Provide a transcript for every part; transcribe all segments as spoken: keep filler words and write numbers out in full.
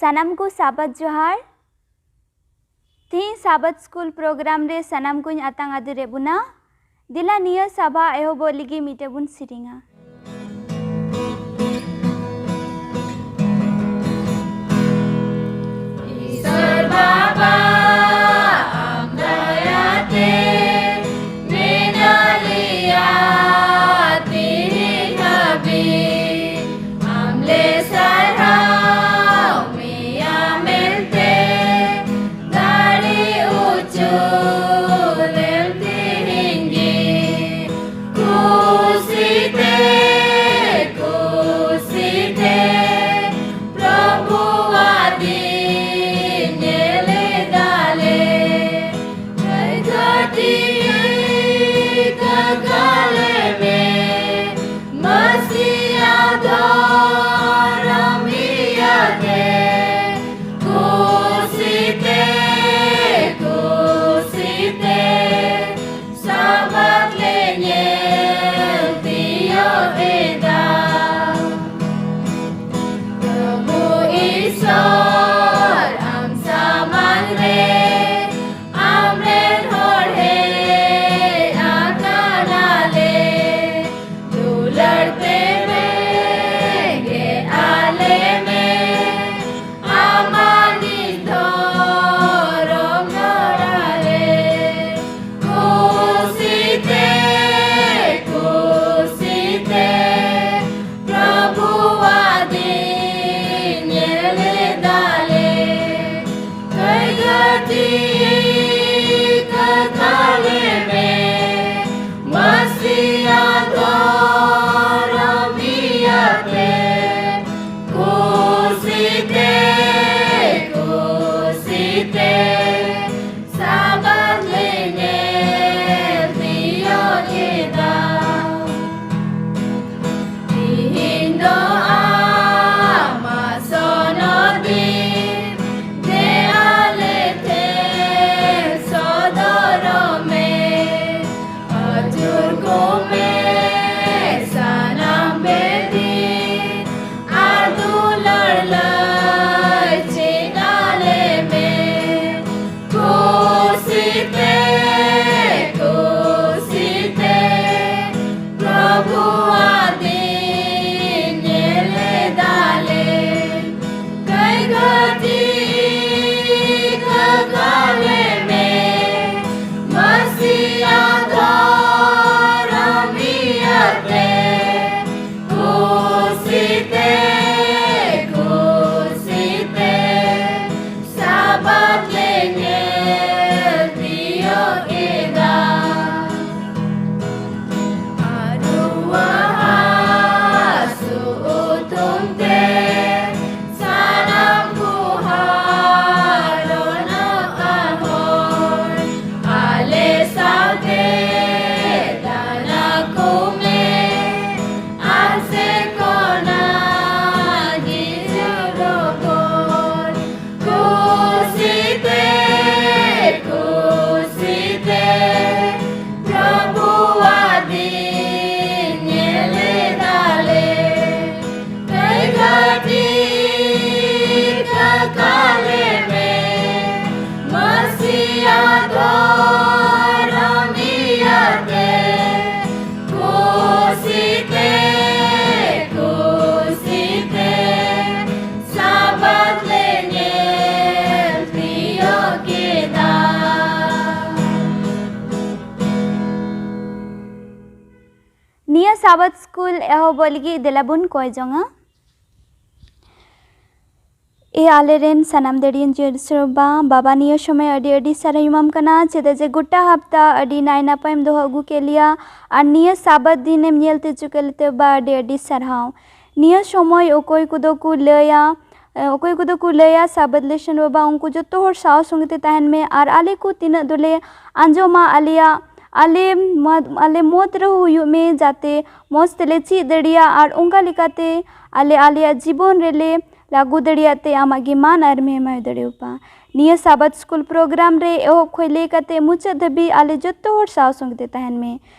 ᱥᱟᱱᱟᱢ ᱠᱚ ᱥᱟᱵᱟᱫ ᱡᱚᱦᱟᱨ᱾ ᱛᱤᱦᱤᱧ ᱥᱟᱵᱟᱫ ᱥᱠᱩᱞ ᱯᱨᱳᱜᱨᱟᱢ ᱨᱮ ᱥᱟᱱᱟᱢ ᱠᱚᱧ ᱟᱛᱟᱝ ᱟᱫᱮᱨᱮᱫ ᱵᱚᱱᱟ᱾ ᱫᱮᱞᱟ ᱱᱤᱭᱟᱹ ᱥᱟᱵᱷᱟ ᱮᱦᱚᱵᱚᱜ ᱞᱟᱹᱜᱤᱫ ᱢᱤᱫᱴᱮᱡ ᱵᱚᱱ ᱥᱮᱨᱮᱧᱟ᱾ ᱤᱥᱚᱨ ᱵᱟᱵᱟ, ᱟᱢ ᱫᱟᱭᱟᱛᱮ ᱢᱮᱱᱟᱜ ᱞᱮᱭᱟ ᱛᱤᱦᱤᱧ ᱦᱟᱹᱵᱤᱡ᱾ ᱟᱢ ᱞᱮ ᱥᱟᱨᱦᱟᱣ ᱢᱮᱭᱟ ᱢᱮᱱᱛᱮ, ᱫᱟᱲᱮ ᱩᱪᱩ ᱞᱮᱢ ᱛᱤᱦᱤᱧ ᱜᱮ ᱠᱩᱥᱤᱛᱮ᱾ ᱱᱤᱭᱟᱹ ᱥᱟᱵᱟᱫ ᱥᱠᱩᱞ ᱮᱦᱚᱵᱚᱜ ᱞᱟᱹᱜᱤᱫ ᱫᱮᱞᱟ ᱵᱚᱱ ᱠᱚᱭ ᱡᱚᱝᱟ᱾ ᱮ ᱟᱞᱮᱨᱮᱱ ᱥᱟᱱᱟᱢ ᱫᱟᱲᱮᱭᱟᱱ ᱡᱤᱭᱚᱱ ᱥᱮᱨᱣᱟ ᱵᱟᱵᱟ, ᱱᱤᱭᱟᱹ ᱥᱚᱢᱚᱭ ᱟᱹᱰᱤ ᱟᱹᱰᱤ ᱥᱟᱨᱦᱟᱣ ᱮᱢᱟᱢ ᱠᱟᱱᱟ, ᱪᱮᱫᱟᱜ ᱡᱮ ᱜᱚᱴᱟ ᱦᱟᱯᱛᱟ ᱟᱹᱰᱤ ᱱᱟᱭ ᱱᱟᱯᱟᱭᱮᱢ ᱫᱚᱦᱚ ᱟᱹᱜᱩ ᱠᱮᱫ ᱞᱮᱭᱟ ᱟᱨ ᱱᱤᱭᱟᱹ ᱥᱟᱵᱟᱫ ᱫᱤᱱᱮᱢ ᱧᱮᱞ ᱛᱮ ᱦᱚᱪᱚ ᱠᱮᱫ ᱞᱮᱛᱮ ᱵᱟ ᱟᱹᱰᱤ ᱟᱹᱰᱤ ᱥᱟᱨᱦᱟᱣ᱾ ᱱᱤᱭᱟᱹ ᱥᱚᱢᱚᱭ ᱚᱠᱚᱭ ᱠᱚᱫᱚ ᱠᱚ ᱞᱟᱹᱭᱟ, ᱮ, ᱚᱠᱚᱭ ᱠᱚᱫᱚ ᱠᱚ ᱞᱟᱹᱭᱟ ᱥᱟᱵᱟᱫ ᱞᱮᱥᱚᱱ ᱵᱟᱵᱟ, ᱩᱱᱠᱩ ᱡᱚᱛᱚ ᱦᱚᱲ ᱥᱟᱶ ᱥᱚᱸᱜᱮ ᱛᱮ ᱛᱟᱦᱮᱱ ᱢᱮ ᱟᱨ ᱟᱞᱮ ᱠᱚ ᱛᱤᱱᱟᱹᱜ ᱫᱚᱞᱮ ᱟᱸᱡᱚᱢᱟ ᱟᱞᱮᱭᱟᱜ ᱟᱞᱮ ᱢᱚᱫ-, ᱟᱞᱮ ᱢᱚᱛ ᱨᱮᱦᱚᱸ ᱦᱩᱭᱩᱜ ᱢᱮ, ᱡᱟᱛᱮ ᱢᱚᱡᱽ ᱛᱮᱞᱮ ᱪᱮᱫ ᱫᱟᱲᱮᱭᱟᱜ ᱟᱨ ᱚᱱᱠᱟ ᱞᱮᱠᱟᱛᱮ ᱟᱞᱮ ᱟᱞᱮᱭᱟᱜ ᱡᱤᱵᱚᱱ ᱨᱮᱞᱮ ᱞᱟᱹᱜᱩ ᱫᱟᱲᱮᱭᱟᱜ ᱛᱮ ᱟᱢᱟᱜ ᱜᱮ ᱢᱟᱱ ᱟᱨ ᱢᱮᱦᱢᱟᱭ ᱫᱟᱲᱮᱭᱟᱜᱼᱟ᱾ ᱱᱤᱭᱟᱹ ᱥᱟᱵᱟᱫ ᱥᱠᱩᱞ ᱯᱨᱳᱜᱨᱟᱢ ᱨᱮ ᱮᱦᱚᱵ ᱠᱷᱚᱱ ᱞᱟᱹᱭ ᱠᱟᱛᱮ ᱢᱩᱪᱟᱹᱫ ᱫᱷᱟᱹᱵᱤᱡ ᱟᱞᱮ ᱡᱚᱛᱚ ᱦᱚᱲ ᱥᱟᱶ ᱥᱚᱸᱜᱮ ᱛᱮ ᱛᱟᱦᱮᱱ ᱢᱮ᱾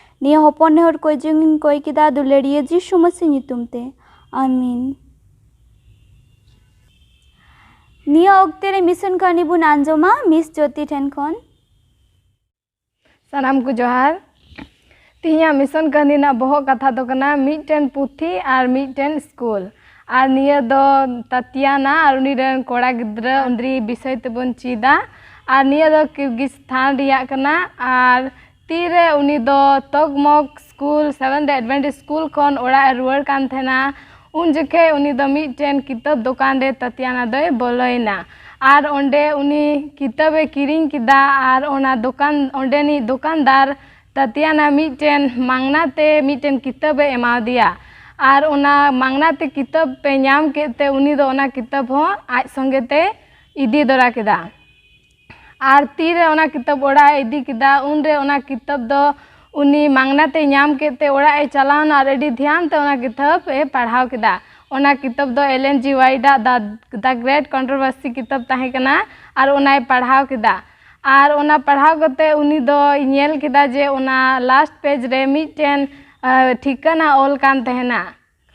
ᱱᱤᱭᱟᱹ ᱦᱚᱯᱚᱱ ᱱᱮᱦᱚᱨ ᱠᱚᱭ ᱡᱚᱝ ᱤᱧ ᱠᱚᱭ ᱠᱮᱫᱟ ᱫᱩᱞᱟᱹᱲᱤᱭᱟᱹ ᱡᱤᱥᱩ ᱢᱟᱹᱥᱤ ᱧᱩᱛᱩᱢ ᱛᱮ, ᱟᱢᱤᱱ᱾ ᱱᱤᱭᱟᱹ ᱚᱠᱛᱮ ᱨᱮ ᱢᱤᱥᱚᱱ ᱠᱟᱹᱦᱱᱤ ᱵᱚᱱ ᱟᱸᱡᱚᱢᱟ ᱢᱤᱥ ᱡᱳᱛᱤ ᱴᱷᱮᱱ ᱠᱷᱚᱱ᱾ ᱥᱟᱱᱟᱢ ᱠᱚ ᱡᱚᱦᱟᱨ᱾ ᱛᱮᱦᱮᱧᱟᱜ ᱢᱤᱥᱚᱱ ᱠᱟᱹᱦᱱᱤ ᱨᱮᱱᱟᱜ ᱵᱚᱦᱚᱜ ᱠᱟᱛᱷᱟ ᱫᱚ ᱠᱟᱱᱟ ᱢᱤᱫᱴᱮᱱ ᱯᱩᱛᱷᱤ ᱟᱨ ᱢᱤᱫᱴᱮᱱ ᱥᱠᱩᱞ᱾ ᱟᱨ ᱱᱤᱭᱟᱹ ᱫᱚ ᱛᱟᱛᱤᱭᱟᱱᱟ ᱟᱨ ᱩᱱᱤ ᱨᱮᱱ ᱠᱚᱲᱟ ᱜᱤᱫᱽᱨᱟᱹ ᱚᱱᱫᱨᱤ ᱵᱤᱥᱚᱭ ᱛᱮᱵᱚᱱ ᱪᱮᱫᱟ᱾ ᱟᱨ ᱱᱤᱭᱟᱹ ᱫᱚ ᱠᱤᱨᱜᱤᱥᱛᱷᱟᱱ ᱨᱮᱭᱟᱜ ᱠᱟᱱᱟ᱾ ᱟᱨ ᱛᱤᱨᱮ ᱩᱱᱤ ᱫᱚ ᱛᱚᱜᱽᱢᱚᱜᱽ school, Seventh Day Adventist school ᱠᱷᱚᱱ ᱚᱲᱟᱜ ᱮ ᱨᱩᱣᱟᱹᱲ ᱠᱟᱱ ᱛᱟᱦᱮᱱᱟ, ᱩᱱ ᱡᱚᱠᱷᱮᱡ ᱩᱱᱤ ᱫᱚ ᱢᱤᱫᱴᱮᱱ ᱠᱤᱛᱟᱹᱵ ᱫᱚᱠᱟᱱ ᱨᱮ ᱛᱟᱛᱤᱭᱟᱱᱟ ᱫᱚᱭ ᱵᱚᱞᱚᱭᱮᱱᱟ᱾ ᱟᱨ ᱚᱸᱰᱮ ᱩᱱᱤ ᱠᱤᱛᱟᱹᱵ ᱮ ᱠᱤᱨᱤᱧ ᱠᱮᱫᱟ ᱟᱨ ᱚᱱᱟ ᱫᱚᱠᱟᱱ, ᱚᱸᱰᱮᱱᱤᱡ ᱫᱚᱠᱟᱱᱫᱟᱨ ᱛᱟᱛᱤᱭᱟᱱᱟ ᱢᱤᱫᱴᱮᱱ ᱢᱟᱝᱱᱟ ᱛᱮ ᱢᱤᱫᱴᱮᱱ ᱠᱤᱛᱟᱹᱵ ᱮ ᱮᱢᱟᱣᱟᱫᱮᱭᱟ᱾ ᱟᱨ ᱚᱱᱟ ᱢᱟᱝᱱᱟ ᱛᱮ ᱠᱤᱛᱟᱹᱵ ᱮ ᱧᱟᱢ ᱠᱮᱫ ᱛᱮ ᱩᱱᱤ ᱫᱚ ᱚᱱᱟ ᱠᱤᱛᱟᱹᱵ ᱦᱚᱸ ᱟᱡ ᱥᱚᱸᱜᱮ ᱛᱮ ᱤᱫᱤ ᱫᱚᱨᱟ ᱠᱮᱫᱟ᱾ ᱟᱨ ᱛᱤᱨᱮ ᱚᱱᱟ ᱠᱤᱛᱟᱹᱵ ᱚᱲᱟᱜ ᱮ ᱤᱫᱤ ᱠᱮᱫᱟ, ᱩᱱᱨᱮ ᱚᱱᱟ ᱠᱤᱛᱟᱹᱵ ᱫᱚ ᱩᱱᱤ ᱢᱟᱝᱱᱟ ᱛᱮᱭ ᱧᱟᱢ ᱠᱮᱫ ᱛᱮ ᱚᱲᱟᱜ ᱮ ᱪᱟᱞᱟᱣᱱᱟ ᱟᱨ ᱟᱹᱰᱤ ᱫᱷᱮᱭᱟᱱ ᱛᱮ ᱚᱱᱟ ᱠᱤᱛᱟᱹᱵ ᱮ ᱯᱟᱲᱦᱟᱣ ᱠᱮᱫᱟ᱾ ᱚᱱᱟ ᱠᱤᱛᱟᱹᱵ ᱫᱚ Ellen G. White ᱟᱜ The, The Great Controversy ᱠᱤᱛᱟᱹᱵ ᱛᱟᱦᱮᱸ ᱠᱟᱱᱟ ᱟᱨ ᱚᱱᱟᱭ ᱯᱟᱲᱦᱟᱣ ᱠᱮᱫᱟ᱾ ᱟᱨ ᱚᱱᱟ ᱯᱟᱲᱦᱟᱣ ᱠᱟᱛᱮ ᱩᱱᱤ ᱫᱚᱭ ᱧᱮᱞ ᱠᱮᱫᱟ ᱡᱮ ᱚᱱᱟ last page ᱨᱮ ᱢᱤᱫᱴᱮᱱ, ᱟᱸ, ᱴᱷᱤᱠᱟᱹᱱᱟ ᱚᱞ ᱠᱟᱱ ᱛᱟᱦᱮᱱᱟ᱾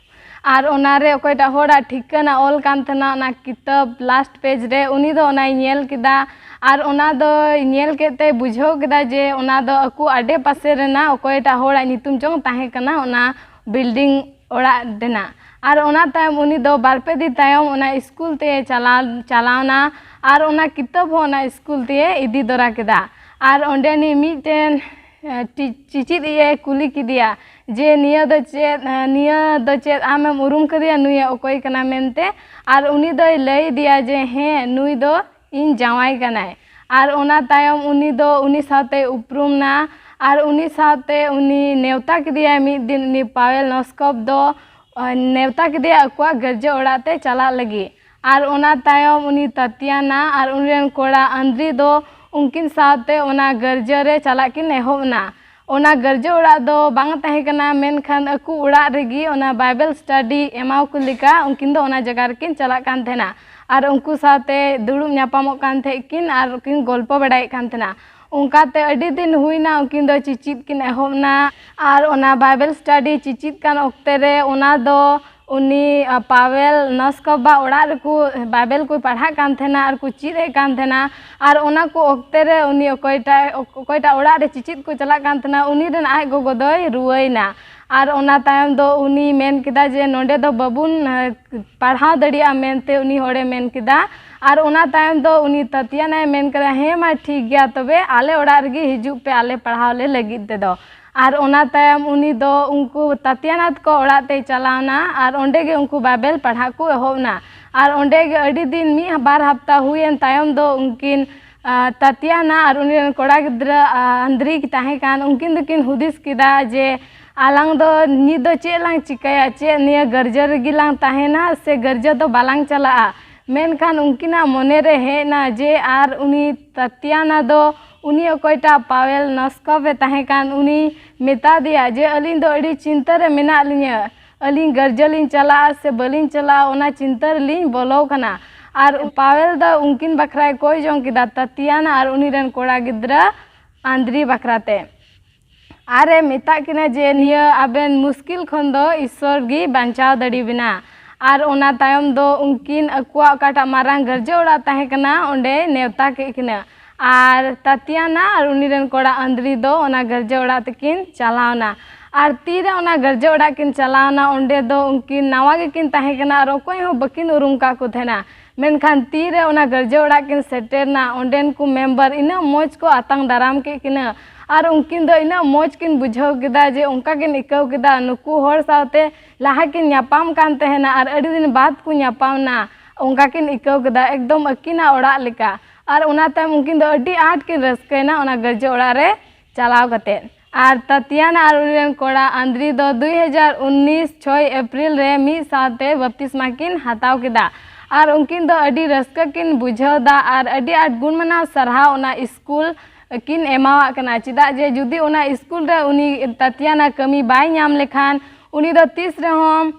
ᱟᱨ ᱚᱱᱟᱨᱮ ᱚᱠᱚᱭᱴᱟᱜ ᱦᱚᱲᱟᱜ ᱴᱷᱤᱠᱟᱹᱱᱟ ᱚᱞ ᱠᱟᱱ ᱛᱟᱦᱮᱱᱟ ᱚᱱᱟ ᱠᱤᱛᱟᱹᱵ last page ᱨᱮ, ᱩᱱᱤ ᱫᱚ ᱚᱱᱟᱭ ᱧᱮᱞ ᱠᱮᱫᱟ᱾ ᱟᱨ ᱚᱱᱟ ᱫᱚᱭ ᱧᱮᱞ ᱠᱮᱫ ᱛᱮ ᱵᱩᱡᱷᱟᱹᱣ ᱠᱮᱫᱟ ᱡᱮ ᱚᱱᱟ ᱫᱚ ᱟᱠᱚ ᱟᱰᱮ ᱯᱟᱥᱮ ᱨᱮᱱᱟᱜ ᱚᱠᱚᱭᱴᱟᱜ ᱦᱚᱲᱟᱜ ᱧᱩᱛᱩᱢ ᱪᱚᱝ ᱛᱟᱦᱮᱸ ᱠᱟᱱᱟ ᱚᱱᱟ building ᱚᱲᱟᱜ ᱨᱮᱱᱟᱜ᱾ ᱟᱨ ᱚᱱᱟ ᱛᱟᱭᱚᱢ ᱩᱱᱤ ᱫᱚ ᱵᱟᱨ ᱯᱮ ᱫᱤᱱ ᱛᱟᱭᱚᱢ ᱚᱱᱟ ᱥᱠᱩᱞ ᱛᱮ ᱪᱟᱞᱟᱣ, ᱪᱟᱞᱟᱣᱱᱟ᱾ ᱟᱨ ᱚᱱᱟ ᱠᱤᱛᱟᱹᱵ ᱦᱚᱸ ᱚᱱᱟ ᱥᱠᱩᱞ ᱛᱮ ᱤᱫᱤ ᱫᱚᱨᱟ ᱠᱮᱫᱟ᱾ ᱟᱨ ᱚᱸᱰᱮᱱᱤᱡ ᱢᱤᱫᱴᱮᱱ, ᱮ, ᱴᱤ-, ᱪᱤᱪᱤᱫ ᱤᱭᱟᱹ ᱠᱩᱞᱤ ᱠᱮᱫᱮᱭᱟ ᱡᱮ ᱱᱤᱭᱟᱹ ᱫᱚ ᱪᱮᱫ, ᱱᱤᱭᱟᱹ ᱫᱚ ᱪᱮᱫ, ᱟᱢᱮᱢ ᱩᱨᱩᱢ ᱠᱟᱫᱮᱭᱟ ᱱᱩᱭᱮ ᱚᱠᱚᱭ ᱠᱟᱱᱟ ᱢᱮᱱᱛᱮ? ᱟᱨ ᱩᱱᱤ ᱫᱚᱭ ᱞᱟᱹᱭ ᱟᱫᱮᱭᱟ ᱡᱮ ᱦᱮᱸ, ᱱᱩᱭ ᱫᱚ ᱤᱧ ᱡᱟᱶᱟᱭ ᱠᱟᱱᱟᱭ᱾ ᱟᱨ ᱚᱱᱟ ᱛᱟᱭᱚᱢ ᱩᱱᱤ ᱫᱚ ᱩᱱᱤ ᱥᱟᱶᱛᱮᱭ ᱩᱯᱨᱩᱢ ᱱᱟ᱾ ᱟᱨ ᱩᱱᱤ ᱥᱟᱶᱛᱮ ᱩᱱᱤ ᱱᱮᱣᱛᱟ ᱠᱮᱫᱮᱭᱟᱭ ᱢᱤᱫ ᱫᱤᱱ, ᱩᱱᱤ ᱯᱟᱣᱮᱞ ᱱᱚᱥᱠᱚᱯ ᱫᱚ, ᱟᱸ, ᱱᱮᱣᱛᱟ ᱠᱮᱫᱮᱭᱟ ᱟᱠᱚᱣᱟᱜ ᱜᱤᱨᱡᱟᱹ ᱚᱲᱟᱜ ᱛᱮ ᱪᱟᱞᱟᱜ ᱞᱟᱹᱜᱤᱫ᱾ ᱟᱨ ᱚᱱᱟ ᱛᱟᱭᱚᱢ ᱩᱱᱤ ᱛᱟᱛᱤᱭᱟᱱᱟ ᱟᱨ ᱩᱱᱤ ᱨᱮᱱ ᱠᱚᱲᱟ ᱟᱱᱫᱨᱤ ᱫᱚ ᱩᱱᱠᱤᱱ ᱥᱟᱶᱛᱮ ᱚᱱᱟ ᱜᱤᱨᱡᱟᱹ ᱨᱮ ᱪᱟᱞᱟᱜ ᱠᱤᱱ ᱮᱦᱚᱵ ᱮᱱᱟ᱾ ᱚᱱᱟ ᱜᱤᱨᱡᱟᱹ ᱚᱲᱟᱜ ᱫᱚ ᱵᱟᱝ ᱛᱟᱦᱮᱸ ᱠᱟᱱᱟ, ᱢᱮᱱᱠᱷᱟᱱ ᱟᱠᱚ ᱚᱲᱟᱜ ᱨᱮᱜᱮ ᱚᱱᱟ ᱵᱟᱭᱵᱮᱞ ᱥᱴᱟᱰᱤ ᱮᱢᱟᱣ ᱠᱚ ᱞᱮᱠᱟ ᱩᱱᱠᱤᱱ ᱫᱚ ᱚᱱᱟ ᱡᱟᱭᱜᱟ ᱨᱮᱠᱤᱱ ᱪᱟᱞᱟᱜ ᱠᱟᱱ ᱛᱟᱦᱮᱱᱟ᱾ ᱟᱨ ᱩᱱᱠᱩ ᱥᱟᱶᱛᱮ ᱫᱩᱲᱩᱵ ᱧᱟᱯᱟᱢᱚᱜ ᱠᱟᱱ ᱛᱟᱦᱮᱸᱫ ᱠᱤᱱ ᱟᱨ ᱠᱤᱱ ᱜᱚᱞᱯᱚ ᱵᱟᱲᱟᱭᱮᱫ ᱠᱟᱱ ᱛᱟᱦᱮᱱᱟ᱾ ᱚᱱᱠᱟᱛᱮ ᱟᱹᱰᱤ ᱫᱤᱱ ᱦᱩᱭᱱᱟ, ᱩᱱᱠᱤᱱ ᱫᱚ ᱪᱮᱪᱮᱫ ᱠᱤᱱ ᱮᱦᱚᱵ ᱮᱱᱟ᱾ ᱟᱨ ᱚᱱᱟ ᱵᱟᱭᱵᱮᱞ ᱥᱴᱟᱰᱤ ᱪᱮᱪᱮᱫ ᱠᱟᱱ ᱚᱠᱛᱮ ᱨᱮ ᱚᱱᱟ ᱫᱚ ᱩᱱᱤ, ᱟ, ᱯᱟᱣᱮᱞ ᱱᱚᱥᱠᱚᱵᱟᱜ ᱚᱲᱟᱜ ᱨᱮᱠᱚ ᱵᱟᱭᱵᱮᱞ ᱠᱚ ᱯᱟᱲᱦᱟᱜ ᱠᱟᱱ ᱛᱟᱦᱮᱱᱟ ᱟᱨ ᱠᱚ ᱪᱮᱫ ᱮᱫ ᱠᱟᱱ ᱛᱟᱦᱮᱱᱟ᱾ ᱟᱨ ᱚᱱᱟ ᱠᱚ ᱚᱠᱛᱮ ᱨᱮ ᱩᱱᱤ ᱚᱠᱚᱭᱴᱟᱜ, ᱚᱠᱚᱭᱴᱟᱜ ᱚᱲᱟᱜ ᱨᱮ ᱪᱮᱪᱮᱫ ᱠᱚ ᱪᱟᱞᱟᱜ ᱠᱟᱱ ᱛᱟᱦᱮᱱᱟ, ᱩᱱᱤ ᱨᱮᱱ ᱟᱡ ᱜᱚᱜᱚ ᱫᱚᱭ ᱨᱩᱣᱟᱹᱭᱮᱱᱟ᱾ ᱟᱨ ᱚᱱᱟ ᱛᱟᱭᱚᱢ ᱫᱚ ᱩᱱᱤ ᱢᱮᱱ ᱠᱮᱫᱟ ᱡᱮ ᱱᱚᱸᱰᱮ ᱫᱚ ᱵᱟᱵᱚᱱ, ᱟ, ᱯᱟᱲᱦᱟᱣ ᱫᱟᱲᱮᱭᱟᱜᱼᱟ ᱢᱮᱱᱛᱮ ᱩᱱᱤ ᱦᱚᱲᱮ ᱢᱮᱱ ᱠᱮᱫᱟ᱾ ᱟᱨ ᱚᱱᱟ ᱛᱟᱭᱚᱢ ᱫᱚ ᱩᱱᱤ ᱛᱟᱛᱤᱭᱟᱱᱟᱭ ᱢᱮᱱ ᱠᱮᱫᱟ, ᱦᱮᱸ ᱢᱟ ᱴᱷᱤᱠ ᱜᱮᱭᱟ, ᱛᱚᱵᱮ ᱟᱞᱮ ᱚᱲᱟᱜ ᱨᱮᱜᱮ ᱦᱤᱡᱩᱜ ᱯᱮ ᱟᱞᱮ ᱯᱟᱲᱦᱟᱣ ᱞᱮ ᱞᱟᱹᱜᱤᱫ ᱛᱮᱫᱚ᱾ ᱟᱨ ᱚᱱᱟ ᱛᱟᱭᱚᱢ ᱩᱱᱤ ᱫᱚ ᱩᱱᱠᱩ ᱛᱟᱛᱤᱭᱟᱱᱟ ᱛᱟᱠᱚ ᱚᱲᱟᱜ ᱛᱮᱭ ᱪᱟᱞᱟᱣᱱᱟ ᱟᱨ ᱚᱸᱰᱮ ᱜᱮ ᱩᱱᱠᱩ ᱵᱟᱭᱵᱮᱞ ᱯᱟᱲᱦᱟᱜ ᱠᱚ ᱮᱦᱚᱵ ᱮᱱᱟ᱾ ᱟᱨ ᱚᱸᱰᱮ ᱜᱮ ᱟᱹᱰᱤ ᱫᱤᱱ, ᱢᱤᱫ ᱵᱟᱨ ᱦᱟᱯᱛᱟ ᱦᱩᱭᱮᱱ ᱛᱟᱭᱚᱢ ᱫᱚ ᱩᱱᱠᱤᱱ, ᱟ, ᱛᱟᱛᱤᱭᱟᱱᱟ ᱟᱨ ᱩᱱᱤ ᱨᱮᱱ ᱠᱚᱲᱟ ᱜᱤᱫᱽᱨᱟᱹ, ᱟ, ᱟᱱᱫᱨᱤ ᱛᱟᱦᱮᱸ ᱠᱟᱱ, ᱩᱱᱠᱤᱱ ᱫᱚᱠᱤᱱ ᱦᱩᱫᱤᱥ ᱠᱮᱫᱟ ᱡᱮ ᱟᱞᱟᱝ ᱫᱚ ᱱᱤᱛ ᱫᱚ ᱪᱮᱫ ᱞᱟᱝ ᱪᱤᱠᱟᱹᱭᱟ? ᱪᱮᱫ ᱱᱤᱭᱟᱹ ᱜᱤᱨᱡᱟᱹ ᱨᱮᱜᱮ ᱞᱟᱝ ᱛᱟᱦᱮᱱᱟ ᱥᱮ ᱜᱤᱨᱡᱟᱹ ᱫᱚ ᱵᱟᱞᱟᱝ ᱪᱟᱞᱟᱜᱼᱟ? ᱢᱮᱱᱠᱷᱟᱱ ᱩᱱᱠᱤᱱᱟᱜ ᱢᱚᱱᱮ ᱨᱮ ᱦᱮᱡ ᱮᱱᱟ ᱡᱮ ᱟᱨ ᱩᱱᱤ ᱛᱟᱛᱤᱭᱟᱱᱟ ᱫᱚ, ᱩᱱᱤ ᱚᱠᱚᱭᱴᱟᱜ ᱯᱟᱣᱮᱞ ᱱᱚᱥᱠᱚᱵ ᱮ ᱛᱟᱦᱮᱸ ᱠᱟᱱ, ᱩᱱᱤ ᱢᱮᱛᱟ ᱫᱮᱭᱟ ᱡᱮ ᱟᱹᱞᱤᱧ ᱫᱚ ᱟᱹᱰᱤ ᱪᱤᱱᱛᱟᱹ ᱨᱮ ᱢᱮᱱᱟᱜ ᱞᱤᱧᱟᱹ, ᱟᱹᱞᱤᱧ ᱜᱤᱨᱡᱟᱹ ᱞᱤᱧ ᱪᱟᱞᱟᱜᱼᱟ ᱥᱮ ᱵᱟᱹᱞᱤᱧ ᱪᱟᱞᱟᱜᱼᱟ, ᱚᱱᱟ ᱪᱤᱱᱛᱟᱹ ᱨᱮᱞᱤᱧ ᱵᱚᱞᱚ ᱠᱟᱱᱟ᱾ ᱟᱨ ᱯᱟᱣᱮᱞ ᱫᱚ ᱩᱱᱠᱤᱱ ᱵᱟᱠᱷᱨᱟᱭ ᱠᱚᱭ ᱡᱚᱝ ᱠᱮᱫᱟ, ᱛᱟᱛᱤᱭᱟᱱᱟ ᱟᱨ ᱩᱱᱤ ᱨᱮᱱ ᱠᱚᱲᱟ ᱜᱤᱫᱽᱨᱟᱹ ᱟᱱᱫᱨᱤ ᱵᱟᱠᱷᱨᱟ ᱛᱮ᱾ ᱟᱨᱮ ᱢᱮᱛᱟᱜ ᱠᱤᱱᱟ ᱡᱮ ᱱᱤᱭᱟᱹ ᱟᱵᱮᱱ ᱢᱩᱥᱠᱤᱞ ᱠᱷᱚᱱ ᱫᱚ ᱤᱥᱥᱚᱨ ᱜᱮ ᱵᱟᱧᱪᱟᱣ ᱫᱟᱲᱮ ᱵᱮᱱᱟ᱾ ᱟᱨ ᱚᱱᱟ ᱛᱟᱭᱚᱢ ᱫᱚ ᱩᱱᱠᱤᱱ ᱟᱠᱚᱣᱟᱜ ᱚᱠᱟᱴᱟᱜ ᱢᱟᱨᱟᱝ ᱜᱤᱨᱡᱟᱹ ᱚᱲᱟᱜ ᱛᱟᱦᱮᱸ ᱠᱟᱱᱟ, ᱚᱸᱰᱮ ᱱᱮᱣᱛᱟ ᱠᱮᱫ ᱠᱤᱱᱟ᱾ ᱟᱨ ᱛᱟᱛᱤᱭᱟᱱᱟ ᱟᱨ ᱩᱱᱤ ᱨᱮᱱ ᱠᱚᱲᱟ ᱟᱱᱫᱨᱤ ᱫᱚ ᱚᱱᱟ ᱜᱤᱨᱡᱟᱹ ᱚᱲᱟᱜ ᱛᱮᱠᱤᱱ ᱪᱟᱞᱟᱣᱱᱟ᱾ ᱟᱨ ᱛᱤᱨᱮ ᱚᱱᱟ ᱜᱤᱨᱡᱟᱹ ᱚᱲᱟᱜ ᱠᱤᱱ ᱪᱟᱞᱟᱣᱱᱟ, ᱚᱸᱰᱮ ᱫᱚ ᱩᱱᱠᱤᱱ ᱱᱟᱣᱟ ᱜᱮᱠᱤᱱ ᱛᱟᱦᱮᱸ ᱠᱟᱱᱟ ᱟᱨ ᱚᱠᱚᱭ ᱦᱚᱸ ᱵᱟᱹᱠᱤᱱ ᱩᱨᱩᱢ ᱠᱟᱜ ᱠᱚ ᱛᱟᱦᱮᱱᱟ᱾ ᱢᱮᱱᱠᱷᱟᱱ ᱛᱤᱨᱮ ᱚᱱᱟ ᱜᱤᱨᱡᱟᱹ ᱚᱲᱟᱜ ᱠᱤᱱ ᱥᱮᱴᱮᱨᱱᱟ, ᱚᱸᱰᱮᱱ ᱠᱚ ᱢᱮᱢᱵᱟᱨ ᱤᱱᱟᱹᱜ ᱢᱚᱡᱽ ᱠᱚ ᱟᱛᱟᱝ ᱫᱟᱨᱟᱢ ᱠᱮᱫ ᱠᱤᱱᱟ᱾ ᱟᱨ ᱩᱱᱠᱤᱱ ᱫᱚ ᱤᱱᱟᱹᱜ ᱢᱚᱡᱽ ᱠᱤᱱ ᱵᱩᱡᱷᱟᱹᱣ ᱠᱮᱫᱟ ᱡᱮ ᱚᱱᱠᱟ ᱠᱤᱱ ᱟᱹᱭᱠᱟᱹᱣ ᱠᱮᱫᱟ, ᱱᱩᱠᱩ ᱦᱚᱲ ᱥᱟᱶᱛᱮ ᱞᱟᱦᱟ ᱠᱤᱱ ᱧᱟᱯᱟᱢ ᱠᱟᱱ ᱛᱟᱦᱮᱱᱟ ᱟᱨ ᱟᱹᱰᱤ ᱫᱤᱱ ᱵᱟᱫ ᱠᱚ ᱧᱟᱯᱟᱢ ᱱᱟ, ᱚᱱᱠᱟ ᱠᱤᱱ ᱟᱹᱭᱠᱟᱹᱣ ᱠᱮᱫᱟ, ᱮᱠᱫᱚᱢ ᱟᱹᱠᱤᱱᱟᱜ ᱚᱲᱟᱜ ᱞᱮᱠᱟ᱾ ᱟᱨ ᱚᱱᱟ ᱛᱟᱭᱚᱢ ᱩᱱᱠᱤᱱ ᱫᱚ ᱟᱹᱰᱤ ᱟᱸᱴ ᱠᱤᱱ ᱨᱟᱹᱥᱠᱟᱹᱭᱮᱱᱟ ᱚᱱᱟ ᱜᱟᱹᱨᱡᱟᱹ ᱚᱲᱟᱜ ᱨᱮ ᱪᱟᱞᱟᱣ ᱠᱟᱛᱮ᱾ ᱟᱨ ᱛᱟᱛᱤᱭᱟᱱᱟ ᱟᱨ ᱩᱱᱤ ᱨᱮᱱ ᱠᱚᱲᱟ ᱟᱱᱫᱨᱤ ᱫᱚ ᱫᱩᱭ ᱦᱟᱡᱟᱨ ᱩᱱᱤᱥ ᱪᱷᱚᱭ ᱮᱯᱨᱤᱞ ᱨᱮ ᱢᱤᱫ ᱥᱟᱶᱛᱮ ᱵᱟᱯᱛᱤᱥᱢᱟ ᱠᱤᱱ ᱦᱟᱛᱟᱣ ᱠᱮᱫᱟ᱾ ᱟᱨ ᱩᱱᱠᱤᱱ ᱫᱚ ᱟᱹᱰᱤ ᱨᱟᱹᱥᱠᱟᱹ ᱠᱤᱱ ᱵᱩᱡᱷᱟᱹᱣ ᱫᱟ ᱟᱨ ᱟᱹᱰᱤ ᱟᱸᱴ ᱜᱩᱱ ᱢᱟᱱᱟᱣ ᱥᱟᱨᱦᱟᱣ ᱚᱱᱟ ᱥᱠᱩᱞ ᱠᱤᱱ ᱮᱢᱟᱣᱟᱜ ᱠᱟᱱᱟ᱾ ᱪᱮᱫᱟᱜ ᱡᱮ ᱡᱩᱫᱤ ᱚᱱᱟ ᱥᱠᱩᱞ ᱨᱮ ᱩᱱᱤ ᱛᱟᱛᱤᱭᱟᱱᱟ ᱠᱟᱹᱢᱤ ᱵᱟᱭ ᱧᱟᱢ ᱞᱮᱠᱷᱟᱱ, ᱩᱱᱤ ᱫᱚ ᱛᱤᱥ ᱨᱮᱦᱚᱸ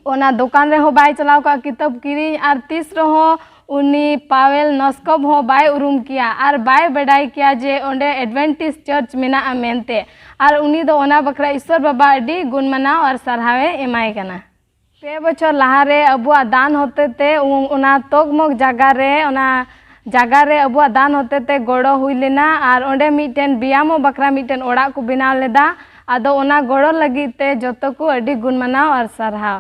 ᱚᱱᱟ ᱫᱚᱠᱟᱱ ᱨᱮᱦᱚᱸ ᱵᱟᱭ ᱪᱟᱞᱟᱣ ᱠᱚᱜᱼᱟ ᱠᱤᱛᱟᱹᱵ ᱠᱤᱨᱤᱧ, ᱟᱨ ᱛᱤᱥ ᱨᱮᱦᱚᱸ ᱩᱱᱤ ᱯᱟᱣᱮᱞ ᱱᱚᱥᱠᱚᱵ ᱦᱚᱸ ᱵᱟᱭ ᱩᱨᱩᱢ ᱠᱮᱭᱟ ᱟᱨ ᱵᱟᱭ ᱵᱟᱰᱟᱭ ᱠᱮᱭᱟ ᱡᱮ ᱚᱸᱰᱮ ᱮᱰᱵᱷᱮᱱᱴᱤᱥ ᱪᱟᱨᱪ ᱢᱮᱱᱟᱜᱼᱟ ᱢᱮᱱᱛᱮ᱾ ᱟᱨ ᱩᱱᱤ ᱫᱚ ᱚᱱᱟ ᱵᱟᱠᱷᱨᱟ ᱤᱥᱥᱚᱨ ᱵᱟᱵᱟ ᱟᱹᱰᱤ ᱜᱩᱱ ᱢᱟᱱᱟᱣ ᱟᱨ ᱥᱟᱨᱦᱟᱣ ᱮ ᱮᱢᱟᱭ ᱠᱟᱱᱟ᱾ ᱯᱮ ᱵᱚᱪᱷᱚᱨ ᱞᱟᱦᱟᱨᱮ ᱟᱵᱚᱣᱟᱜ ᱫᱟᱱ ᱦᱚᱛᱮᱛᱮ ᱩ-, ᱚᱱᱟ ᱛᱚᱜᱽᱢᱚᱜᱽ ᱡᱟᱭᱜᱟ ᱨᱮ, ᱚᱱᱟ ᱡᱟᱭᱜᱟ ᱨᱮ ᱟᱵᱚᱣᱟᱜ ᱫᱟᱱ ᱦᱚᱛᱮᱛᱮ ᱜᱚᱲᱚ ᱦᱩᱭ ᱞᱮᱱᱟ ᱟᱨ ᱚᱸᱰᱮ ᱢᱤᱫᱴᱮᱱ ᱵᱮᱭᱟᱢᱚᱜ ᱵᱟᱠᱷᱨᱟ ᱢᱤᱫᱴᱮᱱ ᱚᱲᱟᱜ ᱠᱚ ᱵᱮᱱᱟᱣ ᱞᱮᱫᱟ᱾ ᱟᱫᱚ ᱚᱱᱟ ᱜᱚᱲᱚ ᱞᱟᱹᱜᱤᱫ ᱛᱮ ᱡᱚᱛᱚ ᱠᱚ ᱟᱹᱰᱤ ᱜᱩᱱ ᱢᱟᱱᱟᱣ ᱟᱨ ᱥᱟᱨᱦᱟᱣ᱾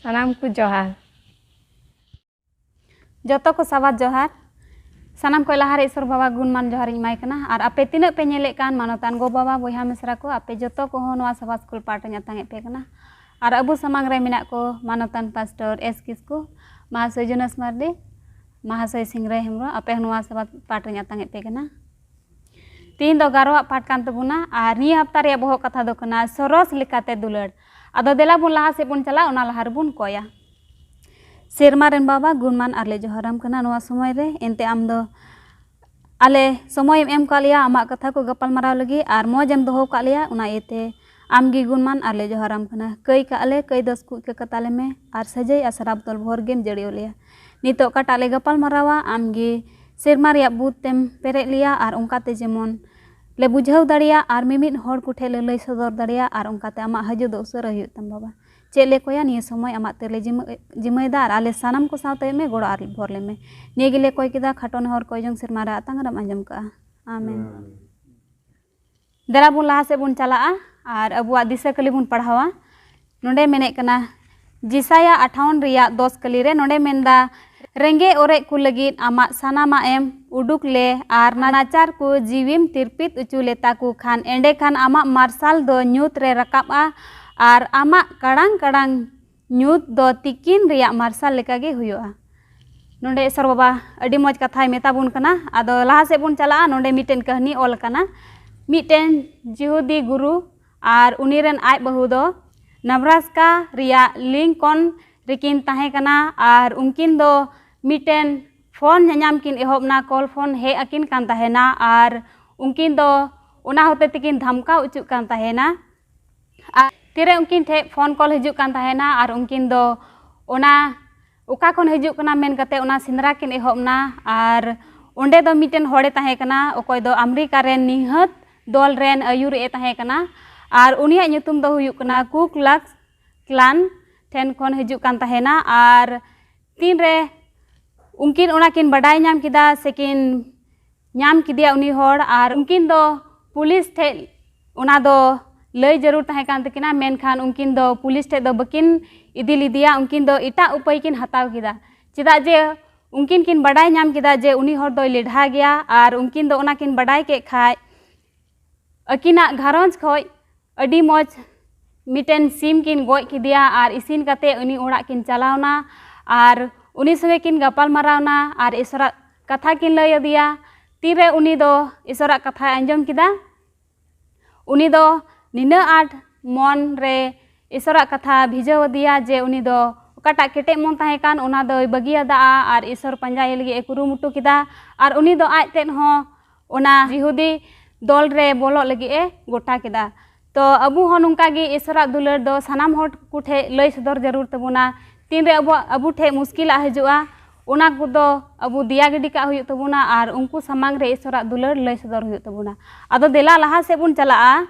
ᱥᱟᱱᱟᱢ ᱠᱚ ᱡᱚᱦᱟᱨ᱾ ᱡᱚᱛᱚ ᱠᱚ ᱥᱟᱵᱟᱫ ᱡᱚᱦᱟᱨ᱾ ᱥᱟᱱᱟᱢ ᱠᱷᱚᱱ ᱞᱟᱦᱟᱨᱮ ᱤᱥᱚᱨ ᱵᱟᱵᱟ ᱜᱩᱱ ᱢᱟᱱ ᱡᱚᱦᱟᱨ ᱤᱧ ᱮᱢᱟᱭ ᱠᱟᱱᱟ᱾ ᱟᱨ ᱟᱯᱮ ᱛᱤᱱᱟᱹᱜ ᱯᱮ ᱧᱮᱞᱮᱫ ᱠᱟᱱ ᱢᱟᱱᱚᱛᱟᱱ ᱜᱚ ᱵᱟᱵᱟ, ᱵᱚᱭᱦᱟ ᱢᱤᱥᱨᱟ ᱠᱚ, ᱟᱯᱮ ᱡᱚᱛᱚ ᱠᱚᱦᱚᱸ ᱱᱚᱣᱟ ᱥᱟᱵᱟᱫ ᱥᱠᱩᱞ ᱯᱟᱦᱴᱟᱧ ᱟᱛᱟᱝ ᱮᱫ ᱯᱮ ᱠᱟᱱᱟ᱾ ᱟᱨ ᱟᱵᱚ ᱥᱟᱢᱟᱝ ᱨᱮ ᱢᱮᱱᱟᱜ ᱠᱚ ᱢᱟᱱᱚᱛᱟᱱ ᱯᱟᱥᱴᱚᱨ ᱮᱥ ᱠᱤᱥᱠᱩ, ᱢᱟᱦᱟᱥᱚᱭ ᱡᱩᱱᱟᱥ ᱢᱟᱨᱰᱤ, ᱢᱟᱦᱟᱥᱚᱭ ᱥᱤᱝᱨᱟᱹᱭ ᱦᱮᱢᱵᱨᱚᱢ, ᱟᱯᱮ ᱦᱚᱸ ᱱᱚᱣᱟ ᱥᱟᱵᱟᱫ ᱯᱟᱦᱴᱟᱧ ᱟᱛᱟᱝ ᱮᱫ ᱯᱮ ᱠᱟᱱᱟ᱾ ᱛᱤᱦᱤᱧ ᱫᱚ ᱜᱟᱨᱚᱣᱟᱜ ᱯᱟᱴ ᱠᱟᱱ ᱛᱟᱵᱚᱱᱟ ᱟᱨ ᱱᱤᱭᱟᱹ ᱦᱟᱯᱛᱟ ᱨᱮᱭᱟᱜ ᱵᱚᱦᱚᱜ ᱠᱟᱛᱷᱟ ᱫᱚ ᱠᱟᱱᱟ ᱥᱚᱨᱚᱥ ᱞᱮᱠᱟᱛᱮ ᱫᱩᱞᱟᱹᱲ᱾ ᱟᱫᱚ ᱫᱮᱞᱟ ᱵᱚᱱ ᱞᱟᱦᱟ ᱥᱮᱫ ᱵᱚᱱ ᱪᱟᱞᱟᱜ, ᱚᱱᱟ ᱞᱟᱦᱟ ᱨᱮᱵᱚᱱ ᱠᱚᱭᱟ᱾ ᱥᱮᱨᱢᱟ ᱨᱮᱱ ᱵᱟᱵᱟ ᱜᱩᱱᱢᱟᱱ ᱟᱨ ᱞᱮ ᱡᱚᱦᱟᱨᱟᱢ ᱠᱟᱱᱟ ᱱᱚᱣᱟ ᱥᱚᱢᱚᱭ ᱨᱮ, ᱮᱱᱛᱮ ᱟᱢ ᱫᱚ ᱟᱞᱮ ᱥᱚᱢᱚᱭᱮᱢ ᱮᱢ ᱠᱟᱜ ᱞᱮᱭᱟ ᱟᱢᱟᱜ ᱠᱟᱛᱷᱟ ᱠᱚ ᱜᱟᱯᱟᱞ ᱢᱟᱨᱟᱣ ᱞᱟᱹᱜᱤᱫ ᱟᱨ ᱢᱚᱡᱽ ᱮᱢ ᱫᱚᱦᱚ ᱠᱟᱜ ᱞᱮᱭᱟ, ᱚᱱᱟ ᱤᱭᱟᱹᱛᱮ ᱟᱢ ᱜᱮ ᱜᱩᱱᱢᱟᱱ ᱟᱨ ᱞᱮ ᱡᱚᱦᱟᱨᱟᱢ ᱠᱟᱱᱟ᱾ ᱠᱟᱹᱭ ᱠᱟᱜ ᱞᱮ, ᱠᱟᱹᱭ ᱫᱚᱥ ᱠᱚ ᱤᱠᱟᱹ ᱠᱟᱛᱟ ᱞᱮ ᱢᱮ ᱟᱨ ᱥᱟᱹᱡᱟᱹᱭ ᱟᱨ ᱥᱟᱨᱟᱯ ᱛᱚᱞ ᱵᱷᱚᱨ ᱜᱮᱢ ᱡᱟᱹᱲᱤᱭᱟᱹᱣ ᱞᱮᱭᱟ᱾ ᱱᱤᱛᱚᱜ ᱚᱠᱟᱴᱟᱜ ᱞᱮ ᱜᱟᱯᱟᱞ ᱢᱟᱨᱟᱣᱟ, ᱟᱢ ᱜᱮ ᱥᱮᱨᱢᱟ ᱨᱮᱭᱟᱜ ᱵᱩᱫ ᱛᱮᱢ ᱯᱮᱨᱮᱡ ᱞᱮᱭᱟ ᱟᱨ ᱚᱱᱠᱟᱛᱮ ᱡᱮᱢᱚᱱ ᱞᱮ ᱵᱩᱡᱷᱟᱹᱣ ᱫᱟᱲᱮᱭᱟᱜ ᱟᱨ ᱢᱤᱢᱤᱫ ᱦᱚᱲ ᱠᱚᱴᱷᱮᱱ ᱞᱮ ᱞᱟᱹᱭ ᱥᱚᱫᱚᱨ ᱫᱟᱲᱮᱭᱟᱜ ᱟᱨ ᱚᱱᱠᱟᱛᱮ ᱟᱢᱟᱜ ᱦᱤᱡᱩᱜ ᱫᱚ ᱩᱥᱟᱹᱨᱟ ᱦᱩᱭᱩᱜ ᱛᱟᱢ ᱵᱟᱵᱟ᱾ ᱪᱮᱫ ᱞᱮ ᱠᱚᱭᱟ ᱱᱤᱭᱟᱹ ᱥᱚᱢᱚᱭ ᱟᱢᱟᱜ ᱛᱤ ᱨᱮᱞᱮ ᱡᱤᱢᱟᱹ-, ᱡᱤᱢᱟᱹᱭᱮᱫᱟ ᱟᱨ ᱟᱞᱮ ᱥᱟᱱᱟᱢ ᱠᱚ ᱥᱟᱶᱛᱮ ᱢᱮ ᱜᱚᱲᱚ ᱟᱨ ᱵᱷᱚᱨ ᱞᱮ ᱢᱮ᱾ ᱱᱤᱭᱟᱹ ᱜᱮᱞᱮ ᱠᱚᱭ ᱠᱮᱫᱟ, ᱠᱷᱟᱴᱚ ᱱᱮᱦᱚᱨ ᱠᱚᱭ ᱡᱚᱝ ᱥᱮᱨᱢᱟ ᱨᱮ ᱟᱛᱟᱝ ᱨᱮᱢ ᱟᱸᱡᱚᱢ ᱠᱟᱜᱼᱟ᱾ ᱟᱢᱮᱱ᱾ ᱫᱮᱞᱟ ᱵᱚᱱ ᱞᱟᱦᱟ ᱥᱮᱫ ᱵᱚᱱ ᱪᱟᱞᱟᱜᱼᱟ ᱟᱨ ᱟᱵᱚᱣᱟᱜ ᱫᱤᱥᱟᱹ ᱠᱟᱹᱞᱤ ᱵᱚᱱ ᱯᱟᱲᱦᱟᱣᱟ᱾ ᱱᱚᱰᱮ ᱢᱮᱱᱮᱫ ᱠᱟᱱᱟ, ᱡᱮᱥᱟᱭᱟ ᱟᱴᱷᱟᱣᱚᱱ ᱨᱮᱭᱟᱜ ᱫᱚᱥ ᱠᱟᱹᱞᱤ ᱨᱮ ᱱᱚᱰᱮ ᱢᱮᱱᱫᱟ, ᱨᱮᱸᱜᱮᱡ ᱚᱨᱮᱡ ᱠᱚ ᱞᱟᱹᱜᱤᱫ ᱟᱢᱟᱜ ᱥᱟᱱᱟᱢᱟᱜ ᱮᱢ ᱩᱰᱩᱠ ᱞᱮ ᱟᱨ ᱱᱟᱪᱟᱨ ᱠᱚ ᱡᱤᱣᱤᱢ ᱛᱤᱨᱯᱤᱛ ᱚᱪᱚ ᱞᱮᱛᱟ ᱠᱚ ᱠᱷᱟᱱ, ᱮᱸᱰᱮᱠᱷᱟᱱ ᱟᱢᱟᱜ ᱢᱟᱨᱥᱟᱞ ᱫᱚ ᱧᱩᱛ ᱨᱮ ᱨᱟᱠᱟᱵᱼᱟ ᱟᱨ ᱟᱢᱟᱜ ᱠᱟᱲᱟᱝ ᱠᱟᱲᱟᱝ ᱧᱩᱛ ᱫᱚ ᱛᱤᱠᱤᱱ ᱨᱮᱭᱟᱜ ᱢᱟᱨᱥᱟᱞ ᱞᱮᱠᱟᱜᱮ ᱦᱩᱭᱩᱜᱼᱟ᱾ ᱱᱚᱰᱮ ᱤᱥᱚᱨ ᱵᱟᱵᱟ ᱟᱹᱰᱤ ᱢᱚᱡᱽ ᱠᱟᱛᱷᱟᱭ ᱢᱮᱛᱟ ᱵᱚᱱ ᱠᱟᱱᱟ᱾ ᱟᱫᱚ ᱞᱟᱦᱟ ᱥᱮᱫ ᱵᱚᱱ ᱪᱟᱞᱟᱜᱼᱟ᱾ ᱱᱚᱰᱮ ᱢᱤᱫᱴᱮᱱ ᱠᱟᱹᱦᱱᱤ ᱚᱞ ᱟᱠᱟᱱᱟ᱾ ᱢᱤᱫᱴᱮᱱ ᱡᱤᱦᱩᱫᱤ ᱜᱩᱨᱩ ᱟᱨ ᱩᱱᱤ ᱨᱮᱱ ᱟᱡ ᱵᱟᱹᱦᱩ ᱫᱚ ᱱᱟᱵᱨᱟᱥᱠᱟ ᱨᱮᱭᱟᱜ ᱞᱤᱝᱠᱚᱱ ᱨᱮᱠᱤᱱ ᱛᱟᱦᱮᱸ ᱠᱟᱱᱟ ᱟᱨ ᱩᱱᱠᱤᱱ ᱫᱚ ᱢᱤᱫᱴᱮᱱ ᱯᱷᱳᱱ ᱧᱟᱧᱟᱢ ᱠᱤᱱ ᱮᱦᱚᱵ ᱮᱱᱟ, ᱠᱚᱞ ᱯᱷᱳᱱ ᱦᱮᱡ ᱟᱹᱠᱤᱱ ᱠᱟᱱ ᱛᱟᱦᱮᱱᱟ ᱟᱨ ᱩᱱᱠᱤᱱ ᱫᱚ ᱚᱱᱟ ᱦᱚᱛᱮ ᱛᱮᱠᱤᱱ ᱫᱷᱟᱢᱠᱟᱣ ᱚᱪᱚᱜ ᱠᱟᱱ ᱛᱟᱦᱮᱱᱟ᱾ ᱟᱨ ᱛᱤᱨᱮ ᱩᱱᱠᱤᱱ ᱴᱷᱮᱱ ᱯᱷᱳᱱ ᱠᱚᱞ ᱦᱤᱡᱩᱜ ᱠᱟᱱ ᱛᱟᱦᱮᱱᱟ ᱟᱨ ᱩᱱᱠᱤᱱ ᱫᱚ ᱚᱱᱟ ᱚᱠᱟ ᱠᱷᱚᱱ ᱦᱤᱡᱩᱜ ᱠᱟᱱᱟ ᱢᱮᱱ ᱠᱟᱛᱮ ᱚᱱᱟ ᱥᱮᱸᱫᱽᱨᱟ ᱠᱤᱱ ᱮᱦᱚᱵ ᱮᱱᱟ᱾ ᱟᱨ ᱚᱸᱰᱮ ᱫᱚ ᱢᱤᱫᱴᱮᱱ ᱦᱚᱲᱮ ᱛᱟᱦᱮᱸ ᱠᱟᱱᱟ, ᱚᱠᱚᱭ ᱫᱚ ᱟᱢᱮᱨᱤᱠᱟ ᱨᱮᱱ ᱱᱤᱦᱟᱹᱛ ᱫᱚᱞ ᱨᱮᱱ ᱟᱹᱭᱩᱨᱤᱡ ᱮ ᱛᱟᱦᱮᱸ ᱠᱟᱱᱟ᱾ ᱟᱨ ᱩᱱᱤᱭᱟᱜ ᱧᱩᱛᱩᱢ ᱫᱚ ᱦᱩᱭᱩᱜ ᱠᱟᱱᱟ ᱠᱩ ᱠᱞᱟᱠᱥ ᱠᱞᱟᱱ ᱴᱷᱮᱱ ᱠᱷᱚᱱ ᱦᱤᱡᱩᱜ ᱠᱟᱱ ᱛᱟᱦᱮᱱᱟ᱾ ᱟᱨ ᱛᱤᱱᱨᱮ ᱩᱱᱠᱤᱱ ᱚᱱᱟ ᱠᱤᱱ ᱵᱟᱰᱟᱭ ᱧᱟᱢ ᱠᱮᱫᱟ ᱥᱮ ᱠᱤᱱ ᱧᱟᱢ ᱠᱮᱫᱮᱭᱟ ᱩᱱᱤ ᱦᱚᱲ, ᱟᱨ ᱩᱱᱠᱤᱱ ᱫᱚ ᱯᱩᱞᱤᱥ ᱴᱷᱮᱱ ᱚᱱᱟ ᱫᱚ ᱞᱟᱹᱭ ᱡᱟᱹᱨᱩᱲ ᱛᱟᱦᱮᱸ ᱠᱟᱱ ᱛᱟᱹᱠᱤᱱᱟ, ᱢᱮᱱᱠᱷᱟᱱ ᱩᱱᱠᱤᱱ ᱫᱚ ᱯᱩᱞᱤᱥ ᱴᱷᱮᱱ ᱫᱚ ᱵᱟᱹᱠᱤᱱ ᱤᱫᱤ ᱞᱮᱫᱮᱭᱟ᱾ ᱩᱱᱠᱤᱱ ᱫᱚ ᱮᱴᱟᱜ ᱩᱯᱟᱹᱭ ᱠᱤᱱ ᱦᱟᱛᱟᱣ ᱠᱮᱫᱟ, ᱪᱮᱫᱟᱜ ᱡᱮ ᱩᱱᱠᱤᱱ ᱠᱤᱱ ᱵᱟᱰᱟᱭ ᱧᱟᱢ ᱠᱮᱫᱟ ᱡᱮ ᱩᱱᱤ ᱦᱚᱲ ᱫᱚᱭ ᱞᱮᱰᱷᱟ ᱜᱮᱭᱟ, ᱟᱨ ᱩᱱᱠᱤᱱ ᱫᱚ ᱚᱱᱟ ᱠᱤᱱ ᱵᱟᱰᱟᱭ ᱠᱮᱫ ᱠᱷᱟᱡ ᱟᱹᱠᱤᱱᱟᱜ ᱜᱷᱟᱨᱚᱸᱡᱽ ᱠᱷᱚᱡ ᱟᱹᱰᱤ ᱢᱚᱡᱽ ᱢᱤᱫᱴᱮᱱ ᱥᱤᱢ ᱠᱤᱱ ᱜᱚᱡ ᱠᱮᱫᱮᱭᱟ ᱟᱨ ᱤᱥᱤᱱ ᱠᱟᱛᱮ ᱩᱱᱤ ᱚᱲᱟᱜ ᱠᱤᱱ ᱪᱟᱞᱟᱣᱱᱟ ᱟᱨ ᱩᱱᱤ ᱥᱚᱸᱜᱮ ᱠᱤᱱ ᱜᱟᱯᱟᱞ ᱢᱟᱨᱟᱣᱱᱟ ᱟᱨ ᱤᱥᱚᱨᱟᱜ ᱠᱟᱛᱷᱟ ᱠᱤᱱ ᱞᱟᱹᱭ ᱟᱫᱮᱭᱟ᱾ ᱛᱤᱨᱮ ᱩᱱᱤ ᱫᱚ ᱤᱥᱚᱨᱟᱜ ᱠᱟᱛᱷᱟᱭ ᱟᱸᱡᱚᱢ ᱠᱮᱫᱟ, ᱩᱱᱤ ᱫᱚ ᱱᱤᱱᱟᱹᱜ ᱟᱸᱴ ᱢᱚᱱ ᱨᱮ ᱤᱥᱚᱨᱟᱜ ᱠᱟᱛᱷᱟ ᱵᱷᱤᱡᱟᱹᱣ ᱟᱫᱮᱭᱟ ᱡᱮ ᱩᱱᱤ ᱫᱚ ᱚᱠᱟᱴᱟᱜ ᱠᱮᱴᱮᱡ ᱢᱚᱱ ᱛᱟᱦᱮᱸ ᱠᱟᱱ ᱚᱱᱟ ᱫᱚᱭ ᱵᱟᱹᱜᱤᱭᱟᱫᱟ ᱟᱨ ᱤᱥᱚᱨ ᱯᱟᱸᱡᱟᱭᱮ ᱞᱟᱹᱜᱤᱫ ᱮ ᱠᱩᱨᱩᱢᱩᱴᱩ ᱠᱮᱫᱟ᱾ ᱟᱨ ᱩᱱᱤ ᱫᱚ ᱟᱡ ᱛᱮᱫ ᱦᱚᱸ ᱚᱱᱟ ᱡᱤᱦᱩᱫᱤ ᱫᱚᱞ ᱨᱮ ᱵᱚᱞᱚᱜ ᱞᱟᱹᱜᱤᱫ ᱮ ᱜᱚᱴᱟ ᱠᱮᱫᱟ᱾ ᱛᱚ ᱟᱵᱚ ᱦᱚᱸ ᱱᱚᱝᱠᱟ ᱜᱮ ᱤᱥᱚᱨᱟᱜ ᱫᱩᱞᱟᱹᱲ ᱫᱚ ᱥᱟᱱᱟᱢ ᱦᱚᱲ ᱠᱚ ᱴᱷᱮᱡ ᱞᱟᱹᱭ ᱥᱚᱫᱚᱨ ᱡᱟᱹᱨᱩᱲ ᱛᱟᱵᱚᱱᱟ᱾ ᱛᱤᱱᱨᱮ ᱟᱵᱚᱣᱟᱜ, ᱟᱵᱚ ᱴᱷᱮᱡ ᱢᱩᱥᱠᱤᱞᱟᱜ ᱦᱤᱡᱩᱜᱼᱟ, ᱚᱱᱟ ᱠᱚᱫᱚ ᱟᱵᱚ ᱫᱮᱭᱟ ᱜᱤᱰᱤ ᱠᱟᱜ ᱦᱩᱭᱩᱜ ᱛᱟᱵᱚᱱᱟ ᱟᱨ ᱩᱱᱠᱩ ᱥᱟᱢᱟᱝ ᱨᱮ ᱤᱥᱚᱨᱟᱜ ᱫᱩᱞᱟᱹᱲ ᱞᱟᱹᱭ ᱥᱚᱫᱚᱨ ᱦᱩᱭᱩᱜ ᱛᱟᱵᱚᱱᱟ᱾ ᱟᱫᱚ ᱫᱮᱞᱟ ᱞᱟᱦᱟ ᱥᱮᱫ ᱵᱚᱱ ᱪᱟᱞᱟᱜᱼᱟ᱾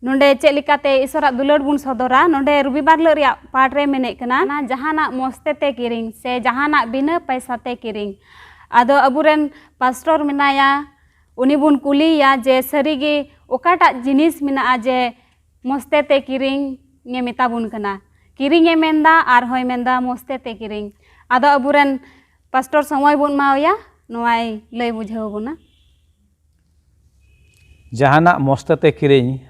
ᱱᱚᱰᱮ ᱪᱮᱫ ᱞᱮᱠᱟᱛᱮ ᱤᱥᱚᱨᱟᱜ ᱫᱩᱞᱟᱹᱲ ᱵᱚᱱ ᱥᱚᱫᱚᱨᱟ? ᱱᱚᱰᱮ ᱨᱚᱵᱤᱵᱟᱨ ᱦᱤᱞᱳᱜ ᱨᱮᱭᱟᱜ ᱯᱟᱴ ᱨᱮ ᱢᱮᱱᱮᱫ ᱠᱟᱱᱟ, ᱚᱱᱟ ᱡᱟᱦᱟᱱᱟᱜ ᱢᱚᱥᱛᱮ ᱛᱮ ᱠᱤᱨᱤᱧ ᱥᱮ ᱡᱟᱦᱟᱱᱟᱜ ᱵᱤᱱᱟᱹ ᱯᱟᱭᱥᱟ ᱛᱮ ᱠᱤᱨᱤᱧ᱾ ᱟᱫᱚ ᱟᱵᱚᱨᱮᱱ ᱯᱟᱥᱴᱚᱨ ᱢᱮᱱᱟᱭᱟ, ᱩᱱᱤ ᱵᱚᱱ ᱠᱩᱞᱤᱭᱮᱭᱟ ᱡᱮ ᱥᱟᱹᱨᱤᱜᱮ ᱚᱠᱟᱴᱟᱜ ᱡᱤᱱᱤᱥ ᱢᱮᱱᱟᱜᱼᱟ ᱡᱮ ᱢᱚᱥᱛᱮ ᱛᱮ ᱠᱤᱨᱤᱧ ᱮ ᱢᱮᱛᱟ ᱵᱚᱱ ᱠᱟᱱᱟ᱾ ᱠᱤᱨᱤᱧ ᱮ ᱢᱮᱱᱫᱟ ᱟᱨ ᱦᱚᱸᱭ ᱢᱮᱱᱫᱟ ᱢᱚᱥᱛᱮ ᱛᱮ ᱠᱤᱨᱤᱧ᱾ ᱟᱫᱚ ᱟᱵᱚᱨᱮᱱ ᱯᱟᱥᱴᱚᱨ ᱥᱚᱢᱚᱭ ᱵᱚᱱ ᱮᱢᱟᱣᱟᱭᱟ, ᱱᱚᱣᱟᱭ ᱞᱟᱹᱭ ᱵᱩᱡᱷᱟᱹᱣ ᱵᱚᱱᱟ᱾ ᱡᱟᱦᱟᱱᱟᱜ ᱢᱚᱥᱛᱮ ᱛᱮ ᱠᱤᱨᱤᱧ,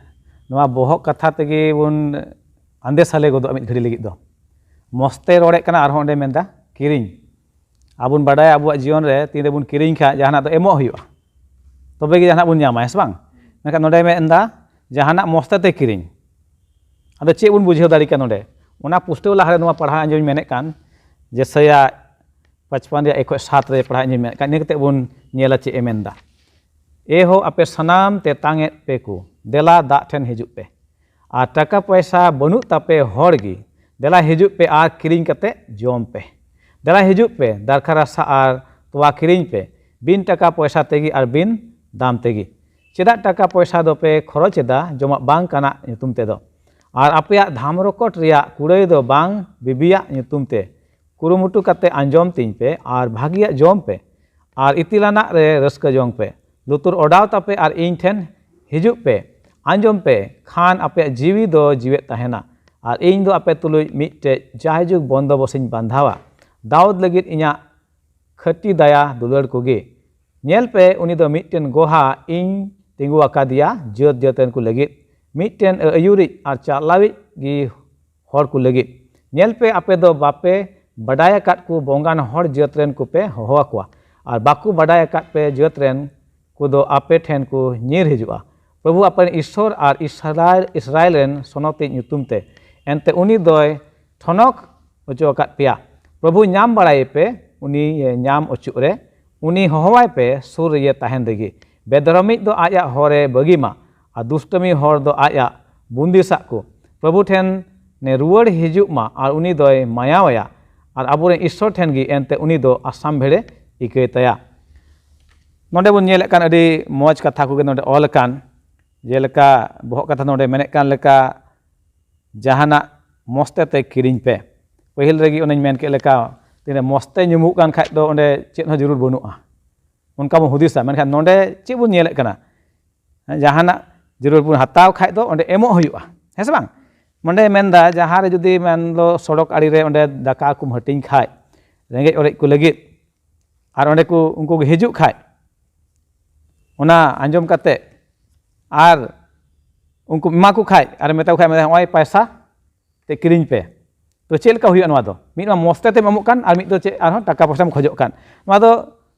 ᱱᱚᱣᱟ ᱵᱚᱦᱚᱜ ᱠᱟᱛᱷᱟ ᱛᱮᱜᱮ ᱵᱚᱱ ᱟᱸᱫᱮ ᱥᱟᱞᱮ ᱜᱚᱫᱚᱜᱼᱟ ᱢᱤᱫ ᱜᱷᱟᱹᱲᱤ ᱞᱟᱹᱜᱤᱫ ᱫᱚ᱾ ᱢᱚᱥᱛᱮ ᱨᱚᱲᱮᱫ ᱠᱟᱱᱟ, ᱟᱨᱦᱚᱸ ᱚᱸᱰᱮ ᱢᱮᱱᱫᱟ ᱠᱤᱨᱤᱧ᱾ ᱟᱵᱚᱱ ᱵᱟᱰᱟᱭᱟ ᱟᱵᱚᱣᱟᱜ ᱡᱤᱭᱚᱱ ᱨᱮ ᱛᱤᱱ ᱨᱮᱵᱚᱱ ᱠᱤᱨᱤᱧ ᱠᱷᱟᱡ ᱡᱟᱦᱟᱱᱟᱜ ᱫᱚ ᱮᱢᱚᱜ ᱦᱩᱭᱩᱜᱼᱟ, ᱛᱚᱵᱮ ᱜᱮ ᱡᱟᱦᱟᱱᱟᱜ ᱵᱚᱱ ᱧᱟᱢᱟ, ᱦᱮᱸ ᱥᱮ ᱵᱟᱝ? ᱢᱮᱱᱠᱷᱟᱱ ᱱᱚᱸᱰᱮ ᱢᱮᱱᱫᱟ ᱡᱟᱦᱟᱱᱟᱜ ᱢᱚᱥᱛᱮ ᱛᱮ ᱠᱤᱨᱤᱧ᱾ ᱟᱫᱚ ᱪᱮᱫ ᱵᱚᱱ ᱵᱩᱡᱷᱟᱹᱣ ᱫᱟᱲᱮ ᱠᱟᱜ ᱱᱚᱸᱰᱮ? ᱚᱱᱟ ᱯᱩᱥᱴᱟᱹᱣ ᱞᱟᱦᱟᱨᱮ ᱱᱚᱣᱟ ᱯᱟᱲᱦᱟᱣ ᱟᱸᱡᱚᱢ ᱢᱮᱱᱮᱫ ᱠᱟᱱ, ᱡᱮᱥᱟᱭᱟ ᱯᱟᱸᱪᱯᱟᱱ ᱨᱮᱭᱟᱜ ᱮᱠ ᱠᱷᱚᱡ ᱥᱟᱛ ᱨᱮ ᱯᱟᱲᱦᱟᱣ ᱟᱸᱡᱚᱢ ᱢᱮᱱᱮᱫ ᱠᱟᱱ, ᱤᱱᱟᱹ ᱠᱟᱛᱮ ᱵᱚᱱ ᱧᱮᱞᱟ ᱪᱮᱫ ᱮ ᱢᱮᱱᱫᱟ᱾ ᱮ ᱦᱳ ᱟᱯᱮ ᱥᱟᱱᱟᱢ ᱛᱮᱛᱟᱝ ᱮᱫ ᱯᱮ ᱠᱚ, ᱫᱮᱞᱟ ᱫᱟᱜ ᱴᱷᱮᱱ ᱦᱤᱡᱩᱜ ᱯᱮ, ᱟᱨ ᱴᱟᱠᱟ ᱯᱚᱭᱥᱟ ᱵᱟᱹᱱᱩᱜ ᱛᱟᱯᱮ ᱦᱚᱲ ᱜᱮ, ᱫᱮᱞᱟ ᱦᱤᱡᱩᱜ ᱯᱮ ᱟᱨ ᱠᱤᱨᱤᱧ ᱠᱟᱛᱮ ᱡᱚᱢ ᱯᱮ᱾ ᱫᱮᱞᱟ ᱦᱤᱡᱩᱜ ᱯᱮ, ᱫᱟᱨᱠᱷᱟ ᱨᱟᱥᱟ ᱟᱨ ᱛᱚᱣᱟ ᱠᱤᱨᱤᱧ ᱯᱮ, ᱵᱤᱱ ᱴᱟᱠᱟ ᱯᱚᱭᱥᱟ ᱛᱮᱜᱮ ᱟᱨ ᱵᱤᱱ ᱫᱟᱢ ᱛᱮᱜᱮ᱾ ᱪᱮᱫᱟᱜ ᱴᱟᱠᱟ ᱯᱚᱭᱥᱟ ᱫᱚᱯᱮ ᱠᱷᱚᱨᱚᱪ ᱮᱫᱟ ᱡᱚᱢᱟᱜ ᱵᱟᱝ ᱠᱟᱱᱟᱜ ᱧᱩᱛᱩᱢ ᱛᱮᱫᱚ? ᱟᱨ ᱟᱯᱮᱭᱟᱜ ᱫᱷᱟᱢ ᱨᱚᱠᱚᱴ ᱨᱮᱭᱟᱜ ᱠᱩᱲᱟᱹᱭ ᱫᱚ ᱵᱟᱝ ᱵᱤᱵᱤᱭᱟᱜ ᱧᱩᱛᱩᱢ ᱛᱮ᱾ ᱠᱩᱨᱩᱢᱩᱴᱩ ᱠᱟᱛᱮ ᱟᱸᱡᱚᱢ ᱛᱤᱧ ᱯᱮ ᱟᱨ ᱵᱷᱟᱹᱜᱤᱭᱟᱜ ᱡᱚᱢ ᱯᱮ ᱟᱨ ᱤᱛᱤᱞᱟᱱᱟᱜ ᱨᱮ ᱨᱟᱹᱥᱠᱟᱹ ᱡᱚᱝ ᱯᱮ᱾ ᱞᱩᱛᱩᱨ ᱚᱰᱟᱣ ᱛᱟᱯᱮ ᱟᱨ ᱤᱧ ᱴᱷᱮᱱ ᱦᱤᱡᱩᱜ ᱯᱮ, ᱟᱸᱡᱚᱢ ᱯᱮ, ᱠᱷᱟᱱ ᱟᱯᱮᱭᱟᱜ ᱡᱤᱣᱤ ᱫᱚ ᱡᱤᱣᱮᱫ ᱛᱟᱦᱮᱱᱟ᱾ ᱟᱨ ᱤᱧ ᱫᱚ ᱟᱯᱮ ᱛᱩᱞᱩᱡ ᱢᱤᱫᱴᱮᱡ ᱡᱟᱭᱡᱩᱜᱽ ᱵᱚᱱᱫᱚᱵᱚᱥ ᱤᱧ ᱵᱟᱸᱫᱷᱟᱣᱟ, ᱫᱟᱣᱩᱫ ᱞᱟᱹᱜᱤᱫ ᱤᱧᱟᱹᱜ ᱠᱷᱟᱹᱴᱤ ᱫᱟᱭᱟ ᱫᱩᱞᱟᱹᱲ ᱠᱚᱜᱮ᱾ ᱧᱮᱞ ᱯᱮ, ᱩᱱᱤ ᱫᱚ ᱢᱤᱫᱴᱮᱱ ᱜᱚᱦᱟ ᱤᱧ ᱛᱤᱸᱜᱩ ᱟᱠᱟᱫᱮᱭᱟ ᱡᱟᱹᱛ ᱡᱟᱹᱛ ᱨᱮᱱ ᱠᱚ ᱞᱟᱹᱜᱤᱫ, ᱢᱤᱫᱴᱮᱱ ᱟᱹᱭᱩᱨᱤᱡ ᱟᱨ ᱪᱟᱞᱟᱣᱤᱡ ᱜᱮ ᱦᱚᱲ ᱠᱚ ᱞᱟᱹᱜᱤᱫ᱾ ᱧᱮᱞ ᱯᱮ, ᱟᱯᱮ ᱫᱚ ᱵᱟᱯᱮ ᱵᱟᱰᱟᱭ ᱟᱠᱟᱫ ᱠᱚ ᱵᱚᱝᱜᱟᱱ ᱦᱚᱲ ᱡᱟᱹᱛ ᱨᱮᱱ ᱠᱚᱯᱮ ᱦᱚᱦᱚ ᱟᱠᱚᱣᱟ, ᱟᱨ ᱵᱟᱠᱚ ᱵᱟᱰᱟᱭ ᱟᱠᱟᱫ ᱯᱮ ᱡᱟᱹᱛ ᱨᱮᱱ ᱠᱚᱫᱚ ᱟᱯᱮ ᱴᱷᱮᱱ ᱠᱚ ᱧᱤᱨ ᱦᱤᱡᱩᱜᱼᱟ᱾ ᱯᱨᱚᱵᱷᱩ ᱟᱯᱮ ᱨᱮᱱ ᱤᱥᱥᱚᱨ ᱟᱨ ᱤᱥᱨᱟᱭᱮᱞ, ᱤᱥᱨᱟᱭᱮᱞ ᱨᱮᱱ ᱥᱚᱱᱚᱛᱤᱡ ᱧᱩᱛᱩᱢ ᱛᱮ, ᱮᱱᱛᱮ ᱩᱱᱤ ᱫᱚᱭ ᱴᱷᱚᱱᱚᱠ ᱦᱚᱪᱚ ᱟᱠᱟᱫ ᱯᱮᱭᱟ᱾ ᱯᱨᱚᱵᱷᱩ ᱧᱟᱢ ᱵᱟᱲᱟᱭᱮ ᱯᱮ, ᱩᱱᱤ ᱧᱟᱢ ᱚᱪᱚᱜ ᱨᱮ, ᱩᱱᱤ ᱦᱚᱦᱚᱣᱟᱭ ᱯᱮ, ᱥᱩᱨ ᱨᱮᱭᱮ ᱛᱟᱦᱮᱱ ᱨᱮᱜᱮ᱾ ᱵᱮᱫᱷᱚᱨᱚᱢᱤᱡ ᱫᱚ ᱟᱡᱟᱜ ᱦᱚᱨᱮ ᱵᱟᱹᱜᱤ ᱢᱟ, ᱟᱨ ᱫᱩᱥᱴᱟᱹᱢᱤ ᱦᱚᱲ ᱫᱚ ᱟᱡᱟᱜ ᱵᱩᱱᱫᱤᱥᱟᱜ ᱠᱚ᱾ ᱯᱨᱚᱵᱷᱩ ᱴᱷᱮᱱ ᱮ ᱨᱩᱣᱟᱹᱲ ᱦᱤᱡᱩᱜ ᱢᱟ, ᱟᱨ ᱩᱱᱤ ᱫᱚᱭ ᱢᱟᱭᱟᱣᱟᱭᱟ, ᱟᱨ ᱟᱵᱚᱨᱮᱱ ᱤᱥᱥᱚᱨ ᱴᱷᱮᱱ ᱜᱮ ᱮᱱᱛᱮ ᱩᱱᱤ ᱫᱚ ᱟᱥᱟᱢ ᱵᱷᱮᱲᱮ ᱤᱠᱟᱹᱭ ᱛᱟᱭᱟ᱾ ᱱᱚᱰᱮ ᱵᱚᱱ ᱧᱮᱞᱮᱫ ᱠᱟᱱ ᱟᱹᱰᱤ ᱢᱚᱡᱽ ᱠᱟᱛᱷᱟ ᱠᱚᱜᱮ ᱱᱚᱰᱮ ᱚᱞ ᱟᱠᱟᱱ, ᱡᱮᱞᱮᱠᱟ ᱵᱚᱦᱚᱜ ᱠᱟᱛᱷᱟ ᱱᱚᱰᱮ ᱢᱮᱱᱮᱫ ᱠᱟᱱ ᱞᱮᱠᱟ, ᱡᱟᱦᱟᱱᱟᱜ ᱢᱚᱥᱛᱮ ᱛᱮ ᱠᱤᱨᱤᱧ ᱯᱮ᱾ ᱯᱟᱹᱦᱤᱞ ᱨᱮᱜᱮ ᱚᱱᱮᱧ ᱢᱮᱱ ᱠᱮᱫ ᱞᱮᱠᱟ, ᱛᱤᱱᱟᱹᱜ ᱢᱚᱥᱛᱮ ᱧᱩᱢᱩᱜ ᱠᱟᱱ ᱠᱷᱟᱡ ᱫᱚ ᱚᱸᱰᱮ ᱪᱮᱫ ᱦᱚᱸ ᱡᱟᱹᱨᱩᱲ ᱵᱟᱹᱱᱩᱜᱼᱟ, ᱚᱱᱠᱟ ᱵᱚᱱ ᱦᱩᱫᱤᱥᱟ᱾ ᱢᱮᱱᱠᱷᱟᱱ ᱱᱚᱰᱮ ᱪᱮᱫ ᱵᱚᱱ ᱧᱮᱞᱮᱫ ᱠᱟᱱᱟ? ᱡᱟᱦᱟᱱᱟᱜ ᱡᱟᱹᱨᱩᱲ ᱵᱚᱱ ᱦᱟᱛᱟᱣ ᱠᱷᱟᱡ ᱫᱚ ᱚᱸᱰᱮ ᱮᱢᱚᱜ ᱦᱩᱭᱩᱜᱼᱟ, ᱦᱮᱸ ᱥᱮ ᱵᱟᱝ? ᱱᱚᱰᱮ ᱢᱮᱱᱫᱟ, ᱡᱟᱦᱟᱸ ᱨᱮ ᱡᱩᱫᱤ ᱢᱮᱱ ᱞᱚ ᱥᱚᱲᱚᱠ ᱟᱲᱮ ᱨᱮ ᱚᱸᱰᱮ ᱫᱟᱠᱟ ᱠᱚᱢ ᱦᱟᱹᱴᱤᱧ ᱠᱷᱟᱡ, ᱨᱮᱸᱜᱮᱡ ᱚᱨᱮᱡ ᱠᱚ ᱞᱟᱹᱜᱤᱫ, ᱟᱨ ᱚᱸᱰᱮ ᱠᱚ ᱩᱱᱠᱩ ᱠᱚ ᱦᱤᱡᱩᱜ ᱠᱷᱟᱡ, ᱚᱱᱟ ᱟᱸᱡᱚᱢ ᱠᱟᱛᱮ ᱟᱨ ᱩᱱᱠᱩ ᱮᱢᱟ ᱠᱚ ᱠᱷᱟᱡ ᱟᱨ ᱢᱮᱛᱟ ᱠᱚ ᱠᱷᱟᱡ, ᱱᱚᱜᱼᱚᱭ ᱯᱟᱭᱥᱟ ᱛᱮ ᱠᱤᱨᱤᱧ ᱯᱮ᱾ ᱛᱚ ᱪᱮᱫ ᱞᱮᱠᱟ ᱦᱩᱭᱩᱜᱼᱟ ᱱᱚᱣᱟ ᱫᱚ? ᱢᱤᱫ ᱢᱟ ᱢᱚᱥᱛᱮ ᱛᱮᱢ ᱮᱢᱚᱜ ᱠᱟᱱ, ᱟᱨ ᱢᱤᱫ ᱫᱚ ᱪᱮᱫ ᱟᱨᱦᱚᱸ ᱴᱟᱠᱟ ᱯᱚᱭᱥᱟᱢ ᱠᱷᱚᱡᱚᱜ ᱠᱟᱱ᱾ ᱱᱚᱣᱟ ᱫᱚ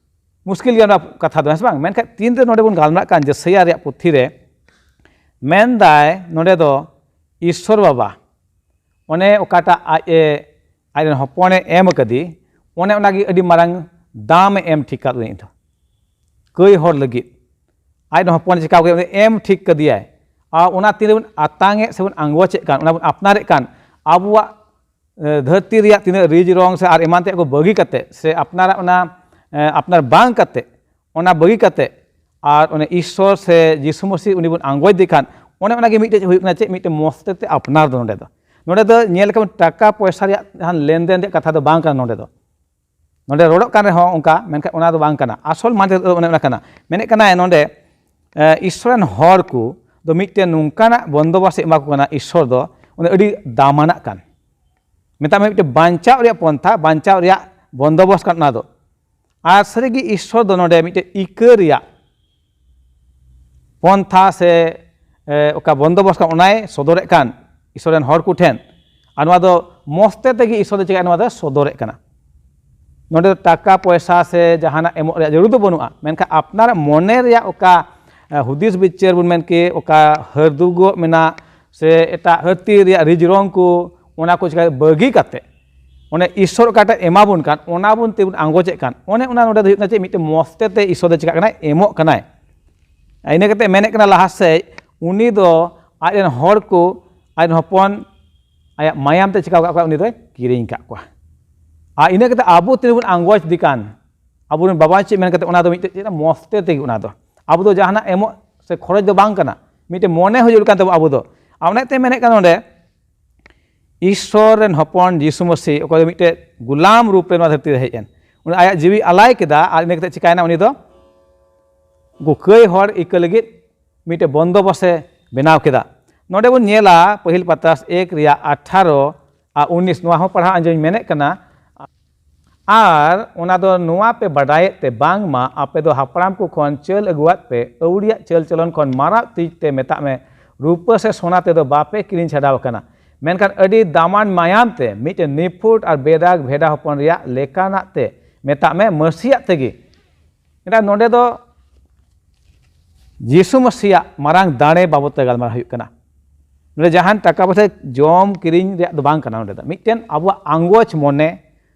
ᱢᱩᱥᱠᱤᱞ ᱜᱮᱭᱟ ᱱᱚᱣᱟ ᱠᱟᱛᱷᱟ ᱫᱚ, ᱦᱮᱸ ᱥᱮ ᱵᱟᱝ? ᱢᱮᱱᱠᱷᱟᱱ ᱛᱤᱱᱨᱮ ᱱᱚᱰᱮ ᱵᱚᱱ ᱜᱟᱞᱢᱟᱨᱟᱜ ᱠᱟᱱ ᱡᱮᱥᱟᱭᱟ ᱨᱮᱭᱟᱜ ᱯᱩᱛᱷᱤ ᱨᱮ, ᱢᱮᱱᱫᱟᱭ ᱱᱚᱰᱮ ᱫᱚ ᱤᱥᱥᱚᱨ ᱵᱟᱵᱟ, ᱚᱱᱮ ᱚᱠᱟᱴᱟᱜ ᱟᱡ ᱮ, ᱟᱡ ᱨᱮᱱ ᱦᱚᱯᱚᱱᱮ ᱮᱢ ᱟᱠᱟᱫᱮ, ᱚᱱᱮ ᱚᱱᱟᱜᱮ ᱟᱹᱰᱤ ᱢᱟᱨᱟᱝ ᱫᱟᱢ ᱮ ᱮᱢ ᱴᱷᱤᱠ ᱠᱟᱫ ᱩᱱᱤ ᱫᱚ᱾ ᱠᱟᱹᱭ ᱦᱚᱲ ᱞᱟᱹᱜᱤᱫ ᱟᱡ ᱨᱮᱱ ᱦᱚᱯᱚᱱ ᱪᱤᱠᱟᱹ ᱠᱮᱫ, ᱮᱢ ᱴᱷᱤᱠ ᱠᱟᱫᱮᱭᱟᱭ᱾ ᱟᱨ ᱚᱱᱟ ᱛᱤᱱᱨᱮ ᱵᱚᱱ ᱟᱛᱟᱝ ᱮᱫ ᱥᱮ ᱵᱚᱱ ᱟᱸᱜᱚᱪᱮᱫ ᱠᱟᱱ, ᱚᱱᱟ ᱵᱚᱱ ᱟᱯᱱᱟᱨᱮᱫ ᱠᱟᱱ, ᱟᱵᱚᱣᱟᱜ ᱮ, ᱫᱷᱟᱹᱨᱛᱤ ᱨᱮᱭᱟᱜ ᱛᱤᱱᱟᱹᱜ ᱨᱤᱡᱽ ᱨᱚᱝ ᱥᱮ ᱟᱨ ᱮᱢᱟᱱ ᱛᱮᱭᱟᱜ ᱠᱚ ᱵᱟᱹᱜᱤ ᱠᱟᱛᱮ, ᱥᱮ ᱟᱯᱱᱟᱨᱟᱜ ᱚᱱᱟ, ᱮ, ᱟᱯᱱᱟᱨ ᱵᱟᱝ ᱠᱟᱛᱮ, ᱚᱱᱟ ᱵᱟᱹᱜᱤ ᱠᱟᱛᱮ, ᱟᱨ ᱚᱱᱮ ᱤᱥᱥᱚᱨ ᱥᱮ ᱡᱤᱥᱩ ᱢᱟᱹᱥᱤ ᱩᱱᱤ ᱵᱚᱱ ᱟᱸᱜᱚᱪ ᱫᱮ ᱠᱷᱟᱱ, ᱚᱱᱮ ᱚᱱᱟᱜᱮ ᱢᱤᱫᱴᱮᱡ ᱦᱩᱭᱩᱜ ᱠᱟᱱᱟ ᱪᱮᱫ? ᱢᱤᱫᱴᱮᱡ ᱢᱚᱥᱛᱮ ᱛᱮ ᱟᱯᱱᱟᱨ ᱫᱚ ᱱᱚᱰᱮ ᱫᱚ᱾ ᱱᱚᱰᱮ ᱫᱚ ᱧᱮᱞ ᱞᱮᱠᱷᱟᱱ ᱴᱟᱠᱟ ᱯᱚᱭᱥᱟ ᱨᱮᱭᱟᱜ ᱡᱟᱦᱟᱸ ᱞᱮᱱᱫᱮᱱ ᱨᱮᱭᱟᱜ ᱠᱟᱛᱷᱟ ᱫᱚ ᱵᱟᱝ ᱠᱟᱱᱟ ᱱᱚᱰᱮ ᱫᱚ᱾ ᱱᱚᱰᱮ ᱨᱚᱲᱚᱜ ᱠᱟᱱ ᱨᱮᱦᱚᱸ ᱚᱱᱠᱟ, ᱢᱮᱱᱠᱷᱟᱱ ᱚᱱᱟ ᱫᱚ ᱵᱟᱝ ᱠᱟᱱᱟ᱾ ᱟᱥᱚᱞ ᱢᱟᱱᱮ ᱫᱚ ᱚᱱᱮ ᱚᱱᱟ ᱠᱟᱱᱟ᱾ ᱢᱮᱱᱮᱫ ᱠᱟᱱᱟᱭ ᱱᱚᱰᱮ, ᱮ, ᱤᱥᱥᱚᱨ ᱨᱮᱱ ᱦᱚᱲ ᱠᱚ ᱫᱚ ᱢᱤᱫᱴᱮᱱ ᱱᱚᱝᱠᱟᱱᱟᱜ ᱵᱚᱱᱫᱚᱵᱚᱥ ᱮ ᱮᱢᱟ ᱠᱚ ᱠᱟᱱᱟ ᱤᱥᱥᱚᱨ ᱫᱚ, ᱚᱱᱮ ᱟᱹᱰᱤ ᱫᱟᱢᱟᱱᱟᱜ ᱠᱟᱱ᱾ ᱢᱮᱛᱟᱜ ᱢᱮ ᱢᱤᱫᱴᱮᱱ ᱵᱟᱧᱪᱟᱣ ᱨᱮᱭᱟᱜ ᱯᱚᱱᱛᱷᱟ, ᱵᱟᱧᱪᱟᱣ ᱨᱮᱭᱟᱜ ᱵᱚᱱᱫᱚᱵᱚᱥ ᱠᱟᱱ ᱚᱱᱟ ᱫᱚ᱾ ᱟᱨ ᱥᱟᱹᱨᱤᱜᱮ ᱤᱥᱥᱚᱨ ᱫᱚ ᱱᱚᱰᱮ ᱢᱤᱫᱴᱮᱱ ᱤᱠᱟᱹ ᱨᱮᱭᱟᱜ ᱯᱚᱱᱛᱷᱟ ᱥᱮ, ᱮ, ᱚᱠᱟ ᱵᱚᱱᱫᱚᱵᱚᱥ ᱠᱟᱱ, ᱚᱱᱟᱭ ᱥᱚᱫᱚᱨᱮᱫ ᱠᱟᱱ ᱤᱥᱥᱚᱨ ᱨᱮᱱ ᱦᱚᱲ ᱠᱚ ᱴᱷᱮᱱ᱾ ᱟᱨ ᱱᱚᱣᱟ ᱫᱚ ᱢᱚᱥᱛᱮ ᱛᱮᱜᱮ ᱤᱥᱥᱚᱨ ᱫᱚ ᱪᱮᱠᱟᱭ, ᱱᱚᱣᱟ ᱫᱚ ᱥᱚᱫᱚᱨᱮᱫ ᱠᱟᱱᱟ᱾ ᱱᱚᱰᱮ ᱫᱚ ᱴᱟᱠᱟ ᱯᱚᱭᱥᱟ ᱥᱮ ᱡᱟᱦᱟᱱᱟᱜ ᱮᱢᱚᱜ ᱨᱮᱭᱟᱜ ᱡᱟᱹᱨᱩᱲ ᱫᱚ ᱵᱟᱹᱱᱩᱜᱼᱟ, ᱢᱮᱱᱠᱷᱟᱱ ᱟᱯᱱᱟᱨᱟᱜ ᱢᱚᱱᱮ ᱨᱮᱭᱟᱜ ᱚᱠᱟ, ᱮ, ᱦᱩᱫᱤᱥ ᱵᱤᱪᱟᱹᱨ ᱵᱚᱱ ᱢᱮᱱ ᱠᱮ, ᱚᱠᱟ ᱦᱟᱹᱨᱫᱩᱜᱚᱜ ᱢᱮᱱᱟᱜ ᱥᱮ ᱮᱴᱟᱜ ᱫᱷᱟᱹᱨᱛᱤ ᱨᱮᱭᱟᱜ ᱨᱤᱡᱽ ᱨᱚᱝ ᱠᱚ, ᱚᱱᱟ ᱠᱚ ᱪᱤᱠᱟ ᱵᱟᱹᱜᱤ ᱠᱟᱛᱮ, ᱚᱱᱮ ᱤᱥᱥᱚᱨ ᱚᱠᱟᱴᱟᱜ ᱮᱢᱟ ᱵᱚᱱ ᱠᱟᱱ, ᱚᱱᱟ ᱵᱚᱱ ᱛᱮᱵᱚᱱ ᱟᱸᱜᱚᱪᱮᱫ ᱠᱟᱱ, ᱚᱱᱮ ᱚᱱᱟ ᱱᱚᱰᱮ ᱫᱚ ᱦᱩᱭᱩᱜ ᱠᱟᱱᱟ ᱪᱮᱫ? ᱢᱤᱫᱴᱮᱱ ᱢᱚᱥᱛᱮ ᱛᱮ ᱤᱥᱥᱚᱨ ᱫᱚ ᱪᱤᱠᱟᱜ ᱠᱟᱱᱟᱭ? ᱮᱢᱚᱜ ᱠᱟᱱᱟᱭ᱾ ᱤᱱᱟᱹ ᱠᱟᱛᱮ ᱢᱮᱱᱮᱫ ᱠᱟᱱᱟ ᱞᱟᱦᱟ ᱥᱮᱫ, ᱩᱱᱤ ᱫᱚ ᱟᱡ ᱨᱮᱱ ᱦᱚᱲ ᱠᱚ, ᱟᱡ ᱨᱮᱱ ᱦᱚᱯᱚᱱ, ᱟᱭᱟᱜ ᱢᱟᱭᱟᱢ ᱛᱮ ᱪᱤᱠᱟ ᱟᱠᱟᱫ ᱠᱚᱣᱟ? ᱩᱱᱤ ᱫᱚᱭ ᱠᱤᱨᱤᱧ ᱟᱠᱟᱫ ᱠᱚᱣᱟ᱾ ᱟᱨ ᱤᱱᱟᱹ ᱠᱟᱛᱮ ᱟᱵᱚ ᱛᱤᱱᱟᱹᱜ ᱵᱚᱱ ᱟᱸᱜᱚᱪ ᱫᱤ ᱠᱟᱱ, ᱟᱵᱚᱨᱮᱱ ᱵᱟᱵᱟ ᱪᱮᱫ ᱢᱮᱱ ᱠᱟᱛᱮ, ᱚᱱᱟ ᱫᱚ ᱢᱤᱫᱴᱮᱡ ᱪᱮᱫ? ᱢᱚᱥᱛᱮ ᱛᱮᱜᱮ᱾ ᱚᱱᱟ ᱫᱚ ᱟᱵᱚ ᱫᱚ ᱡᱟᱦᱟᱱᱟᱜ ᱮᱢᱚᱜ ᱥᱮ ᱠᱷᱚᱨᱚᱪ ᱫᱚ ᱵᱟᱝ ᱠᱟᱱᱟ, ᱢᱤᱫᱴᱮᱡ ᱢᱚᱱᱮ ᱦᱩᱭᱩᱜ ᱠᱟᱱ ᱛᱟᱵᱚ ᱟᱵᱚ ᱫᱚ᱾ ᱟᱨ ᱚᱱᱟᱛᱮ ᱢᱮᱱᱮᱫ ᱠᱟᱱᱟ ᱱᱚᱰᱮ, ᱤᱥᱥᱚᱨ ᱨᱮᱱ ᱦᱚᱯᱚᱱ ᱡᱤᱥᱩ ᱢᱟᱹᱥᱤ, ᱚᱠᱚᱭ ᱫᱚ ᱢᱤᱫᱴᱮᱡ ᱜᱩᱞᱟᱢ ᱨᱩᱯ ᱨᱮ ᱱᱚᱣᱟ ᱫᱷᱟᱹᱨᱛᱤ ᱨᱮ ᱦᱮᱡ ᱮᱱ, ᱩᱱᱤ ᱟᱭᱟᱜ ᱡᱤᱣᱤ ᱟᱞᱟᱭ ᱠᱮᱫᱟ, ᱟᱨ ᱤᱱᱟᱹ ᱠᱟᱛᱮ ᱪᱤᱠᱟᱭᱮᱱᱟ? ᱩᱱᱤ ᱫᱚ ᱩᱱᱠᱩ ᱠᱟᱹᱭ ᱦᱚᱲ ᱤᱠᱟᱹ ᱞᱟᱹᱜᱤᱫ ᱢᱤᱫᱴᱮᱡ ᱵᱚᱱᱫᱚᱵᱚᱥ ᱮ ᱵᱮᱱᱟᱣ ᱠᱮᱫᱟ᱾ ᱱᱚᱰᱮ ᱵᱚᱱ ᱧᱮᱞᱟ ᱯᱟᱹᱦᱤᱞ ᱯᱟᱛᱨᱟᱥ ᱮᱠ ᱨᱮᱭᱟᱜ ᱟᱴᱷᱟᱨᱚ ᱟᱨ ᱩᱱᱤᱥ, ᱱᱚᱣᱟ ᱦᱚᱸ ᱯᱟᱲᱦᱟᱣ ᱟᱸᱡᱚᱢ ᱢᱮᱱᱮᱫ ᱠᱟᱱᱟ᱾ ᱟᱨ ᱚᱱᱟ ᱫᱚ ᱱᱚᱣᱟ ᱯᱮ ᱵᱟᱰᱟᱭᱮᱫ ᱛᱮ, ᱵᱟᱝᱢᱟ ᱟᱯᱮ ᱫᱚ ᱦᱟᱯᱲᱟᱢ ᱠᱚ ᱠᱷᱚᱱ ᱪᱟᱹᱞ ᱟᱹᱜᱩᱣᱟᱫ ᱯᱮ ᱟᱹᱣᱲᱤᱭᱟᱜ ᱪᱟᱹᱞ ᱪᱚᱞᱚᱱ ᱠᱷᱚᱱ ᱢᱟᱨᱟᱜ ᱛᱤᱡ ᱛᱮ, ᱢᱮᱛᱟᱜ ᱢᱮ, ᱨᱩᱯᱟᱹ ᱥᱮ ᱥᱳᱱᱟ ᱛᱮᱫᱚ ᱵᱟᱯᱮ ᱠᱤᱨᱤᱧ ᱪᱷᱟᱰᱟᱣ ᱟᱠᱟᱱᱟ, ᱢᱮᱱᱠᱷᱟᱱ ᱟᱹᱰᱤ ᱫᱟᱢᱟᱱ ᱢᱟᱭᱟᱢ ᱛᱮ, ᱢᱤᱫᱴᱮᱱ ᱱᱤᱯᱷᱩᱴ ᱟᱨ ᱵᱮᱫᱟᱜᱽ ᱵᱷᱮᱰᱟ ᱦᱚᱯᱚᱱ ᱨᱮᱭᱟᱜ ᱞᱮᱠᱟᱱᱟᱜ ᱛᱮ, ᱢᱮᱛᱟᱜ ᱢᱮ, ᱢᱟᱹᱥᱤᱭᱟᱜ ᱛᱮᱜᱮ᱾ ᱮᱱᱠᱷᱟᱱ ᱱᱚᱰᱮ ᱫᱚ ᱡᱤᱥᱩ ᱢᱟᱹᱥᱤᱭᱟᱜ ᱢᱟᱨᱟᱝ ᱫᱟᱲᱮ ᱵᱟᱵᱚᱫ ᱛᱮ ᱜᱟᱞᱢᱟᱨᱟᱣ ᱦᱩᱭᱩᱜ ᱠᱟᱱᱟ᱾ ᱱᱚᱰᱮ ᱡᱟᱦᱟᱱ ᱴᱟᱠᱟ ᱯᱚᱭᱥᱟ ᱡᱚᱢ ᱠᱤᱨᱤᱧ ᱨᱮᱭᱟᱜ ᱫᱚ ᱵᱟᱝ ᱠᱟᱱᱟ᱾ ᱱᱚᱰᱮ ᱫᱚ ᱢᱤᱫᱴᱮᱱ ᱟᱵᱚᱣᱟᱜ ᱟᱸᱜᱚᱪ ᱢᱚᱱᱮ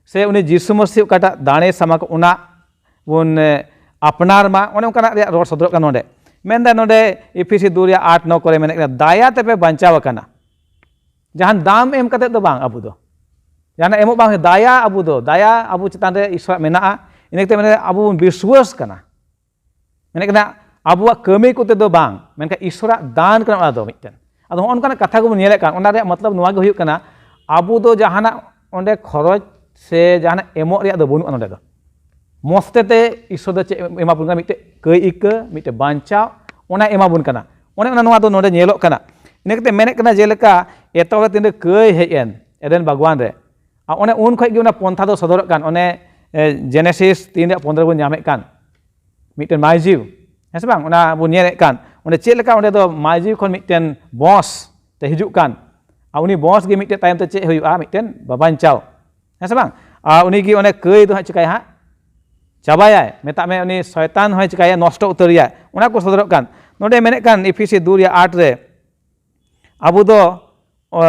ᱥᱮ ᱩᱱᱤ ᱡᱤᱥᱩ ᱢᱟᱹᱥᱤ ᱚᱠᱟᱴᱟᱜ ᱫᱟᱲᱮ ᱥᱟᱢᱟᱝ ᱠᱚ, ᱚᱱᱟ ᱵᱚᱱ, ᱮ, ᱟᱯᱱᱟᱨ ᱢᱟ, ᱚᱱᱮ ᱚᱱᱠᱟᱱᱟᱜ ᱨᱮᱭᱟᱜ ᱨᱚᱲ ᱥᱚᱫᱚᱨᱚᱜ ᱠᱟᱱᱟ ᱱᱚᱰᱮ᱾ ᱢᱮᱱᱫᱟ ᱱᱚᱰᱮ ᱮᱯᱷᱤᱥᱤ ᱫᱩ ᱨᱮᱭᱟᱜ ᱟᱴ ᱱᱚ ᱠᱚᱨᱮ ᱢᱮᱱᱮᱫ ᱠᱟᱱᱟ, "ᱫᱟᱭᱟ ᱛᱮᱯᱮ ᱵᱟᱧᱪᱟᱣ ᱟᱠᱟᱱᱟ᱾" ᱡᱟᱦᱟᱱ ᱫᱟᱢ ᱮᱢ ᱠᱟᱛᱮ ᱫᱚ ᱵᱟᱝ, ᱟᱵᱚ ᱫᱚ ᱡᱟᱦᱟᱱᱟᱜ ᱮᱢᱚᱜ ᱵᱟᱝ ᱦᱩᱭᱩᱜ, ᱫᱟᱭᱟ ᱟᱵᱚ ᱫᱚ, ᱫᱟᱭᱟ ᱟᱵᱚ ᱪᱮᱛᱟᱱ ᱨᱮ ᱤᱥᱚᱨᱟᱜ ᱢᱮᱱᱟᱜᱼᱟ᱾ ᱤᱱᱟᱹ ᱠᱟᱛᱮ ᱢᱮᱱᱫᱟ ᱟᱵᱚ ᱵᱚᱱ ᱵᱤᱥᱣᱟᱹᱥ ᱠᱟᱱᱟ᱾ ᱢᱮᱱᱮᱫ ᱠᱟᱱᱟ, ᱟᱵᱚᱣᱟᱜ ᱠᱟᱹᱢᱤ ᱠᱚᱛᱮ ᱫᱚ ᱵᱟᱝ, ᱢᱮᱱᱠᱷᱟᱱ ᱤᱥᱚᱨᱟᱜ ᱫᱟᱱ ᱠᱟᱱᱟ ᱚᱱᱟ ᱫᱚ ᱢᱤᱫᱴᱮᱱ᱾ ᱟᱫᱚ ᱦᱚᱸᱜᱼᱚ ᱱᱚᱝᱠᱟᱱᱟᱜ ᱠᱟᱛᱷᱟ ᱠᱚᱵᱚᱱ ᱧᱮᱞᱮᱫ ᱠᱟᱱ, ᱚᱱᱟ ᱨᱮᱭᱟᱜ ᱢᱚᱛᱞᱚᱵ ᱱᱚᱣᱟ ᱜᱮ ᱦᱩᱭᱩᱜ ᱠᱟᱱᱟ, ᱟᱵᱚ ᱫᱚ ᱡᱟᱦᱟᱱᱟᱜ ᱚᱸᱰᱮ ᱠᱷᱚᱨᱚᱪ ᱥᱮ ᱡᱟᱦᱟᱱᱟᱜ ᱮᱢᱚᱜ ᱨᱮᱭᱟᱜ ᱫᱚ ᱵᱟᱹᱱᱩᱜᱼᱟ ᱱᱚᱰᱮ ᱫᱚ᱾ ᱢᱚᱥᱛᱮ ᱛᱮ ᱤᱥᱚᱨ ᱫᱚ ᱪᱮᱫ ᱮᱢᱟ ᱵᱚᱱ ᱠᱟᱱᱟ? ᱢᱤᱫᱴᱮᱡ ᱠᱟᱹᱭ ᱤᱠᱟᱹ, ᱢᱤᱫᱴᱮᱡ ᱵᱟᱧᱪᱟᱣ, ᱚᱱᱟ ᱮᱢᱟ ᱵᱚᱱ ᱠᱟᱱᱟ᱾ ᱚᱱᱮ ᱚᱱᱟ ᱱᱚᱣᱟ ᱫᱚ ᱱᱚᱰᱮ ᱧᱮᱞᱚᱜ ᱠᱟᱱᱟ᱾ ᱤᱱᱟᱹ ᱠᱟᱛᱮ ᱢᱮᱱᱮᱫ ᱠᱟᱱᱟ, ᱡᱮᱞᱮᱠᱟ ᱮᱛᱚᱦᱚᱵ ᱨᱮ ᱛᱤᱱᱨᱮ ᱠᱟᱹᱭ ᱦᱮᱡ ᱮᱱ ᱮᱰᱮᱱ ᱵᱟᱜᱽᱣᱟᱱ ᱨᱮ, ᱟᱨ ᱚᱱᱮ ᱩᱱ ᱠᱷᱚᱡ ᱜᱮ ᱚᱱᱟ ᱯᱚᱱᱛᱷᱟ ᱫᱚ ᱥᱚᱫᱚᱨᱚᱜ ᱠᱟᱱ, ᱚᱱᱮ, ᱮ, ᱡᱮᱱᱮᱥᱤᱥ ᱛᱤᱱ ᱨᱮᱭᱟᱜ ᱯᱚᱱᱫᱽᱨᱚ ᱵᱚᱱ ᱧᱟᱢᱮᱫ ᱠᱟᱱ, ᱢᱤᱫᱴᱮᱱ ᱢᱟᱭᱡᱤᱣ, ᱦᱮᱸ ᱥᱮ ᱵᱟᱝ? ᱚᱱᱟ ᱵᱚᱱ ᱧᱮᱞᱮᱫ ᱠᱟᱱ, ᱚᱸᱰᱮ ᱪᱮᱫ ᱞᱮᱠᱟ ᱚᱸᱰᱮ ᱫᱚ ᱢᱟᱭᱡᱤᱣ ᱠᱷᱚᱱ ᱢᱤᱫᱴᱮᱱ ᱵᱚᱸᱥ ᱛᱮ ᱦᱤᱡᱩᱜ ᱠᱟᱱ, ᱟᱨ ᱩᱱᱤ ᱵᱚᱸᱥ ᱜᱮ ᱢᱤᱫᱴᱮᱱ ᱛᱟᱭᱚᱢ ᱛᱮ ᱪᱮᱫ ᱦᱩᱭᱩᱜᱼᱟ? ᱢᱤᱫᱴᱮᱱ ᱵᱟᱵᱟᱧᱪᱟᱣ, ᱦᱮᱸ ᱥᱮ ᱵᱟᱝ? ᱟᱨ ᱩᱱᱤ ᱜᱮ ᱚᱱᱮ ᱠᱟᱹᱭ ᱫᱚ ᱦᱟᱸᱜ ᱪᱤᱠᱟᱹᱭᱟ ᱦᱟᱸᱜ? ᱪᱟᱵᱟᱭᱟᱭ, ᱢᱮᱛᱟᱜ ᱢᱮ, ᱩᱱᱤ ᱥᱚᱭᱛᱟᱱ ᱦᱚᱸᱭ ᱪᱤᱠᱟᱹᱭᱟ? ᱱᱚᱥᱴᱚ ᱩᱛᱟᱹᱨᱮᱭᱟ᱾ ᱚᱱᱟ ᱠᱚ ᱥᱚᱫᱚᱨᱚᱜ ᱠᱟᱱ᱾ ᱱᱚᱰᱮ ᱢᱮᱱᱮᱫ ᱠᱟᱱ ᱮᱯᱷᱤᱥᱤ ᱫᱩ ᱨᱮᱭᱟᱜ ᱟᱴ ᱨᱮ, ᱟᱵᱚ ᱫᱚ, ᱚ,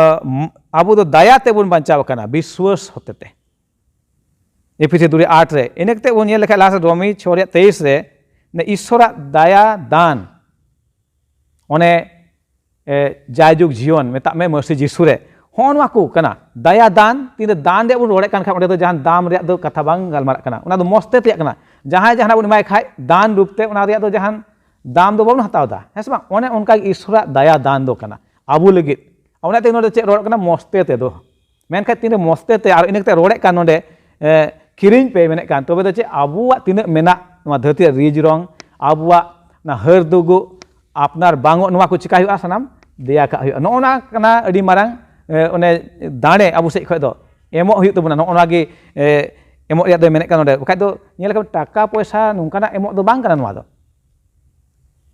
ᱟᱵᱚ ᱫᱚ ᱫᱟᱭᱟ ᱛᱮᱵᱚᱱ ᱵᱟᱧᱪᱟᱣ ᱟᱠᱟᱱᱟ, ᱵᱤᱥᱣᱟᱹᱥ ᱦᱚᱛᱮᱛᱮ᱾ ᱮᱯᱷᱤᱥᱤ ᱫᱩ ᱨᱮ ᱟᱴ ᱨᱮ᱾ ᱤᱱᱟᱹ ᱠᱟᱛᱮ ᱵᱚᱱ ᱧᱮᱞ ᱞᱮᱠᱷᱟᱱ ᱞᱟᱦᱟ ᱥᱮᱫ ᱨᱳᱢᱤ ᱪᱷᱚ ᱨᱮᱭᱟᱜ ᱛᱮᱭᱤᱥ ᱨᱮ, ᱤᱥᱚᱨᱟᱜ ᱫᱟᱭᱟ ᱫᱟᱱ, ᱚᱱᱮ, ᱮ, ᱡᱟᱭᱡᱩᱜᱽ ᱡᱤᱭᱚᱱ, ᱢᱮᱛᱟᱜ ᱢᱮ, ᱢᱟᱹᱥᱤ ᱡᱤᱥᱩ ᱨᱮ᱾ ᱦᱚᱸᱜᱼᱚ ᱱᱚᱣᱟ ᱠᱚ ᱠᱟᱱᱟ ᱫᱟᱭᱟ ᱫᱟᱱ᱾ ᱛᱤᱱᱨᱮ ᱫᱟᱱ ᱨᱮᱭᱟᱜ ᱵᱚᱱ ᱨᱚᱲᱮᱫ ᱠᱟᱱ ᱠᱷᱟᱱ, ᱚᱸᱰᱮ ᱫᱚ ᱡᱟᱦᱟᱱ ᱫᱟᱢ ᱨᱮᱭᱟᱜ ᱫᱚ ᱠᱟᱛᱷᱟ ᱵᱟᱝ ᱜᱟᱞᱢᱟᱨᱟᱜ ᱠᱟᱱᱟ, ᱚᱱᱟ ᱫᱚ ᱢᱚᱥᱛᱮ ᱛᱮᱭᱟᱜ ᱠᱟᱱᱟ᱾ ᱡᱟᱦᱟᱸᱭ ᱡᱟᱦᱟᱱᱟᱜ ᱵᱚᱱ ᱮᱢᱟᱭ ᱠᱷᱟᱡ ᱫᱟᱱ ᱨᱩᱯ ᱛᱮ, ᱚᱱᱟ ᱨᱮᱭᱟᱜ ᱫᱚ ᱡᱟᱦᱟᱱ ᱫᱟᱢ ᱫᱚ ᱵᱟᱵᱚᱱ ᱦᱟᱛᱟᱣ ᱮᱫᱟ, ᱦᱮᱸ ᱥᱮ ᱵᱟᱝ? ᱚᱱᱮ ᱚᱱᱠᱟ ᱜᱮ ᱤᱥᱚᱨᱟᱜ ᱫᱟᱭᱟ ᱫᱟᱱ ᱫᱚ ᱠᱟᱱᱟ ᱟᱵᱚ ᱞᱟᱹᱜᱤᱫ᱾ ᱚᱱᱟᱛᱮ ᱱᱚᱰᱮ ᱪᱮᱫ ᱨᱚᱲᱚᱜ ᱠᱟᱱᱟ? ᱢᱚᱥᱛᱮ ᱛᱮᱫᱚ᱾ ᱢᱮᱱᱠᱷᱟᱱ ᱛᱤᱱᱨᱮ ᱢᱚᱥᱛᱮ ᱛᱮ ᱟᱨ ᱤᱱᱟᱹ ᱠᱟᱛᱮ ᱨᱚᱲᱮᱫ ᱠᱟᱱ ᱱᱚᱰᱮ, ᱮ, ᱠᱤᱨᱤᱧ ᱯᱮ ᱢᱮᱱᱮᱫ ᱠᱟᱱ, ᱛᱚᱵᱮ ᱫᱚ ᱪᱮᱫ ᱟᱵᱚᱣᱟᱜ ᱛᱤᱱᱟᱹᱜ ᱢᱮᱱᱟᱜ ᱱᱚᱣᱟ ᱫᱷᱟᱹᱨᱛᱤ ᱨᱮᱭᱟᱜ ᱨᱤᱡᱽ ᱨᱚᱝ, ᱟᱵᱚᱣᱟᱜ ᱚᱱᱟ ᱦᱟᱹᱨ ᱫᱩᱜᱩᱜ, ᱟᱯᱱᱟᱨ ᱵᱟᱝᱚᱜ, ᱱᱚᱣᱟ ᱠᱚ ᱪᱤᱠᱟᱹᱭ ᱦᱩᱭᱩᱜᱼᱟ? ᱥᱟᱱᱟᱢ ᱫᱮᱭᱟ ᱠᱟᱜ ᱦᱩᱭᱩᱜᱼᱟ᱾ ᱱᱚᱜᱼᱚ ᱱᱟ ᱠᱟᱱᱟ ᱟᱹᱰᱤ ᱢᱟᱨᱟᱝ, ᱮ, ᱚᱱᱮ ᱫᱟᱲᱮ ᱟᱵᱚ ᱥᱮᱫ ᱠᱷᱚᱱ ᱫᱚ ᱮᱢᱚᱜ ᱦᱩᱭᱩᱜ ᱛᱟᱵᱚᱱᱟ᱾ ᱱᱚᱜᱼᱚ ᱱᱚᱣᱟ ᱜᱮ, ᱮ, ᱮᱢᱚᱜ ᱨᱮᱭᱟᱜ ᱫᱚᱭ ᱢᱮᱱᱮᱫ ᱠᱟᱱ ᱱᱚᱰᱮ, ᱵᱟᱠᱷᱟᱡ ᱫᱚ ᱧᱮᱞ ᱠᱟᱜ ᱴᱟᱠᱟ ᱯᱚᱭᱥᱟ ᱱᱚᱝᱠᱟᱱᱟᱜ ᱮᱢᱚᱜ ᱫᱚ ᱵᱟᱝ ᱠᱟᱱᱟ ᱱᱚᱣᱟ ᱫᱚ᱾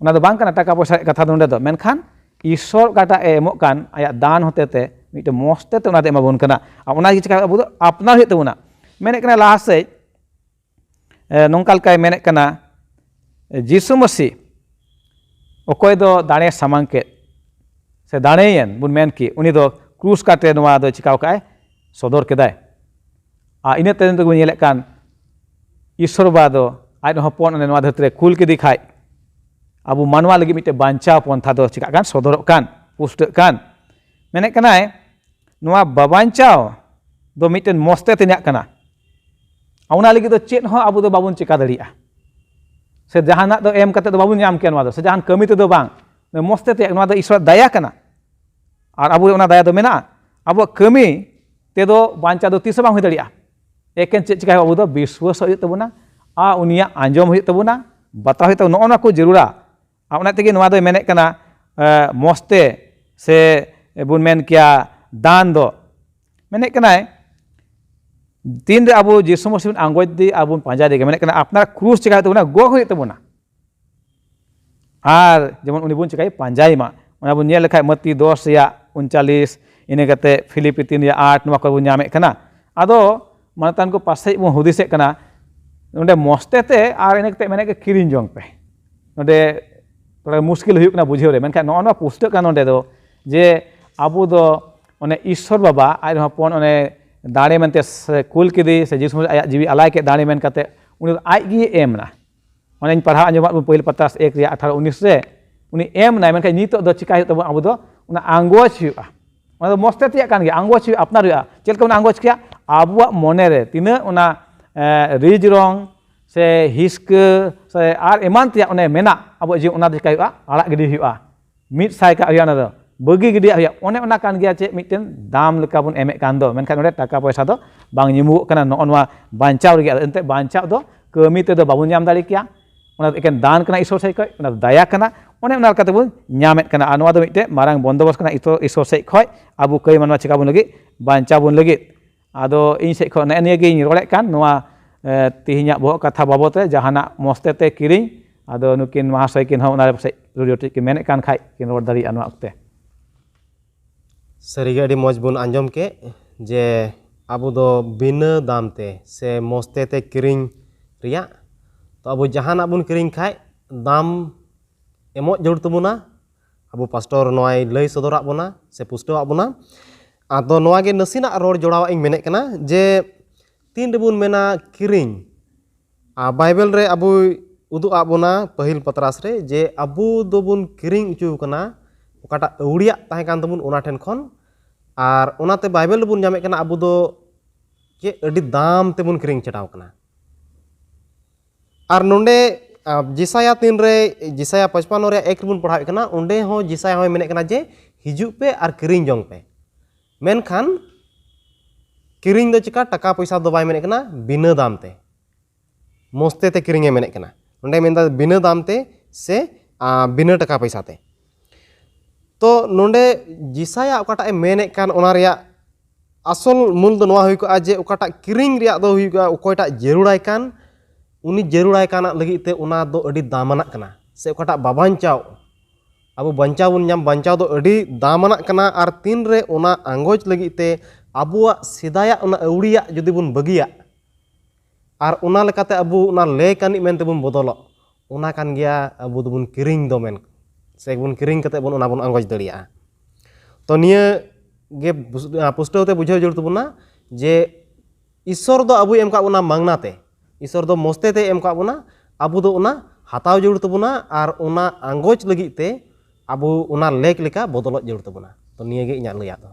ᱚᱱᱟ ᱫᱚ ᱵᱟᱝ ᱠᱟᱱᱟ ᱴᱟᱠᱟ ᱯᱚᱭᱥᱟ ᱨᱮᱭᱟᱜ ᱠᱟᱛᱷᱟ ᱫᱚ ᱱᱚᱰᱮ ᱫᱚ, ᱢᱮᱱᱠᱷᱟᱱ ᱤᱥᱚᱨ ᱚᱠᱟᱴᱟᱜ ᱮ ᱮᱢᱚᱜ ᱠᱟᱱ ᱟᱭᱟᱜ ᱫᱟᱱ ᱦᱚᱛᱮ ᱛᱮ ᱢᱤᱫᱴᱮᱱ ᱢᱚᱥᱛᱮ ᱛᱮ ᱚᱱᱟ ᱫᱚ ᱮᱢᱟ ᱵᱚᱱ ᱠᱟᱱᱟ᱾ ᱟᱨ ᱚᱱᱟ ᱜᱮ ᱪᱤᱠᱟ ᱟᱵᱚ ᱫᱚ ᱟᱯᱱᱟᱨ ᱦᱩᱭᱩᱜ ᱛᱟᱵᱚᱱᱟ᱾ ᱢᱮᱱᱮᱫ ᱠᱟᱱᱟ ᱞᱟᱦᱟ ᱥᱮᱫ, ᱮ, ᱱᱚᱝᱠᱟ ᱞᱮᱠᱟᱭ ᱢᱮᱱᱮᱫ ᱠᱟᱱᱟ, ᱡᱤᱥᱩ ᱢᱟᱹᱥᱤ ᱚᱠᱚᱭ ᱫᱚ ᱫᱟᱲᱮ ᱥᱟᱢᱟᱝ ᱠᱮᱫ ᱥᱮ ᱫᱟᱲᱮᱭᱮᱱ ᱵᱚᱱ ᱢᱮᱱ ᱠᱮᱫ, ᱩᱱᱤ ᱫᱚ ᱠᱨᱩᱥ ᱠᱟᱴ ᱨᱮ ᱱᱚᱣᱟ ᱫᱚ ᱪᱤᱠᱟᱹᱣ ᱠᱟᱜᱼᱟᱭ, ᱥᱚᱫᱚᱨ ᱠᱮᱫᱟᱭ᱾ ᱟᱨ ᱤᱱᱟᱹ ᱛᱟᱭᱚᱢ ᱛᱮᱵᱚᱱ ᱧᱮᱞᱮᱫ ᱠᱟᱱ ᱤᱥᱚᱨ ᱵᱟᱵᱟ ᱫᱚ ᱟᱡ ᱦᱚᱯᱚᱱ ᱚᱱᱮ ᱱᱚᱣᱟ ᱫᱷᱟᱹᱨᱛᱤ ᱨᱮ ᱠᱩᱞ ᱠᱮᱫᱮ ᱠᱷᱟᱡ ᱟᱵᱚ ᱢᱟᱱᱣᱟ ᱞᱟᱹᱜᱤᱫ ᱢᱤᱫᱴᱮᱱ ᱵᱟᱧᱪᱟᱣ ᱯᱚᱱᱛᱷᱟ ᱫᱚ ᱪᱤᱠᱟᱹᱜ ᱠᱟᱱ, ᱥᱚᱫᱚᱨᱚᱜ ᱠᱟᱱ, ᱯᱩᱥᱴᱟᱹᱜ ᱠᱟᱱ᱾ ᱢᱮᱱᱮᱫ ᱠᱟᱱᱟᱭ ᱱᱚᱣᱟ ᱵᱟᱵᱟᱧᱪᱟᱣ ᱫᱚ ᱢᱤᱫᱴᱮᱱ ᱢᱚᱥᱛᱮ ᱛᱮᱧᱟᱜ ᱠᱟᱱᱟ᱾ ᱚᱱᱟ ᱞᱟᱹᱜᱤᱫ ᱫᱚ ᱪᱮᱫ ᱦᱚᱸ ᱟᱵᱚ ᱫᱚ ᱵᱟᱵᱚᱱ ᱪᱮᱠᱟ ᱫᱟᱲᱮᱭᱟᱜᱼᱟ, ᱥᱮ ᱡᱟᱦᱟᱱᱟᱜ ᱫᱚ ᱮᱢ ᱠᱟᱛᱮ ᱫᱚ ᱵᱟᱵᱚᱱ ᱧᱟᱢ ᱠᱮᱭᱟ ᱱᱚᱣᱟ ᱫᱚ, ᱥᱮ ᱡᱟᱦᱟᱱ ᱠᱟᱹᱢᱤ ᱛᱮᱫᱚ ᱵᱟᱝ᱾ ᱢᱚᱥᱛᱮ ᱛᱮᱭᱟᱜ ᱱᱚᱣᱟ ᱫᱚ ᱤᱥᱚᱨᱟᱜ ᱫᱟᱭᱟ ᱠᱟᱱᱟ᱾ ᱟᱨ ᱟᱵᱚ ᱚᱱᱟ ᱫᱟᱭᱟ ᱫᱚ ᱢᱮᱱᱟᱜᱼᱟ᱾ ᱟᱵᱚᱣᱟᱜ ᱠᱟᱹᱢᱤ ᱛᱮᱫᱚ ᱵᱟᱧᱪᱟᱣ ᱫᱚ ᱛᱤᱥ ᱦᱚᱸ ᱵᱟᱝ ᱦᱩᱭ ᱫᱟᱲᱮᱭᱟᱜᱼᱟ᱾ ᱮᱠᱮᱱ ᱪᱮᱫ ᱪᱤᱠᱟᱹᱭ ᱦᱩᱭᱩᱜᱼᱟ? ᱟᱵᱚ ᱫᱚ ᱵᱤᱥᱣᱟᱥ ᱦᱩᱭᱩᱜ ᱛᱟᱵᱚᱱᱟ, ᱟᱨ ᱩᱱᱤᱭᱟᱜ ᱟᱸᱡᱚᱢ ᱦᱩᱭᱩᱜ ᱛᱟᱵᱚᱱᱟ, ᱵᱟᱛᱟᱣ ᱦᱩᱭᱩᱜ ᱛᱟᱵᱚᱱᱟ, ᱱᱚᱜᱼᱚ ᱱᱚᱣᱟ ᱠᱚ ᱡᱟᱹᱨᱩᱲᱟ᱾ ᱟᱨ ᱚᱱᱟ ᱛᱮᱜᱮ ᱱᱚᱣᱟ ᱫᱚᱭ ᱢᱮᱱᱮᱫ ᱠᱟᱱᱟ, ᱮ, ᱢᱚᱥᱛᱮ ᱥᱮ ᱵᱚᱱ ᱢᱮᱱ ᱠᱮᱭᱟ ᱫᱟᱱ ᱫᱚ᱾ ᱢᱮᱱᱮᱫ ᱠᱟᱱᱟᱭ ᱛᱤᱱᱨᱮ ᱟᱵᱚ ᱡᱤᱥᱩ ᱢᱟᱹᱥᱤ ᱵᱚᱱ ᱟᱸᱜᱚᱪ ᱫᱮ ᱟᱨ ᱵᱚᱱ ᱯᱟᱸᱡᱟ ᱫᱮ, ᱢᱮᱱᱮᱫ ᱠᱟᱱᱟ ᱟᱯᱱᱟᱨ ᱠᱨᱩᱥ ᱪᱤᱠᱟ ᱦᱩᱭᱩᱜ ᱛᱟᱵᱚᱱᱟ, ᱜᱚᱜ ᱦᱩᱭᱩᱜ ᱛᱟᱵᱚᱱᱟ᱾ ᱟᱨ ᱡᱮᱢᱚᱱ ᱩᱱᱤ ᱵᱚᱱ ᱪᱤᱠᱟᱹᱭ ᱯᱟᱸᱡᱟᱭ ᱢᱟ᱾ ᱚᱱᱟ ᱵᱚᱱ ᱧᱮᱞ ᱞᱮᱠᱷᱟᱡ ᱢᱟᱹᱛᱤ ᱫᱚᱥ ᱨᱮᱭᱟᱜ ᱩᱱᱪᱟᱞᱤᱥ, ᱤᱱᱟᱹ ᱠᱟᱛᱮ ᱯᱷᱤᱞᱤᱯᱤ ᱛᱤᱱ ᱨᱮᱭᱟᱜ ᱟᱴ, ᱱᱚᱣᱟ ᱠᱚᱨᱮ ᱵᱚᱱ ᱧᱟᱢᱮᱫ ᱠᱟᱱᱟ᱾ ᱟᱫᱚ ᱢᱟᱱᱚᱛᱟᱱ ᱠᱚ ᱯᱟᱥᱮᱡ ᱵᱚᱱ ᱦᱩᱫᱤᱥᱮᱫ ᱠᱟᱱᱟ ᱱᱚᱰᱮ ᱢᱚᱥᱛᱮ ᱛᱮ ᱟᱨ ᱤᱱᱟᱹ ᱠᱟᱛᱮ ᱢᱮᱱᱮᱫ ᱠᱚ ᱠᱤᱨᱤᱧ ᱡᱚᱝ ᱯᱮ᱾ ᱱᱚᱰᱮ ᱛᱷᱚᱲᱟ ᱢᱩᱥᱠᱤᱞ ᱦᱩᱭᱩᱜ ᱠᱟᱱᱟ ᱵᱩᱡᱷᱟᱹᱣ ᱨᱮ, ᱢᱮᱱᱠᱷᱟᱱ ᱱᱚᱜᱼᱚ ᱱᱚᱣᱟ ᱯᱩᱥᱴᱟᱹᱜ ᱠᱟᱱᱟ ᱱᱚᱰᱮ ᱫᱚ ᱡᱮ ᱟᱵᱚ ᱫᱚ ᱚᱱᱮ ᱤᱥᱥᱚᱨ ᱵᱟᱵᱟ ᱟᱡ ᱦᱚᱯᱚᱱ ᱚᱱᱮ ᱫᱟᱲᱮ ᱢᱮᱱᱛᱮ ᱥᱮ ᱠᱩᱞ ᱠᱮᱫᱮ ᱥᱮ ᱡᱤᱥᱩ ᱟᱭᱟᱜ ᱡᱤᱣᱤ ᱟᱞᱟᱭ ᱠᱮᱫ ᱫᱟᱲᱮ ᱢᱮᱱ ᱠᱟᱛᱮ ᱩᱱᱤ ᱫᱚ ᱟᱡ ᱜᱮ ᱮᱢ ᱮᱱᱟ᱾ ᱚᱱᱮᱧ ᱯᱟᱲᱦᱟᱣ ᱟᱸᱡᱚᱢᱟᱫ ᱵᱚᱱ ᱯᱟᱹᱦᱤᱞ ᱯᱟᱛᱨᱟᱥ ᱮᱠ ᱨᱮᱭᱟᱜ ᱟᱴᱷᱟᱨᱚ ᱩᱱᱤᱥ ᱨᱮ, ᱩᱱᱤ ᱮᱢ ᱮᱱᱟᱭ, ᱢᱮᱱᱠᱷᱟᱱ ᱱᱤᱛᱚᱜ ᱫᱚ ᱪᱤᱠᱟᱭ ᱦᱩᱭᱩᱜ ᱛᱟᱵᱚᱱᱟ? ᱟᱵᱚ ᱫᱚ ᱚᱱᱟ ᱟᱸᱜᱚᱪ ᱦᱩᱭᱩᱜᱼᱟ᱾ ᱚᱱᱟ ᱫᱚ ᱢᱚᱡᱽ ᱛᱮ ᱛᱮᱭᱟᱜ ᱠᱟᱱ ᱜᱮᱭᱟ, ᱟᱸᱜᱚᱪ ᱦᱩᱭᱩᱜᱼᱟ, ᱟᱯᱱᱟᱨ ᱦᱩᱭᱩᱜᱼᱟ᱾ ᱪᱮᱫ ᱞᱮᱠᱟ ᱵᱚᱱ ᱟᱸᱜᱚᱪ ᱠᱮᱭᱟ? ᱟᱵᱚᱣᱟᱜ ᱢᱚᱱᱮ ᱨᱮ ᱛᱤᱱᱟᱹᱜ ᱚᱱᱟ, ᱮ, ᱨᱤᱡ ᱨᱚᱝ ᱥᱮ ᱦᱤᱥᱠᱟᱹ ᱥᱮ ᱟᱨ ᱮᱢᱟᱱ ᱛᱮᱭᱟᱜ ᱚᱱᱮ ᱢᱮᱱᱟᱜ ᱟᱵᱚᱣᱟᱜ ᱡᱤᱭᱚᱱ, ᱚᱱᱟ ᱫᱚ ᱪᱤᱠᱟᱭ ᱦᱩᱭᱩᱜᱼᱟ? ᱟᱲᱟᱜ ᱜᱤᱰᱤ ᱦᱩᱭᱩᱜᱼᱟ, ᱢᱤᱫ ᱥᱟᱭ ᱠᱟᱜ ᱦᱩᱭᱩᱜᱼᱟ, ᱚᱱᱟ ᱫᱚ ᱵᱟᱹᱜᱤ ᱜᱤᱰᱤᱭᱟᱜ ᱦᱩᱭᱩᱜᱼᱟ᱾ ᱚᱱᱮ ᱚᱱᱟ ᱠᱟᱱ ᱜᱮᱭᱟ ᱪᱮᱫ ᱢᱤᱫᱴᱮᱱ ᱫᱟᱢ ᱞᱮᱠᱟ ᱵᱚᱱ ᱮᱢᱮᱫ ᱠᱟᱱ ᱫᱚ, ᱢᱮᱱᱠᱷᱟᱱ ᱚᱸᱰᱮ ᱴᱟᱠᱟ ᱯᱚᱭᱥᱟ ᱫᱚ ᱵᱟᱝ ᱧᱟᱢᱚᱜᱚᱜ ᱠᱟᱱᱟ᱾ ᱱᱚᱜᱼᱚ ᱱᱚᱣᱟ ᱵᱟᱧᱪᱟᱣ ᱨᱮᱜᱮ, ᱟᱫᱚ ᱮᱱᱛᱮᱫ ᱵᱟᱧᱪᱟᱣ ᱫᱚ ᱠᱟᱹᱢᱤ ᱛᱮᱫᱚ ᱵᱟᱵᱚᱱ ᱧᱟᱢ ᱫᱟᱲᱮ ᱠᱮᱭᱟ᱾ ᱚᱱᱟ ᱫᱚ ᱮᱠᱮᱱ ᱫᱟᱱ ᱠᱟᱱᱟ ᱤᱥᱚᱨ ᱥᱮᱫ ᱠᱷᱚᱱ, ᱚᱱᱟ ᱫᱚ ᱫᱟᱭᱟ ᱠᱟᱱᱟ, ᱚᱱᱮ ᱚᱱᱟ ᱞᱮᱠᱟᱛᱮ ᱵᱚᱱ ᱧᱟᱢᱮᱫ ᱠᱟᱱᱟ᱾ ᱟᱨ ᱱᱚᱣᱟ ᱫᱚ ᱢᱤᱫᱴᱮᱱ ᱢᱟᱨᱟᱝ ᱵᱚᱱᱫᱚᱵᱚᱥ ᱠᱟᱱᱟ ᱤᱥᱚᱨ, ᱤᱥᱚᱨ ᱥᱮᱫ ᱠᱷᱚᱱ ᱟᱵᱚ ᱠᱟᱹᱭ ᱢᱟᱱᱣᱟ ᱪᱤᱠᱟ ᱵᱚᱱ ᱞᱟᱹᱜᱤᱫ, ᱵᱟᱧᱪᱟᱣ ᱵᱚᱱ ᱞᱟᱹᱜᱤᱫ᱾ ᱟᱫᱚ ᱤᱧ ᱥᱮᱫ ᱠᱷᱚᱱ ᱱᱮᱜᱼᱮ ᱱᱤᱭᱟᱹ ᱜᱤᱧ ᱨᱚᱲᱮᱫ ᱠᱟᱱ, ᱱᱚᱣᱟ ᱮ, ᱛᱮᱦᱮᱧᱟᱜ ᱵᱚᱦᱚᱜ ᱠᱟᱛᱷᱟ ᱵᱟᱵᱚᱛ ᱨᱮ ᱡᱟᱦᱟᱱᱟᱜ ᱢᱚᱥᱛᱮ ᱛᱮ ᱠᱤᱨᱤᱧ᱾ ᱟᱫᱚ ᱱᱩᱠᱤᱱ ᱢᱟᱦᱟᱥᱚᱭ ᱠᱤᱱ ᱦᱚᱸ ᱚᱱᱟ ᱨᱮ ᱯᱟᱥᱮᱡ ᱨᱩᱡᱩ ᱴᱷᱤᱠ ᱠᱤᱱ ᱢᱮᱱᱮᱫ ᱠᱟᱱ ᱠᱷᱟᱡ ᱠᱤᱱ ᱨᱚᱲ ᱫᱟᱲᱮᱭᱟᱜᱼᱟ ᱱᱚᱣᱟ ᱚᱠᱛᱮ᱾ ᱥᱟᱹᱨᱤᱜᱮ ᱟᱹᱰᱤ ᱢᱚᱡᱽ ᱵᱚᱱ ᱟᱸᱡᱚᱢ ᱠᱮᱫ ᱡᱮ ᱟᱵᱚ ᱫᱚ ᱵᱤᱱᱟᱹ ᱫᱟᱢ ᱛᱮ ᱥᱮ ᱢᱚᱥᱛᱮ ᱛᱮ ᱠᱤᱨᱤᱧ ᱨᱮᱭᱟᱜ᱾ ᱛᱚ ᱟᱵᱚ ᱡᱟᱦᱟᱱᱟᱜ ᱵᱚᱱ ᱠᱤᱨᱤᱧ ᱠᱷᱟᱡ ᱫᱟᱢ ᱮᱢᱚᱜ ᱡᱟᱹᱨᱩᱲ ᱛᱟᱵᱚᱱᱟ᱾ ᱟᱵᱚ ᱯᱟᱥᱴᱚᱨ ᱱᱚᱣᱟᱭ ᱞᱟᱹᱭ ᱥᱚᱫᱚᱨᱟᱜ ᱵᱚᱱᱟ ᱥᱮ ᱯᱩᱥᱴᱟᱹᱣᱟᱜ ᱵᱚᱱᱟ᱾ ᱟᱫᱚ ᱱᱚᱣᱟ ᱜᱮ ᱱᱟᱥᱮᱱᱟᱜ ᱨᱚᱲ ᱡᱚᱲᱟᱣᱟᱜ ᱤᱧ ᱢᱮᱱᱮᱫ ᱠᱟᱱᱟ ᱡᱮ ᱛᱤᱱ ᱨᱮᱵᱚᱱ ᱢᱮᱱᱟ ᱠᱤᱨᱤᱧ, ᱟᱨ ᱵᱟᱭᱵᱮᱞ ᱨᱮ ᱟᱵᱚᱭ ᱩᱫᱩᱜ ᱟᱫ ᱵᱚᱱᱟ ᱯᱟᱹᱦᱤᱞ ᱯᱟᱛᱨᱟᱥ ᱨᱮ ᱡᱮ ᱟᱵᱚ ᱫᱚᱵᱚᱱ ᱠᱤᱨᱤᱧ ᱚᱪᱚ ᱟᱠᱟᱱᱟ ᱚᱠᱟᱴᱟᱜ ᱟᱹᱣᱲᱤᱭᱟᱜ ᱛᱟᱦᱮᱸ ᱠᱟᱱ ᱛᱟᱵᱚᱱ ᱚᱱᱟ ᱴᱷᱮᱱ ᱠᱷᱚᱱ᱾ ᱟᱨ ᱚᱱᱟᱛᱮ ᱵᱟᱭᱵᱮᱞ ᱨᱮᱵᱚᱱ ᱧᱟᱢᱮᱫ ᱠᱟᱱᱟ ᱟᱵᱚ ᱫᱚ ᱪᱮᱫ ᱟᱹᱰᱤ ᱫᱟᱢ ᱛᱮᱵᱚᱱ ᱠᱤᱨᱤᱧ ᱪᱷᱟᱰᱟᱣ ᱠᱟᱱᱟ᱾ ᱟᱨ ᱱᱚᱰᱮ ᱡᱤᱥᱟᱭᱟ ᱛᱤᱱ ᱨᱮ, ᱡᱤᱥᱟᱭᱟ ᱯᱚᱪᱯᱟᱱᱱᱚ ᱨᱮᱭᱟᱜ ᱮᱠ ᱨᱮᱵᱚᱱ ᱯᱟᱲᱦᱟᱣᱮᱫ ᱠᱟᱱᱟ, ᱚᱸᱰᱮ ᱦᱚᱸ ᱡᱤᱥᱟᱭᱟ ᱦᱚᱸᱭ ᱢᱮᱱᱮᱫ ᱠᱟᱱᱟ ᱡᱮ ᱦᱤᱡᱩᱜ ᱯᱮ ᱟᱨ ᱠᱤᱨᱤᱧ ᱡᱚᱝ ᱯᱮ᱾ ᱢᱮᱱᱠᱷᱟᱱ ᱠᱤᱨᱤᱧ ᱫᱚ ᱪᱮᱠᱟ? ᱴᱟᱠᱟ ᱯᱚᱭᱥᱟ ᱫᱚ ᱵᱟᱭ ᱢᱮᱱᱮᱫ ᱠᱟᱱᱟ, ᱵᱤᱱᱟᱹ ᱫᱟᱢ ᱛᱮ, ᱢᱚᱥᱛᱮ ᱛᱮ ᱠᱤᱨᱤᱧᱮ ᱢᱮᱱᱮᱫ ᱠᱟᱱᱟ᱾ ᱱᱚᱰᱮ ᱢᱮᱱᱫᱟ ᱵᱤᱱᱟᱹ ᱫᱟᱢ ᱛᱮ ᱥᱮ ᱟᱸ, ᱵᱤᱱᱟᱹ ᱴᱟᱠᱟ ᱯᱚᱭᱥᱟ ᱛᱮ᱾ ᱛᱚ ᱱᱚᱰᱮ ᱡᱤᱥᱟᱭᱟ ᱚᱠᱟᱴᱟᱜ ᱮ ᱢᱮᱱᱮᱫ ᱠᱟᱱ ᱚᱱᱟ ᱨᱮᱭᱟᱜ ᱟᱥᱚᱞ ᱢᱩᱞ ᱫᱚ ᱱᱚᱣᱟ ᱦᱩᱭ ᱠᱚᱜᱼᱟ ᱡᱮ ᱚᱠᱟᱴᱟᱜ ᱠᱤᱨᱤᱧ ᱨᱮᱭᱟᱜ ᱫᱚ ᱦᱩᱭᱩᱜᱼᱟ ᱚᱠᱚᱭᱴᱟᱜ ᱡᱟᱹᱨᱩᱲᱟᱭ ᱠᱟᱱ, ᱩᱱᱤ ᱡᱟᱹᱨᱩᱲᱟᱭ ᱠᱟᱱᱟᱜ ᱞᱟᱹᱜᱤᱫ ᱛᱮ ᱚᱱᱟ ᱫᱚ ᱟᱹᱰᱤ ᱫᱟᱢᱟᱱᱟᱜ ᱠᱟᱱᱟ᱾ ᱥᱮ ᱚᱠᱟᱴᱟᱜ ᱵᱟᱵᱟᱧᱪᱟᱣ, ᱟᱵᱚ ᱵᱟᱧᱪᱟᱣ ᱵᱚᱱ ᱧᱟᱢ, ᱵᱟᱧᱪᱟᱣ ᱫᱚ ᱟᱹᱰᱤ ᱫᱟᱢᱟᱱᱟᱜ ᱠᱟᱱᱟ᱾ ᱟᱨ ᱛᱤᱱ ᱨᱮ ᱚᱱᱟ ᱟᱸᱜᱚᱪ ᱞᱟᱹᱜᱤᱫ ᱛᱮ ᱟᱵᱚᱣᱟᱜ ᱥᱮᱫᱟᱭᱟᱜ ᱚᱱᱟ ᱟᱹᱣᱲᱤᱭᱟᱜ ᱡᱩᱫᱤ ᱵᱚᱱ ᱵᱟᱹᱜᱤᱭᱟᱜ ᱟᱨ ᱚᱱᱟ ᱞᱮᱠᱟᱛᱮ ᱟᱵᱚ ᱚᱱᱟ ᱞᱮᱠ ᱟᱹᱱᱤᱡ ᱢᱮᱱᱛᱮ ᱵᱚᱱ ᱵᱚᱫᱚᱞᱚᱜ, ᱚᱱᱟ ᱠᱟᱱ ᱜᱮᱭᱟ ᱟᱵᱚ ᱫᱚᱵᱚᱱ ᱠᱤᱨᱤᱧ ᱫᱚ ᱢᱮᱱ, ᱥᱮ ᱵᱚᱱ ᱠᱤᱨᱤᱧ ᱠᱟᱛᱮ ᱵᱚᱱ ᱚᱱᱟ ᱵᱚᱱ ᱟᱸᱜᱚᱪ ᱫᱟᱲᱮᱭᱟᱜᱼᱟ᱾ ᱛᱚ ᱱᱤᱭᱟᱹ ᱜᱮ ᱵᱩᱥ-, ᱯᱩᱥᱴᱟᱹᱣ ᱛᱮ ᱵᱩᱡᱷᱟᱹᱣ ᱡᱟᱹᱨᱩᱲ ᱛᱟᱵᱚᱱᱟ ᱡᱮ ᱤᱥᱥᱚᱨ ᱫᱚ ᱟᱵᱚᱭ ᱮᱢ ᱠᱟᱜ ᱵᱚᱱᱟ ᱢᱟᱝᱱᱟ ᱛᱮ, ᱤᱥᱥᱚᱨ ᱫᱚ ᱢᱚᱥᱛᱮ ᱛᱮ ᱮᱢ ᱠᱟᱜ ᱵᱚᱱᱟ, ᱟᱵᱚ ᱫᱚ ᱚᱱᱟ ᱦᱟᱛᱟᱣ ᱡᱟᱹᱨᱩᱲ ᱛᱟᱵᱚᱱᱟ ᱟᱨ ᱚᱱᱟ ᱟᱸᱜᱚᱪ ᱞᱟᱹᱜᱤᱫ ᱛᱮ ᱟᱵᱚ ᱚᱱᱟ ᱞᱮᱠ ᱞᱮᱠᱟ ᱵᱚᱫᱚᱞᱚᱜ ᱡᱟᱹᱨᱩᱲ ᱛᱟᱵᱚᱱᱟ᱾ ᱛᱚ ᱱᱤᱭᱟᱹ ᱜᱮ ᱤᱧᱟᱹᱜ ᱞᱟᱹᱭᱟᱜ ᱫᱚ᱾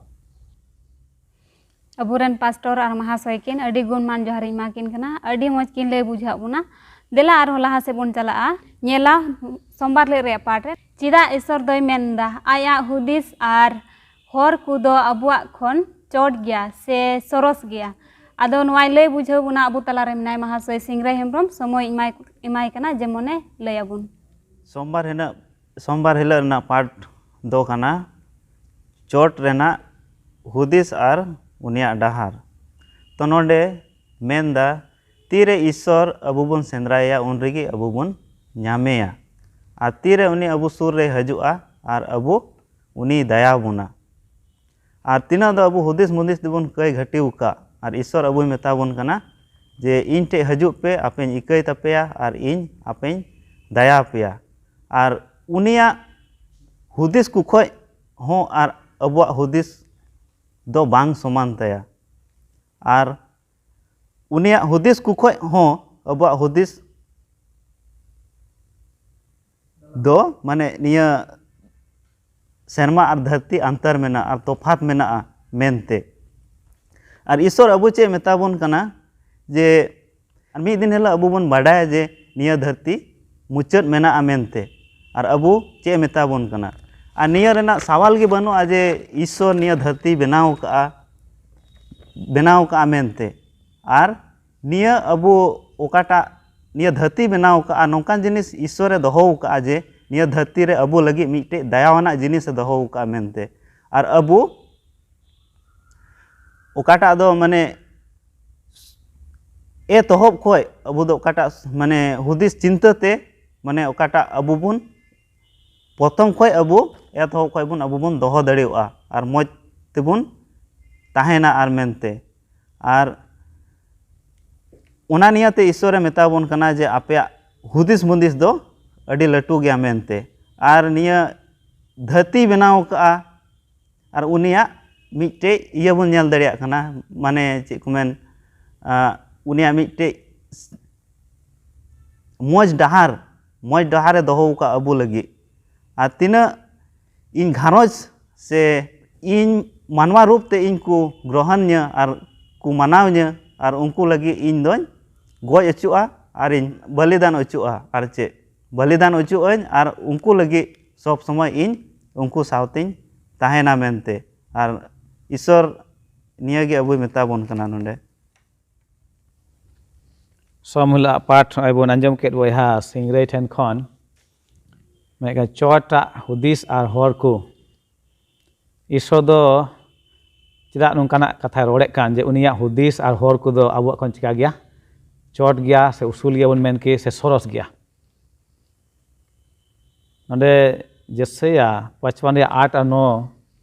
ᱟᱵᱚᱨᱮᱱ ᱯᱟᱥᱴᱚᱨ ᱟᱨ ᱢᱟᱦᱟᱥᱚᱭ ᱠᱤᱱ ᱟᱹᱰᱤ ᱜᱩᱱᱢᱟᱱ ᱡᱚᱦᱟᱨ ᱤᱧ ᱮᱢᱟ ᱠᱤᱱ ᱠᱟᱱᱟ᱾ ᱟᱹᱰᱤ ᱢᱚᱡᱽ ᱠᱤᱱ ᱞᱟᱹᱭ ᱵᱩᱡᱷᱟᱹᱣ ᱵᱚᱱᱟ᱾ ᱫᱮᱞᱟ ᱟᱨᱦᱚᱸ ᱞᱟᱦᱟ ᱥᱮᱫ ᱵᱚᱱ ᱪᱟᱞᱟᱜᱼᱟ᱾ ᱧᱮᱞᱟ ᱥᱳᱢᱵᱟᱨ ᱦᱤᱞᱳᱜ ᱨᱮᱭᱟᱜ ᱯᱟᱴ ᱨᱮ, ᱪᱮᱫᱟᱜ ᱤᱥᱚᱨ ᱫᱚᱭ ᱢᱮᱱᱫᱟ ᱟᱭᱟᱜ ᱦᱩᱫᱤᱥ ᱟᱨ ᱦᱚᱨ ᱠᱚᱫᱚ ᱟᱵᱚᱣᱟᱜ ᱠᱷᱚᱱ ᱪᱚᱴ ᱜᱮᱭᱟ ᱥᱮ ᱥᱚᱨᱚᱥ ᱜᱮᱭᱟ? ᱟᱫᱚ ᱱᱚᱣᱟᱭ ᱞᱟᱹᱭ ᱵᱩᱡᱷᱟᱹᱣ ᱵᱚᱱᱟ ᱟᱵᱚ ᱛᱟᱞᱟᱨᱮ ᱢᱮᱱᱟᱭ ᱢᱟᱦᱟᱥᱚᱭ ᱥᱤᱝᱨᱟᱹᱭ ᱦᱮᱢᱵᱨᱚᱢ᱾ ᱥᱚᱢᱚᱭ ᱮᱢᱟᱭ, ᱮᱢᱟᱭ ᱠᱟᱱᱟ, ᱡᱮᱢᱚᱱᱮ ᱞᱟᱹᱭ ᱟᱵᱚᱱ᱾ ᱥᱳᱢᱵᱟᱨ ᱦᱤᱞᱳᱜ ᱥᱳᱢᱵᱟᱨ ᱦᱤᱞᱳᱜ ᱨᱮᱱᱟᱜ ᱯᱟᱴ ᱫᱚ ᱠᱟᱱᱟ ᱪᱚᱴ ᱨᱮᱱᱟᱜ ᱦᱩᱫᱤᱥ ᱟᱨ ᱩᱱᱤᱭᱟᱜ ᱰᱟᱦᱟᱨ᱾ ᱛᱚ ᱱᱚᱰᱮ ᱢᱮᱱᱫᱟ, ᱛᱤᱨᱮ ᱤᱥᱥᱚᱨ ᱟᱵᱚ ᱵᱚᱱ ᱥᱮᱸᱫᱽᱨᱟᱭᱮᱭᱟ, ᱩᱱ ᱨᱮᱜᱮ ᱟᱵᱚ ᱵᱚᱱ ᱧᱟᱢᱮᱭᱟ᱾ ᱟᱨ ᱛᱤᱨᱮ ᱩᱱᱤ ᱟᱵᱚ ᱥᱩᱨ ᱨᱮᱭ ᱦᱤᱡᱩᱜᱼᱟ ᱟᱨ ᱟᱵᱚ ᱩᱱᱤᱭ ᱫᱟᱭᱟ ᱵᱚᱱᱟ᱾ ᱟᱨ ᱛᱤᱱᱟᱹᱜ ᱫᱚ ᱟᱵᱚ ᱦᱩᱫᱤᱥ ᱢᱩᱫᱤᱥ ᱛᱮᱵᱚᱱ ᱠᱟᱹᱭ ᱜᱷᱟᱹᱴᱤ ᱟᱠᱟᱫ, ᱟᱨ ᱤᱥᱥᱚᱨ ᱟᱵᱚᱭ ᱢᱮᱛᱟ ᱵᱚᱱ ᱠᱟᱱᱟ ᱡᱮ, "ᱤᱧ ᱴᱷᱮᱡ ᱦᱤᱡᱩᱜ ᱯᱮ, ᱟᱯᱮᱧ ᱤᱠᱟᱹᱭ ᱛᱟᱯᱮᱭᱟ ᱟᱨ ᱤᱧ ᱟᱯᱮᱧ ᱫᱟᱭᱟ ᱟᱯᱮᱭᱟ᱾" ᱟᱨ ᱩᱱᱤᱭᱟᱜ ᱦᱩᱫᱤᱥ ᱠᱚ ᱠᱷᱚᱡ ᱦᱚᱸ ᱟᱨ ᱟᱵᱚᱣᱟᱜ ᱦᱩᱫᱤᱥ ᱫᱚ ᱵᱟᱝ ᱥᱚᱢᱟᱱ ᱛᱟᱭᱟ᱾ ᱟᱨ ᱩᱱᱤᱭᱟᱜ ᱦᱩᱫᱤᱥ ᱠᱚ ᱠᱷᱚᱡ ᱦᱚᱸ ᱟᱵᱚᱣᱟᱜ ᱦᱩᱫᱤᱥ ᱫᱚ, ᱢᱟᱱᱮ, ᱱᱤᱭᱟᱹ ᱥᱮᱨᱢᱟ ᱟᱨ ᱫᱷᱟᱹᱨᱛᱤ ᱟᱱᱛᱟᱨ ᱢᱮᱱᱟᱜᱼᱟ ᱟᱨ ᱛᱚᱯᱷᱟᱛ ᱢᱮᱱᱟᱜᱼᱟ ᱢᱮᱱᱛᱮ᱾ ᱟᱨ ᱤᱥᱥᱚᱨ ᱟᱵᱚ ᱪᱮᱫ ᱢᱮᱛᱟ ᱵᱚᱱ ᱠᱟᱱᱟ ᱡᱮ, ᱟᱨ ᱢᱤᱫ ᱫᱤᱱ ᱦᱤᱞᱳᱜ ᱟᱵᱚ ᱵᱚᱱ ᱵᱟᱰᱟᱭᱟ ᱡᱮ ᱱᱤᱭᱟᱹ ᱫᱷᱟᱹᱨᱛᱤ ᱢᱩᱪᱟᱹᱫ ᱢᱮᱱᱟᱜᱼᱟ ᱢᱮᱱᱛᱮ, ᱟᱨ ᱟᱵᱚ ᱪᱮᱫ ᱮ ᱢᱮᱛᱟ ᱵᱚᱱ ᱠᱟᱱᱟ᱾ ᱟᱨ ᱱᱤᱭᱟᱹ ᱨᱮᱱᱟᱜ ᱥᱟᱣᱟᱞ ᱜᱮ ᱵᱟᱹᱱᱩᱜᱼᱟ ᱡᱮ ᱤᱥᱥᱚᱨ ᱱᱤᱭᱟᱹ ᱫᱷᱟᱹᱨᱛᱤ ᱵᱮᱱᱟᱣ ᱠᱟᱜᱼᱟ, ᱵᱮᱱᱟᱣ ᱠᱟᱜᱼᱟ ᱢᱮᱱᱛᱮ᱾ ᱟᱨ ᱱᱤᱭᱟᱹ ᱟᱵᱚ ᱚᱠᱟᱴᱟᱜ ᱱᱤᱭᱟᱹ ᱫᱷᱟᱹᱨᱛᱤ ᱵᱮᱱᱟᱣ ᱠᱟᱜᱼᱟ, ᱱᱚᱝᱠᱟᱱ ᱡᱤᱱᱤᱥ ᱤᱥᱥᱚᱨᱮ ᱫᱚᱦᱚ ᱠᱟᱜᱼᱟ ᱡᱮ ᱱᱤᱭᱟᱹ ᱫᱷᱟᱹᱨᱛᱤ ᱨᱮ ᱟᱵᱚ ᱞᱟᱹᱜᱤᱫ ᱢᱤᱫᱴᱮᱡ ᱫᱟᱭᱟᱣᱟᱱᱟᱜ ᱡᱤᱱᱤᱥᱮ ᱫᱚᱦᱚ ᱠᱟᱜᱼᱟ ᱢᱮᱱᱛᱮ᱾ ᱟᱨ ᱟᱵᱚ ᱚᱠᱟᱴᱟᱜ ᱫᱚ, ᱢᱟᱱᱮ, ᱮᱛᱚᱦᱚᱵ ᱠᱷᱚᱡ ᱟᱵᱚ ᱫᱚ ᱚᱠᱟᱴᱟᱜ, ᱢᱟᱱᱮ, ᱦᱩᱫᱤᱥ ᱪᱤᱱᱛᱟᱹ ᱛᱮ, ᱢᱟᱱᱮ, ᱚᱠᱟᱴᱟᱜ ᱟᱵᱚ ᱵᱚᱱ ᱯᱨᱚᱛᱷᱚᱢ ᱠᱷᱚᱡ ᱟᱵᱚ ᱮᱛᱚᱦᱚᱵ ᱠᱷᱚᱡ ᱵᱚᱱ, ᱟᱵᱚ ᱵᱚᱱ ᱫᱚᱦᱚ ᱫᱟᱲᱮᱭᱟᱜᱼᱟ ᱟᱨ ᱢᱚᱡᱽ ᱛᱮᱵᱚᱱ ᱛᱟᱦᱮᱱᱟ ᱟᱨ ᱢᱮᱱᱛᱮ᱾ ᱟᱨ ᱚᱱᱟ ᱱᱤᱭᱟᱹᱛᱮ ᱤᱥᱥᱚᱨᱮ ᱢᱮᱛᱟ ᱵᱚᱱ ᱠᱟᱱᱟ ᱡᱮ ᱟᱯᱮᱭᱟᱜ ᱦᱩᱫᱤᱥ ᱢᱩᱫᱤᱥ ᱫᱚ ᱟᱹᱰᱤ ᱞᱟᱹᱴᱩ ᱜᱮᱭᱟ ᱢᱮᱱᱛᱮ᱾ ᱟᱨ ᱱᱤᱭᱟᱹ ᱫᱷᱟᱹᱨᱛᱤ ᱵᱮᱱᱟᱣ ᱠᱟᱜᱼᱟ, ᱟᱨ ᱩᱱᱤᱭᱟᱜ ᱢᱤᱫᱴᱮᱡ ᱤᱭᱟᱹ ᱵᱚᱱ ᱧᱮᱞ ᱫᱟᱲᱮᱭᱟᱜ ᱠᱟᱱᱟ, ᱢᱟᱱᱮ, ᱪᱮᱫ ᱠᱚ ᱢᱮᱱ, ᱟᱸ, ᱩᱱᱤᱭᱟᱜ ᱢᱤᱫᱴᱮᱡ ᱢᱚᱡᱽ ᱰᱟᱦᱟᱨ, ᱢᱚᱡᱽ ᱰᱟᱦᱟᱨᱮ ᱫᱚᱦᱚ ᱟᱠᱟᱫ ᱟᱵᱚ ᱞᱟᱹᱜᱤᱫ᱾ ᱟᱨ ᱛᱤᱱᱟᱹᱜ ᱤᱧ ᱜᱷᱟᱨᱚᱸᱡᱽ ᱥᱮ ᱤᱧ ᱢᱟᱱᱣᱟ ᱨᱩᱯ ᱛᱮ ᱤᱧ ᱠᱚ ᱜᱨᱚᱦᱚᱱᱤᱧᱟᱹ ᱟᱨ ᱠᱚ ᱢᱟᱱᱟᱣᱤᱧᱟᱹ, ᱟᱨ ᱩᱱᱠᱩ ᱞᱟᱹᱜᱤᱫ ᱤᱧ ᱫᱚᱧ ᱜᱚᱡ ᱚᱪᱚᱜᱼᱟ ᱟᱨᱤᱧ ᱵᱚᱞᱤᱫᱟᱱ ᱚᱪᱚᱜᱼᱟ᱾ ᱟᱨ ᱪᱮᱫ, ᱵᱚᱞᱤᱫᱟᱱ ᱚᱪᱚᱜ ᱟᱹᱧ ᱟᱨ ᱩᱱᱠᱩ ᱞᱟᱹᱜᱤᱫ ᱥᱚᱵ ᱥᱚᱢᱚᱭ ᱤᱧ ᱩᱱᱠᱩ ᱥᱟᱶᱛᱮᱧ ᱛᱟᱦᱮᱱᱟ ᱢᱮᱱᱛᱮ᱾ ᱟᱨ ᱤᱥᱥᱚᱨ ᱱᱤᱭᱟᱹ ᱜᱮ ᱟᱵᱚᱭ ᱢᱮᱛᱟ ᱵᱚᱱ ᱠᱟᱱᱟ ᱱᱚᱰᱮ᱾ ᱥᱚᱢ ᱦᱤᱞᱳᱜ ᱯᱟᱴ ᱱᱚᱜᱼᱚᱭ ᱵᱚᱱ ᱟᱸᱡᱚᱢ ᱠᱮᱫ, ᱵᱚᱭᱦᱟ ᱥᱤᱝᱨᱟᱹᱭ ᱴᱷᱮᱱ ᱠᱷᱚᱱ, ᱢᱮᱱᱮᱫ ᱠᱟᱱᱟ, ᱪᱚᱴᱟᱜ ᱦᱩᱫᱤᱥ ᱟᱨ ᱦᱚᱨ ᱠᱚ᱾ ᱤᱥᱥᱚᱨ ᱫᱚ ᱪᱮᱫᱟᱜ ᱱᱚᱝᱠᱟᱱᱟᱜ ᱠᱟᱛᱷᱟᱭ ᱨᱚᱲᱮᱫ ᱠᱟᱱ ᱡᱮ ᱩᱱᱤᱭᱟᱜ ᱦᱩᱫᱤᱥ ᱟᱨ ᱦᱚᱨ ᱠᱚᱫᱚ ᱟᱵᱚᱣᱟᱜ ᱠᱷᱚᱱ ᱪᱤᱠᱟ ᱜᱮᱭᱟ? ᱪᱚᱴ ᱜᱮᱭᱟ, ᱥᱮ ᱩᱥᱩᱞ ᱜᱮᱭᱟ ᱵᱚᱱ ᱢᱮᱱ ᱠᱮ, ᱥᱮ ᱥᱚᱨᱚᱥ ᱜᱮᱭᱟ? ᱱᱚᱰᱮ ᱡᱮᱥᱟᱭᱟ ᱯᱟᱸᱪᱯᱟᱱ ᱨᱮᱭᱟᱜ ᱟᱴ ᱟᱨ ᱱᱚ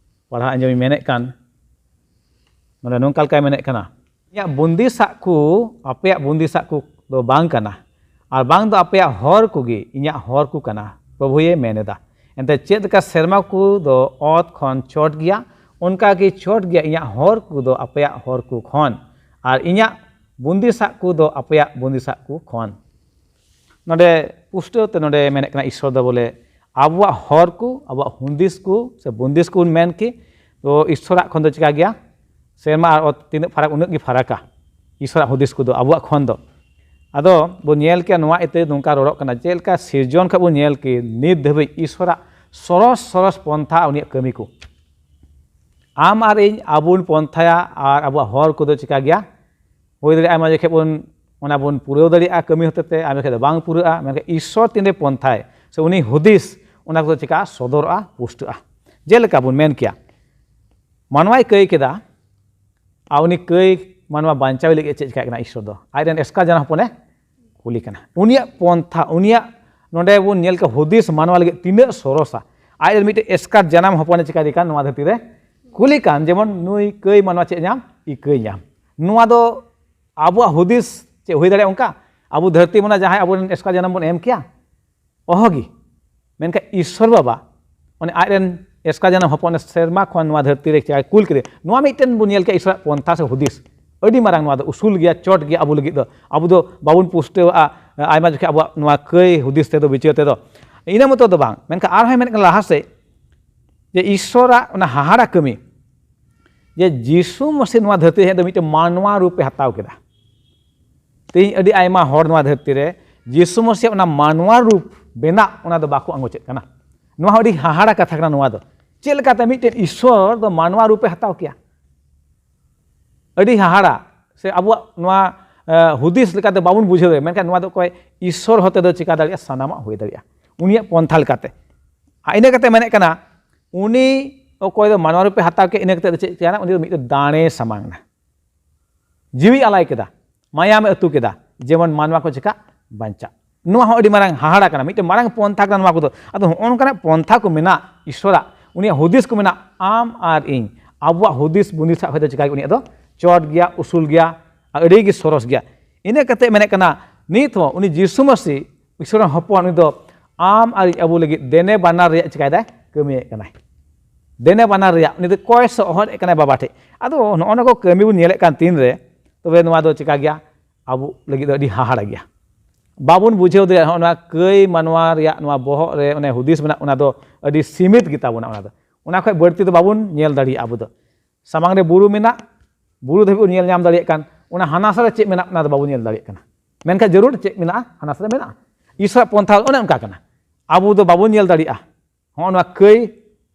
ᱯᱟᱲᱦᱟᱣ ᱟᱸᱡᱚᱢᱤᱧ ᱢᱮᱱᱮᱫ ᱠᱟᱱ, ᱱᱚᱰᱮ ᱱᱚᱝᱠᱟ ᱞᱮᱠᱟᱭ ᱢᱮᱱᱮᱫ ᱠᱟᱱᱟ, "ᱤᱧᱟᱹᱜ ᱵᱩᱱᱫᱤ ᱥᱟᱜ ᱠᱚ ᱟᱯᱮᱭᱟᱜ ᱵᱩᱱᱫᱤ ᱥᱟᱜ ᱠᱚ ᱫᱚ ᱵᱟᱝ ᱠᱟᱱᱟ, ᱟᱨ ᱵᱟᱝ ᱫᱚ ᱟᱯᱮᱭᱟᱜ ᱦᱚᱨ ᱠᱚᱜᱮ ᱤᱧᱟᱹᱜ ᱦᱚᱨ ᱠᱚ ᱠᱟᱱᱟ", ᱯᱨᱚᱵᱷᱩᱭᱮ ᱢᱮᱱ ᱮᱫᱟ᱾ "ᱮᱱᱛᱮ ᱪᱮᱫ ᱞᱮᱠᱟ ᱥᱮᱨᱢᱟ ᱠᱚ ᱫᱚ ᱚᱛ ᱠᱷᱚᱱ ᱪᱚᱴ ᱜᱮᱭᱟ, ᱚᱱᱠᱟ ᱜᱮ ᱪᱚᱴ ᱜᱮᱭᱟ ᱤᱧᱟᱹᱜ ᱦᱚᱨ ᱠᱚ ᱫᱚ ᱟᱯᱮᱭᱟᱜ ᱦᱚᱨ ᱠᱚ ᱠᱷᱚᱱ, ᱟᱨ ᱤᱧᱟᱹᱜ ᱵᱩᱱᱫᱤ ᱥᱟᱜ ᱠᱚ ᱫᱚ ᱟᱯᱮᱭᱟᱜ ᱵᱩᱱᱫᱤ ᱥᱟᱜ ᱠᱚ ᱠᱷᱚᱱ᱾" ᱱᱚᱰᱮ ᱯᱩᱥᱴᱟᱹᱣ ᱛᱮ ᱱᱚᱰᱮ ᱢᱮᱱᱮᱫ ᱠᱟᱱᱟ ᱤᱥᱥᱚᱨ ᱫᱚ ᱵᱚᱞᱮ ᱟᱵᱚᱣᱟᱜ ᱦᱚᱨ ᱠᱚ, ᱟᱵᱚᱣᱟᱜ ᱦᱩᱫᱤᱥ ᱠᱚ ᱥᱮ ᱵᱩᱱᱫᱤᱥ ᱠᱚᱵᱚᱱ ᱢᱮᱱ ᱠᱮ, ᱛᱚ ᱤᱥᱥᱚᱨᱟᱜ ᱠᱷᱚᱱ ᱫᱚ ᱪᱤᱠᱟ ᱜᱮᱭᱟ? ᱥᱮᱨᱢᱟ ᱟᱨ ᱚᱛ ᱛᱤᱱᱟᱹᱜ ᱯᱷᱟᱨᱟᱠ, ᱩᱱᱟᱹᱜ ᱜᱮ ᱯᱷᱟᱨᱟᱠᱟ ᱤᱥᱥᱚᱨᱟᱜ ᱦᱩᱫᱤᱥ ᱠᱚᱫᱚ ᱟᱵᱚᱣᱟᱜ ᱠᱷᱚᱱ ᱫᱚ᱾ ᱟᱫᱚ ᱵᱚᱱ ᱧᱮᱞ ᱠᱮᱭᱟ ᱱᱚᱣᱟ ᱤᱭᱟᱹᱛᱮ ᱱᱚᱝᱠᱟ ᱨᱚᱲᱚᱜ ᱠᱟᱱᱟ, ᱪᱮᱫ ᱞᱮᱠᱟ ᱥᱤᱨᱡᱚᱱ ᱠᱷᱚᱱ ᱵᱚᱱ ᱧᱮᱞ ᱠᱮ ᱱᱤᱛ ᱫᱷᱟᱹᱵᱤᱡ ᱤᱥᱥᱚᱨᱟᱜ ᱥᱚᱨᱚᱥ ᱥᱚᱨᱚᱥ ᱯᱚᱱᱛᱷᱟ ᱩᱱᱤᱭᱟᱜ ᱠᱟᱹᱢᱤ ᱠᱚ᱾ ᱟᱢ ᱟᱨ ᱤᱧ ᱟᱵᱚ ᱵᱚᱱ ᱯᱚᱱᱛᱷᱟᱭᱟ ᱟᱨ ᱟᱵᱚᱣᱟᱜ ᱦᱚᱨ ᱠᱚᱫᱚ ᱪᱤᱠᱟ ᱜᱮᱭᱟ? ᱦᱩᱭ ᱫᱟᱲᱮᱭᱟᱜᱼᱟ ᱟᱭᱢᱟ ᱡᱚᱠᱷᱮᱡ ᱵᱚᱱ, ᱚᱱᱟ ᱵᱚᱱ ᱯᱩᱨᱟᱹᱣ ᱫᱟᱲᱮᱭᱟᱜᱼᱟ ᱠᱟᱹᱢᱤ ᱦᱚᱛᱮᱛᱮ, ᱟᱭᱢᱟ ᱡᱚᱠᱷᱮᱡ ᱫᱚ ᱵᱟᱝ ᱯᱩᱨᱟᱹᱜᱼᱟ᱾ ᱢᱮᱱᱠᱷᱟᱱ ᱤᱥᱥᱚᱨ ᱛᱤᱱᱨᱮ ᱯᱚᱱᱛᱷᱟᱭ ᱥᱮ ᱩᱱᱤ ᱦᱩᱫᱤᱥ, ᱚᱱᱟ ᱠᱚᱫᱚ ᱪᱤᱠᱟ ᱥᱚᱫᱚᱨᱚᱜᱼᱟ, ᱯᱩᱥᱴᱟᱹᱜᱼᱟ᱾ ᱡᱮᱞᱮᱠᱟ ᱵᱚᱱ ᱢᱮᱱ ᱠᱮᱭᱟ, ᱢᱟᱱᱣᱟᱭ ᱠᱟᱹᱭ ᱠᱮᱫᱟ, ᱟᱨ ᱩᱱᱤ ᱠᱟᱹᱭ ᱢᱟᱱᱣᱟ ᱵᱟᱧᱪᱟᱣ ᱞᱟᱹᱜᱤᱫ ᱪᱮᱫ ᱪᱤᱠᱟᱹᱜ ᱠᱟᱱᱟ? ᱤᱥᱥᱚᱨ ᱫᱚ ᱟᱡ ᱨᱮᱱ ᱮᱥᱠᱟᱨ ᱡᱟᱱᱟᱢ ᱦᱚᱯᱚᱱᱮ ᱠᱩᱞᱤ ᱠᱟᱱᱟ᱾ ᱩᱱᱤᱭᱟᱜ ᱯᱚᱱᱛᱷᱟ, ᱩᱱᱤᱭᱟᱜ ᱱᱚᱰᱮ ᱵᱚᱱ ᱧᱮᱞ ᱠᱮᱫ ᱦᱩᱫᱤᱥ ᱢᱟᱱᱣᱟ ᱞᱟᱹᱜᱤᱫ ᱛᱤᱱᱟᱹᱜ ᱥᱚᱨᱚᱥᱟ᱾ ᱟᱡ ᱨᱮᱱ ᱢᱤᱫᱴᱮᱱ ᱮᱥᱠᱟᱨ ᱡᱟᱱᱟᱢ ᱦᱚᱯᱚᱱᱮ ᱪᱤᱠᱟᱹᱭᱮ ᱠᱟᱱ? ᱱᱚᱣᱟ ᱫᱷᱟᱹᱨᱛᱤ ᱨᱮ ᱠᱩᱞᱤ ᱠᱟᱱ, ᱡᱮᱢᱚᱱ ᱱᱩᱭ ᱠᱟᱹᱭ ᱢᱟᱱᱣᱟ ᱪᱮᱫ ᱧᱟᱢ? ᱤᱠᱟᱹᱭ ᱧᱟᱢ᱾ ᱱᱚᱣᱟ ᱫᱚ ᱟᱵᱚᱣᱟᱜ ᱦᱩᱫᱤᱥ ᱪᱮᱫ ᱦᱩᱭ ᱫᱟᱲᱮᱭᱟᱜᱼᱟ ᱚᱱᱠᱟ? ᱟᱵᱚ ᱫᱷᱟᱹᱨᱛᱤ ᱢᱟᱱᱣᱟ ᱡᱟᱦᱟᱸᱭ ᱟᱵᱚᱨᱮᱱ ᱮᱥᱠᱟᱨ ᱡᱟᱱᱟᱢ ᱵᱚᱱ ᱮᱢ ᱠᱮᱭᱟ? ᱚᱦᱚᱜᱮ᱾ ᱢᱮᱱᱠᱷᱟᱱ ᱤᱥᱥᱚᱨ ᱵᱟᱵᱟ, ᱚᱱᱮ ᱟᱡ ᱨᱮᱱ ᱮᱥᱠᱟᱨ ᱡᱟᱱᱟᱢ ᱦᱚᱯᱚᱱ ᱥᱮᱨᱢᱟ ᱠᱷᱚᱱ ᱱᱚᱣᱟ ᱫᱷᱟᱹᱨᱛᱤ ᱨᱮ ᱪᱟᱭ ᱠᱩᱞ ᱠᱮᱫᱮ, ᱱᱚᱣᱟ ᱢᱤᱫᱴᱮᱱ ᱵᱚᱱ ᱧᱮᱞ ᱠᱮᱫᱟ ᱤᱥᱥᱚᱨᱟᱜ ᱯᱚᱱᱛᱷᱟ ᱥᱮ ᱦᱩᱫᱤᱥ᱾ ᱟᱹᱰᱤ ᱢᱟᱨᱟᱝ ᱱᱚᱣᱟ ᱫᱚ ᱩᱥᱩᱞ ᱜᱮᱭᱟ, ᱪᱚᱴ ᱜᱮᱭᱟ ᱟᱵᱚ ᱞᱟᱹᱜᱤᱫ ᱫᱚ᱾ ᱟᱵᱚ ᱫᱚ ᱵᱟᱵᱚᱱ ᱯᱩᱥᱴᱟᱹᱣᱟᱜᱼᱟ ᱟᱭᱢᱟ ᱡᱚᱠᱷᱮᱡ ᱟᱵᱚᱣᱟᱜ ᱱᱚᱣᱟ ᱠᱟᱹᱭ ᱦᱩᱫᱤᱥ ᱛᱮᱫᱚ, ᱵᱤᱪᱟᱹᱨ ᱛᱮᱫᱚ᱾ ᱤᱱᱟᱹ ᱢᱚᱛᱚ ᱫᱚ ᱵᱟᱝ, ᱢᱮᱱᱠᱷᱟᱱ ᱟᱨᱦᱚᱸᱭ ᱢᱮᱱ ᱠᱟᱱᱟ ᱞᱟᱦᱟ ᱥᱮᱫ, ᱡᱮ ᱤᱥᱥᱚᱨᱟᱜ ᱚᱱᱟ ᱦᱟᱦᱟᱲᱟ ᱠᱟᱹᱢᱤ, ᱡᱮ ᱡᱤᱥᱩ ᱢᱟᱹᱥᱤ ᱱᱚᱣᱟ ᱫᱷᱟᱹᱨᱛᱤ ᱦᱮᱡ ᱫᱚ ᱢᱤᱫᱴᱮᱱ ᱢᱟᱱᱣᱟ ᱨᱩᱯᱮ ᱦᱟᱛᱟᱣ ᱠᱮᱫᱟ᱾ ᱛᱮᱦᱮᱧ ᱟᱹᱰᱤ ᱟᱭᱢᱟ ᱦᱚᱲ ᱱᱚᱣᱟ ᱫᱷᱟᱹᱨᱛᱤ ᱨᱮ ᱡᱤᱥᱩ ᱢᱟᱹᱥᱤᱭᱟᱜ ᱚᱱᱟ ᱢᱟᱱᱣᱟ ᱨᱩᱯ ᱵᱮᱱᱟᱜ, ᱚᱱᱟ ᱫᱚ ᱵᱟᱠᱚ ᱟᱸᱜᱚᱪᱮᱫ ᱠᱟᱱᱟ᱾ ᱱᱚᱣᱟ ᱦᱚᱸ ᱟᱹᱰᱤ ᱦᱟᱦᱟᱲᱟ ᱠᱟᱛᱷᱟ ᱠᱟᱱᱟ᱾ ᱱᱚᱣᱟ ᱫᱚ ᱪᱮᱫ ᱞᱮᱠᱟᱛᱮ ᱢᱤᱫᱴᱮᱱ ᱤᱥᱥᱚᱨ ᱫᱚ ᱢᱟᱱᱣᱟ ᱨᱩᱯᱮ ᱦᱟᱛᱟᱣ ᱠᱮᱭᱟ? ᱟᱹᱰᱤ ᱦᱟᱦᱟᱲᱟ᱾ ᱥᱮ ᱟᱵᱚᱣᱟᱜ ᱱᱚᱣᱟ, ᱮ, ᱦᱩᱫᱤᱥ ᱞᱮᱠᱟᱛᱮ ᱵᱟᱵᱚᱱ ᱵᱩᱡᱷᱟᱹᱣ ᱫᱟᱲᱮᱭᱟᱜᱼᱟ, ᱢᱮᱱᱠᱷᱟᱱ ᱱᱚᱣᱟ ᱫᱚ ᱚᱠᱚᱭ ᱤᱥᱥᱚᱨ ᱦᱚᱛᱮ ᱫᱚ ᱪᱤᱠᱟ ᱫᱟᱲᱮᱭᱟᱜᱼᱟ? ᱥᱟᱱᱟᱢᱟᱜ ᱦᱩᱭ ᱫᱟᱲᱮᱭᱟᱜᱼᱟ ᱩᱱᱤᱭᱟᱜ ᱯᱚᱱᱛᱷᱟ ᱞᱮᱠᱟᱛᱮ᱾ ᱟᱨ ᱤᱱᱟᱹ ᱠᱟᱛᱮ ᱢᱮᱱᱮᱫ ᱠᱟᱱᱟ, ᱩᱱᱤ ᱚᱠᱚᱭ ᱫᱚ ᱢᱟᱱᱣᱟ ᱨᱩᱯᱮ ᱦᱟᱛᱟᱣ ᱠᱮᱫ, ᱤᱱᱟᱹ ᱠᱟᱛᱮ ᱫᱚ ᱪᱮᱫ ᱪᱤᱠᱟᱹᱭᱮᱱᱟ? ᱩᱱᱤ ᱫᱚ ᱢᱤᱫᱴᱮᱱ ᱫᱟᱲᱮ ᱥᱟᱢᱟᱝ ᱮᱱᱟ, ᱡᱤᱣᱤ ᱟᱞᱟᱭ ᱠᱮᱫᱟ, ᱢᱟᱭᱟᱢᱮ ᱟᱹᱛᱩ ᱠᱮᱫᱟ, ᱡᱮᱢᱚᱱ ᱢᱟᱱᱣᱟ ᱠᱚ ᱪᱤᱠᱟ ᱵᱟᱧᱪᱟᱜ᱾ ᱱᱚᱣᱟ ᱦᱚᱸ ᱟᱹᱰᱤ ᱢᱟᱨᱟᱝ ᱦᱟᱦᱟᱲᱟ ᱠᱟᱱᱟ, ᱢᱤᱫᱴᱮᱱ ᱢᱟᱨᱟᱝ ᱯᱚᱱᱛᱷᱟ ᱠᱟᱱᱟ ᱱᱚᱣᱟ ᱠᱚᱫᱚ᱾ ᱟᱫᱚ ᱦᱚᱸᱜᱼᱚ ᱱᱚᱝᱠᱟᱱᱟᱜ ᱯᱚᱱᱛᱷᱟ ᱠᱚ ᱢᱮᱱᱟᱜ ᱤᱥᱥᱚᱨᱟᱜ, ᱩᱱᱤᱭᱟᱜ ᱦᱩᱫᱤᱥ ᱠᱚ ᱢᱮᱱᱟᱜ, ᱟᱢ ᱟᱨ ᱤᱧ ᱟᱵᱚᱣᱟᱜ ᱦᱩᱫᱤᱥ ᱵᱩᱸᱫᱤᱥ ᱥᱟᱵ ᱦᱚᱭᱛᱳ ᱪᱤᱠᱟ ᱜᱮ ᱩᱱᱤᱭᱟᱜ ᱫᱚ ᱪᱚᱴ ᱜᱮᱭᱟ, ᱩᱥᱩᱞ ᱜᱮᱭᱟ, ᱟᱨ ᱟᱹᱰᱤ ᱜᱮ ᱥᱚᱨᱚᱥ ᱜᱮᱭᱟ᱾ ᱤᱱᱟᱹ ᱠᱟᱛᱮ ᱢᱮᱱᱮᱫ ᱠᱟᱱᱟ, ᱱᱤᱛ ᱦᱚᱸ ᱩᱱᱤ ᱡᱤᱥᱩ ᱢᱟᱹᱥᱤ, ᱤᱥᱥᱚᱨ ᱨᱮᱱ ᱦᱚᱯᱚᱱ, ᱩᱱᱤ ᱫᱚ ᱟᱢ ᱟᱨ ᱤᱧ ᱟᱵᱚ ᱞᱟᱹᱜᱤᱫ ᱫᱮᱱᱮ ᱵᱟᱱᱟᱨ ᱨᱮᱭᱟᱜ ᱪᱤᱠᱟᱭ ᱫᱟᱭ? ᱠᱟᱹᱢᱤᱭᱮᱫ ᱠᱟᱱᱟᱭ᱾ ᱫᱮᱱᱮ ᱵᱟᱱᱟᱨ ᱨᱮᱭᱟᱜ ᱩᱱᱤ ᱫᱚ ᱠᱚᱭ ᱥᱚᱦᱚᱫ ᱮᱫ ᱠᱟᱱᱟᱭ ᱵᱟᱵᱟ ᱴᱷᱮᱡ᱾ ᱟᱫᱚ ᱱᱚᱜᱼᱚ ᱱᱚᱣᱟ ᱠᱚ ᱠᱟᱹᱢᱤ ᱵᱚᱱ ᱧᱮᱞᱮᱫ ᱠᱟᱱ ᱛᱤᱱ ᱨᱮ, ᱛᱚᱵᱮ ᱱᱚᱣᱟ ᱫᱚ ᱪᱤᱠᱟ ᱜᱮᱭᱟ? ᱟᱵᱚ ᱞᱟᱹᱜᱤᱫ ᱫᱚ ᱟᱹᱰᱤ ᱦᱟᱦᱟᱲᱟ ᱜᱮᱭᱟ᱾ ᱵᱟᱵᱚᱱ ᱵᱩᱡᱷᱟᱹᱣ ᱫᱟᱲᱮᱭᱟᱜᱼᱟ ᱱᱚᱜᱼᱚ ᱱᱚᱣᱟ ᱠᱟᱹᱭ ᱢᱟᱱᱣᱟ ᱨᱮᱭᱟᱜ ᱱᱚᱣᱟ ᱵᱚᱦᱚᱜ ᱨᱮ ᱚᱱᱮ ᱦᱩᱫᱤᱥ ᱢᱮᱱᱟᱜ, ᱚᱱᱟ ᱫᱚ ᱟᱹᱰᱤ ᱥᱤᱢᱤᱛ ᱜᱮᱛᱟ ᱵᱚᱱᱟ᱾ ᱚᱱᱟ ᱫᱚ, ᱚᱱᱟ ᱠᱷᱚᱡ ᱵᱟᱹᱲᱛᱤ ᱫᱚ ᱵᱟᱵᱚᱱ ᱧᱮᱞ ᱫᱟᱲᱮᱭᱟᱜᱼᱟ ᱟᱵᱚ ᱫᱚ᱾ ᱥᱟᱢᱟᱝ ᱨᱮ ᱵᱩᱨᱩ ᱢᱮᱱᱟᱜ, ᱵᱩᱨᱩ ᱫᱷᱟᱹᱵᱤᱡ ᱵᱚᱱ ᱧᱮᱞ ᱧᱟᱢ ᱫᱟᱲᱮᱭᱟᱜ ᱠᱟᱱ, ᱚᱱᱟ ᱦᱟᱱᱟ ᱥᱟ ᱨᱮ ᱪᱮᱫ ᱢᱮᱱᱟᱜ, ᱚᱱᱟ ᱫᱚ ᱵᱟᱵᱚᱱ ᱧᱮᱞ ᱫᱟᱲᱮᱭᱟᱜ ᱠᱟᱱᱟ᱾ ᱢᱮᱱᱠᱷᱟᱱ ᱡᱟᱹᱨᱩᱲ ᱪᱮᱫ ᱢᱮᱱᱟᱜᱼᱟ? ᱦᱟᱱᱟ ᱥᱟ ᱨᱮ ᱢᱮᱱᱟᱜᱼᱟ᱾ ᱤᱥᱚᱨᱟᱜ ᱯᱚᱱᱛᱷᱟ ᱚᱱᱮ ᱚᱱᱠᱟ ᱠᱟᱱᱟ, ᱟᱵᱚ ᱫᱚ ᱵᱟᱵᱚᱱ ᱧᱮᱞ ᱫᱟᱲᱮᱭᱟᱜᱼᱟ᱾ ᱦᱚᱸᱜᱼᱚ ᱱᱚᱣᱟ ᱠᱟᱹᱭ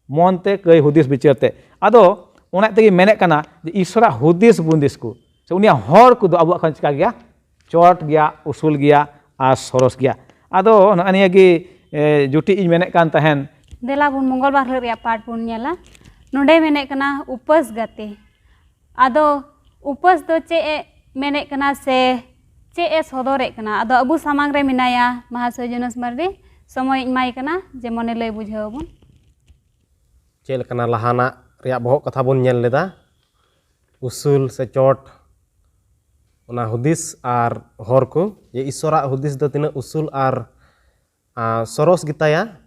ᱢᱚᱱ ᱛᱮ, ᱠᱟᱹᱭ ᱦᱩᱫᱤᱥ ᱵᱤᱪᱟᱹᱨ ᱛᱮ᱾ ᱟᱫᱚ ᱚᱱᱟ ᱛᱮᱜᱮ ᱢᱮᱱᱮᱫ ᱠᱟᱱᱟ ᱡᱮ ᱤᱥᱚᱨᱟᱜ ᱦᱩᱫᱤᱥ ᱵᱩᱸᱫᱤᱥ ᱠᱚ ᱥᱮ ᱩᱱᱤᱭᱟᱜ ᱦᱚᱨ ᱠᱚᱫᱚ ᱟᱵᱚᱣᱟᱜ ᱠᱷᱚᱱ ᱪᱤᱠᱟ ᱜᱮᱭᱟ? ᱪᱚᱴ ᱜᱮᱭᱟ, ᱩᱥᱩᱞ ᱜᱮᱭᱟ ᱟᱨ ᱥᱚᱨᱚᱥ ᱜᱮᱭᱟ᱾ ᱟᱫᱚ ᱱᱚᱜᱼᱚ ᱱᱤᱭᱟᱹ ᱜᱮ, ᱮ, ᱡᱩᱴᱤ ᱤᱧ ᱢᱮᱱᱮᱫ ᱠᱟᱱ ᱛᱟᱦᱮᱱ᱾ ᱫᱮᱞᱟ ᱵᱚᱱ ᱢᱚᱝᱜᱚᱞ ᱵᱟᱨ ᱦᱤᱞᱳᱜ ᱨᱮᱭᱟᱜ ᱯᱟᱴ ᱵᱚᱱ ᱧᱮᱞᱟ᱾ ᱱᱚᱰᱮ ᱢᱮᱱᱮᱫ ᱠᱟᱱᱟ ᱩᱯᱟᱹᱥ ᱜᱟᱛᱮ᱾ ᱟᱫᱚ ᱩᱯᱟᱹᱥ ᱫᱚ ᱪᱮᱫ ᱮ ᱢᱮᱱᱮᱫ ᱠᱟᱱᱟ ᱥᱮ ᱪᱮᱫ ᱮ ᱥᱚᱫᱚᱨᱮᱫ ᱠᱟᱱᱟ? ᱟᱫᱚ ᱟᱵᱚ ᱥᱟᱢᱟᱝ ᱨᱮ ᱢᱮᱱᱟᱭᱟ ᱢᱟᱦᱟᱥᱚᱭ ᱡᱚᱱᱚᱥ ᱢᱟᱨᱰᱤ, ᱥᱚᱢᱚᱭ ᱤᱧ ᱮᱢᱟᱭ ᱠᱟᱱᱟ, ᱡᱮᱢᱚᱱᱮ ᱞᱟᱹᱭ ᱵᱩᱡᱷᱟᱹᱣ ᱟᱵᱚᱱ᱾ ᱪᱮᱫ ᱞᱮᱠᱟᱱᱟ ᱞᱟᱦᱟᱱᱟᱜ ᱨᱮᱭᱟᱜ ᱵᱚᱦᱚᱜ ᱠᱟᱛᱷᱟ ᱵᱚᱱ ᱧᱮᱞ ᱞᱮᱫᱟ, ᱩᱥᱩᱞ ᱥᱮ ᱪᱚᱴ, ᱚᱱᱟ ᱦᱩᱫᱤᱥ ᱟᱨ ᱦᱚᱨ ᱠᱚ, ᱡᱮ ᱤᱥᱥᱚᱨᱟᱜ ᱦᱩᱫᱤᱥ ᱫᱚ ᱛᱤᱱᱟᱹᱜ ᱩᱥᱩᱞ ᱟᱨ, ᱟ, ᱥᱚᱨᱚᱥ ᱜᱮᱛᱟᱭᱟ᱾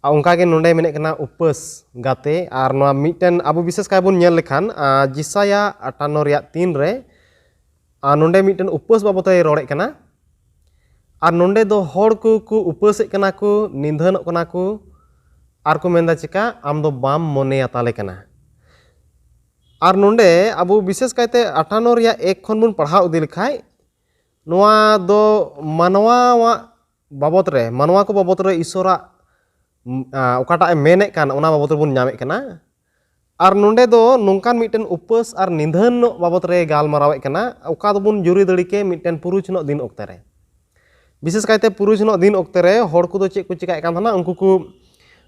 ᱟᱨ ᱚᱱᱠᱟᱜᱮ ᱱᱚᱰᱮ ᱢᱮᱱᱮᱫ ᱠᱟᱱᱟ ᱩᱯᱟᱹᱥ ᱜᱟᱛᱮ, ᱟᱨ ᱱᱚᱣᱟ ᱢᱤᱫᱴᱮᱱ ᱟᱵᱚ ᱵᱤᱥᱮᱥ ᱠᱟᱭ ᱵᱚᱱ ᱧᱮᱞ ᱞᱮᱠᱷᱟᱱ, ᱟ, ᱡᱤᱥᱟᱭᱟ ᱟᱴᱟᱱᱱᱚ ᱨᱮᱭᱟᱜ ᱛᱤᱱ ᱨᱮ, ᱟᱨ ᱱᱚᱰᱮ ᱢᱤᱫᱴᱮᱱ ᱩᱯᱟᱹᱥ ᱵᱟᱵᱚᱛᱮ ᱨᱚᱲᱮᱫ ᱠᱟᱱᱟ᱾ ᱟᱨ ᱱᱚᱰᱮ ᱫᱚ ᱦᱚᱲ ᱠᱚ ᱠᱚ ᱩᱯᱟᱹᱥᱮᱫ ᱠᱟᱱᱟ ᱠᱚ, ᱱᱤᱫᱷᱟᱹᱱᱚᱜ ᱠᱟᱱᱟ ᱠᱚ, ᱟᱨ ᱠᱚ ᱢᱮᱱᱫᱟ ᱪᱮᱠᱟ, "ᱟᱢ ᱫᱚ ᱵᱟᱢ ᱢᱚᱱᱮᱭᱟ ᱛᱟᱞᱮ ᱠᱟᱱᱟ?" ᱟᱨ ᱱᱚᱰᱮ ᱟᱵᱚ ᱵᱤᱥᱮᱥ ᱠᱟᱭᱛᱮ ᱟᱴᱷᱟᱱᱱᱚ ᱨᱮᱭᱟᱜ ᱮᱠ ᱠᱷᱚᱱ ᱵᱚᱱ ᱯᱟᱲᱦᱟᱣ ᱤᱫᱤ ᱞᱮᱠᱷᱟᱡ, ᱱᱚᱣᱟ ᱫᱚ ᱢᱟᱱᱣᱟᱣᱟᱜ ᱵᱟᱵᱚᱛ ᱨᱮ, ᱢᱟᱱᱣᱟ ᱠᱚ ᱵᱟᱵᱚᱛ ᱨᱮ ᱤᱥᱚᱨᱟᱜ, ᱩᱢ, ᱟ, ᱚᱠᱟᱴᱟᱜ ᱮ ᱢᱮᱱᱮᱫ ᱠᱟᱱ, ᱚᱱᱟ ᱵᱟᱵᱚᱛ ᱨᱮᱵᱚᱱ ᱧᱟᱢᱮᱫ ᱠᱟᱱᱟ᱾ ᱟᱨ ᱱᱚᱰᱮ ᱫᱚ ᱱᱚᱝᱠᱟᱱ ᱢᱤᱫᱴᱮᱱ ᱩᱯᱟᱹᱥ ᱟᱨ ᱱᱤᱫᱷᱟᱹᱱᱚᱜ ᱵᱟᱵᱚᱛ ᱨᱮ ᱜᱟᱞᱢᱟᱨᱟᱣᱮᱫ ᱠᱟᱱᱟ, ᱚᱠᱟ ᱫᱚᱵᱚᱱ ᱡᱩᱨᱤ ᱫᱟᱲᱮ ᱠᱮ ᱢᱤᱫᱴᱮᱱ ᱯᱩᱨᱩᱪᱷᱱᱚᱜ ᱫᱤᱱ ᱚᱠᱛᱮ ᱨᱮ᱾ ᱵᱤᱥᱮᱥ ᱠᱟᱭᱛᱮ ᱯᱩᱨᱩᱪᱷᱱᱚᱜ ᱫᱤᱱ ᱚᱠᱛᱮ ᱨᱮ ᱦᱚᱲ ᱠᱚᱫᱚ ᱪᱮᱫ ᱠᱚ ᱪᱮᱠᱟᱭᱮᱫ ᱠᱟᱱ ᱛᱟᱦᱮᱱᱟ? ᱩᱱᱠᱩ ᱠᱚ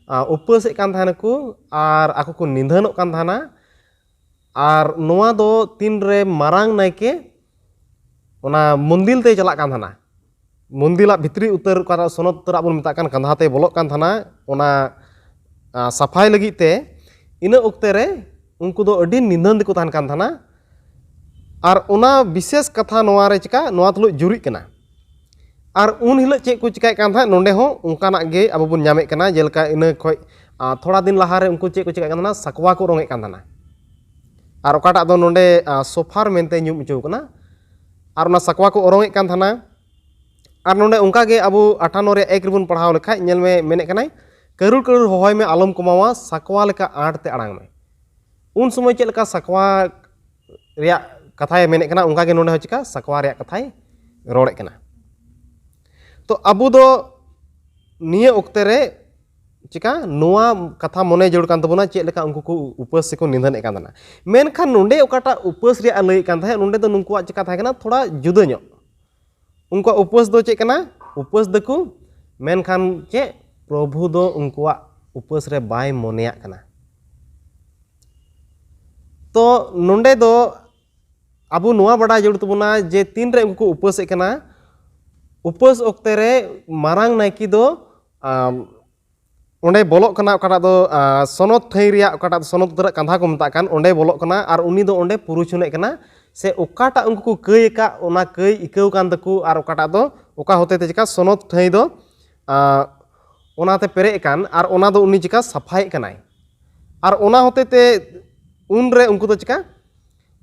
ᱟᱨ ᱩᱯᱟᱹᱥᱮᱫ ᱠᱟᱱ ᱛᱟᱦᱮᱱᱟᱠᱚ ᱟᱨ ᱟᱠᱚ ᱠᱚ ᱱᱤᱫᱷᱟᱹᱱᱚᱜ ᱠᱟᱱ ᱛᱟᱦᱮᱱᱟ᱾ ᱟᱨ ᱱᱚᱣᱟ ᱫᱚ ᱛᱤᱱᱨᱮ ᱢᱟᱨᱟᱝ ᱱᱟᱭᱠᱮ ᱚᱱᱟ ᱢᱚᱱᱫᱤᱞ ᱛᱮᱭ ᱪᱟᱞᱟᱜ ᱠᱟᱱ ᱛᱟᱦᱮᱱᱟ, ᱢᱚᱱᱫᱤᱞᱟᱜ ᱵᱷᱤᱛᱨᱤ ᱩᱛᱟᱹᱨ ᱚᱠᱟᱴᱟᱜ ᱥᱚᱱᱚᱛ ᱩᱛᱟᱹᱨᱟᱜ ᱵᱚᱱ ᱢᱮᱛᱟᱜ ᱠᱟᱱ ᱠᱟᱸᱫᱷᱟ ᱛᱮᱭ ᱵᱚᱞᱚᱜ ᱠᱟᱱ ᱛᱟᱦᱮᱱᱟ, ᱚᱱᱟ ᱟ, ᱥᱟᱯᱷᱟᱭ ᱞᱟᱹᱜᱤᱫ ᱛᱮ, ᱤᱱᱟᱹ ᱚᱠᱛᱮ ᱨᱮ ᱩᱱᱠᱩ ᱫᱚ ᱟᱹᱰᱤ ᱱᱤᱫᱷᱟᱹᱱ ᱛᱮᱠᱚ ᱛᱟᱦᱮᱱ ᱠᱟᱱ ᱛᱟᱦᱮᱱᱟ᱾ ᱟᱨ ᱚᱱᱟ ᱵᱤᱥᱮᱥ ᱠᱟᱛᱷᱟ ᱱᱚᱣᱟ ᱨᱮ ᱪᱤᱠᱟ, ᱱᱚᱣᱟ ᱛᱩᱞᱩᱡ ᱡᱩᱨᱤᱜ ᱠᱟᱱᱟ᱾ ᱟᱨ ᱩᱱ ᱦᱤᱞᱳᱜ ᱪᱮᱫ ᱠᱚ ᱪᱤᱠᱟᱹᱭᱮᱫ ᱠᱟᱱ ᱛᱟᱦᱮᱸᱫ, ᱱᱚᱰᱮ ᱦᱚᱸ ᱚᱱᱠᱟᱱᱟᱜ ᱜᱮ ᱟᱵᱚ ᱵᱚᱱ ᱧᱟᱢᱮᱫ ᱠᱟᱱᱟ᱾ ᱡᱮᱞᱮᱠᱟ ᱤᱱᱟᱹ ᱠᱷᱚᱡ ᱟ, ᱛᱷᱚᱲᱟ ᱫᱤᱱ ᱞᱟᱦᱟᱨᱮ ᱩᱱᱠᱩ ᱪᱮᱫ ᱠᱚ ᱪᱤᱠᱟᱹᱭᱮᱫ ᱠᱟᱱ ᱛᱟᱦᱮᱱᱟ, ᱥᱟᱠᱣᱟ ᱠᱚ ᱚᱨᱚᱝᱮᱫ ᱠᱟᱱ ᱛᱟᱦᱮᱱᱟ᱾ ᱟᱨ ᱚᱠᱟᱴᱟᱜ ᱫᱚ ᱱᱚᱰᱮ ᱟ, ᱥᱳᱯᱷᱟᱨ ᱢᱮᱱᱛᱮ ᱧᱩᱢ ᱦᱚᱪᱚ ᱠᱟᱱᱟ᱾ ᱟᱨ ᱚᱱᱟ ᱥᱟᱠᱣᱟ ᱠᱚ ᱚᱨᱚᱝᱮᱫ ᱠᱟᱱ ᱛᱟᱦᱮᱱᱟ᱾ ᱟᱨ ᱱᱚᱰᱮ ᱚᱱᱠᱟ ᱜᱮ ᱟᱵᱚ ᱟᱴᱷᱟᱱᱚ ᱨᱮ ᱮᱠ ᱨᱮᱵᱚᱱ ᱯᱟᱲᱦᱟᱣ ᱞᱮᱠᱷᱟᱡ, ᱧᱮᱞ ᱢᱮ, ᱢᱮᱱᱮᱫ ᱠᱟᱱᱟᱭ, "ᱠᱟᱹᱨᱩᱲ ᱠᱟᱹᱨᱩᱲ ᱦᱚᱦᱚᱭ ᱢᱮ, ᱟᱞᱚᱢ ᱠᱚᱢᱟᱣᱟ, ᱥᱟᱠᱣᱟ ᱞᱮᱠᱟ ᱟᱸᱴ ᱛᱮ ᱟᱲᱟᱝ ᱢᱮ᱾" ᱩᱱ ᱥᱚᱢᱚᱭ ᱪᱮᱫ ᱞᱮᱠᱟ ᱥᱟᱠᱣᱟ ᱨᱮᱭᱟᱜ ᱠᱟᱛᱷᱟᱭ ᱢᱮᱱᱮᱫ ᱠᱟᱱᱟ, ᱚᱱᱠᱟ ᱜᱮ ᱱᱚᱰᱮ ᱦᱚᱸ ᱪᱤᱠᱟ ᱥᱟᱠᱣᱟ ᱨᱮᱭᱟᱜ ᱠᱟᱛᱷᱟᱭ ᱨᱚᱲᱮᱫ ᱠᱟᱱᱟ᱾ ᱛᱚ ᱟᱵᱚ ᱫᱚ ᱱᱤᱭᱟᱹ ᱚᱠᱛᱮ ᱨᱮ ᱪᱤᱠᱟ ᱱᱚᱣᱟ ᱠᱟᱛᱷᱟ ᱢᱚᱱᱮ ᱡᱟᱹᱨᱩᱲ ᱠᱟᱱ ᱛᱟᱵᱚᱱᱟ, ᱪᱮᱫ ᱞᱮᱠᱟ ᱩᱱᱠᱩ ᱠᱚ ᱩᱯᱟᱹᱥ ᱥᱮᱠᱚ ᱱᱤᱫᱷᱟᱹᱱᱮᱫ ᱠᱟᱱ ᱛᱟᱦᱮᱱᱟ᱾ ᱢᱮᱱᱠᱷᱟᱱ ᱱᱚᱰᱮ ᱚᱠᱟᱴᱟᱜ ᱩᱯᱟᱹᱥ ᱨᱮᱭᱟᱜ ᱮ ᱞᱟᱹᱭᱮᱫ ᱠᱟᱱ ᱛᱟᱦᱮᱸᱫ, ᱱᱚᱰᱮ ᱫᱚ ᱱᱩᱠᱩᱣᱟᱜ ᱪᱤᱠᱟ ᱛᱟᱦᱮᱸ ᱠᱟᱱᱟ, ᱛᱷᱚᱲᱟ ᱡᱩᱫᱟᱹ ᱧᱚᱜ᱾ ᱩᱱᱠᱩᱣᱟᱜ ᱩᱯᱟᱹᱥ ᱫᱚ ᱪᱮᱫ ᱠᱟᱱᱟ? ᱩᱯᱟᱹᱥ ᱫᱟᱠᱚ, ᱢᱮᱱᱠᱷᱟᱱ ᱪᱮᱫ, ᱯᱨᱚᱵᱷᱩ ᱫᱚ ᱩᱱᱠᱩᱣᱟᱜ ᱩᱯᱟᱹᱥ ᱨᱮ ᱵᱟᱭ ᱢᱚᱱᱮᱭᱟᱜ ᱠᱟᱱᱟ᱾ ᱛᱚ ᱱᱚᱰᱮ ᱫᱚ ᱟᱵᱚ ᱱᱚᱣᱟ ᱵᱟᱰᱟᱭ ᱡᱟᱹᱨᱩᱲ ᱛᱟᱵᱚᱱᱟ ᱡᱮ ᱛᱤᱱᱨᱮ ᱩᱱᱠᱩ ᱠᱚ ᱩᱯᱟᱹᱥᱮᱫ ᱠᱟᱱᱟ, ᱩᱯᱟᱹᱥ ᱚᱠᱛᱮ ᱨᱮ ᱢᱟᱨᱟᱝ ᱱᱟᱭᱠᱮ ᱫᱚ, ᱟᱢ, ᱚᱸᱰᱮ ᱵᱚᱞᱚᱜ ᱠᱟᱱᱟ, ᱚᱠᱟᱴᱟᱜ ᱫᱚ, ᱟ, ᱥᱚᱱᱚᱛ ᱛᱷᱟᱹᱭ ᱨᱮᱭᱟᱜ, ᱚᱠᱟᱴᱟᱜ ᱫᱚ ᱥᱚᱱᱚᱛ ᱩᱛᱟᱹᱨᱟᱜ ᱠᱟᱸᱫᱷᱟ ᱠᱚ ᱢᱮᱛᱟᱜ ᱠᱟᱱ, ᱚᱸᱰᱮ ᱵᱚᱞᱚᱜ ᱠᱟᱱᱟ ᱟᱨ ᱩᱱᱤ ᱫᱚ ᱚᱸᱰᱮ ᱯᱩᱨᱩᱪᱷᱚᱱᱮᱫ ᱠᱟᱱᱟ, ᱥᱮ ᱚᱠᱟᱴᱟᱜ ᱩᱱᱠᱩ ᱠᱚ ᱠᱟᱹᱭ ᱟᱠᱟᱫ, ᱚᱱᱟ ᱠᱟᱹᱭ ᱤᱠᱟᱹᱣ ᱠᱟᱱ ᱛᱟᱠᱚ, ᱟᱨ ᱚᱠᱟᱴᱟᱜ ᱫᱚ, ᱚᱠᱟ ᱦᱚᱛᱮ ᱛᱮ ᱪᱤᱠᱟ ᱥᱚᱱᱚᱛ ᱛᱷᱟᱹᱭ ᱫᱚ, ᱟ, ᱚᱱᱟᱛᱮ ᱯᱮᱨᱮᱡ ᱟᱠᱟᱱ, ᱟᱨ ᱚᱱᱟ ᱫᱚ ᱩᱱᱤ ᱪᱤᱠᱟ ᱥᱟᱯᱷᱟᱭᱮᱫ ᱠᱟᱱᱟᱭ᱾ ᱟᱨ ᱚᱱᱟ ᱦᱚᱛᱮ ᱛᱮ ᱩᱱᱨᱮ ᱩᱱᱠᱩ ᱫᱚ ᱪᱤᱠᱟ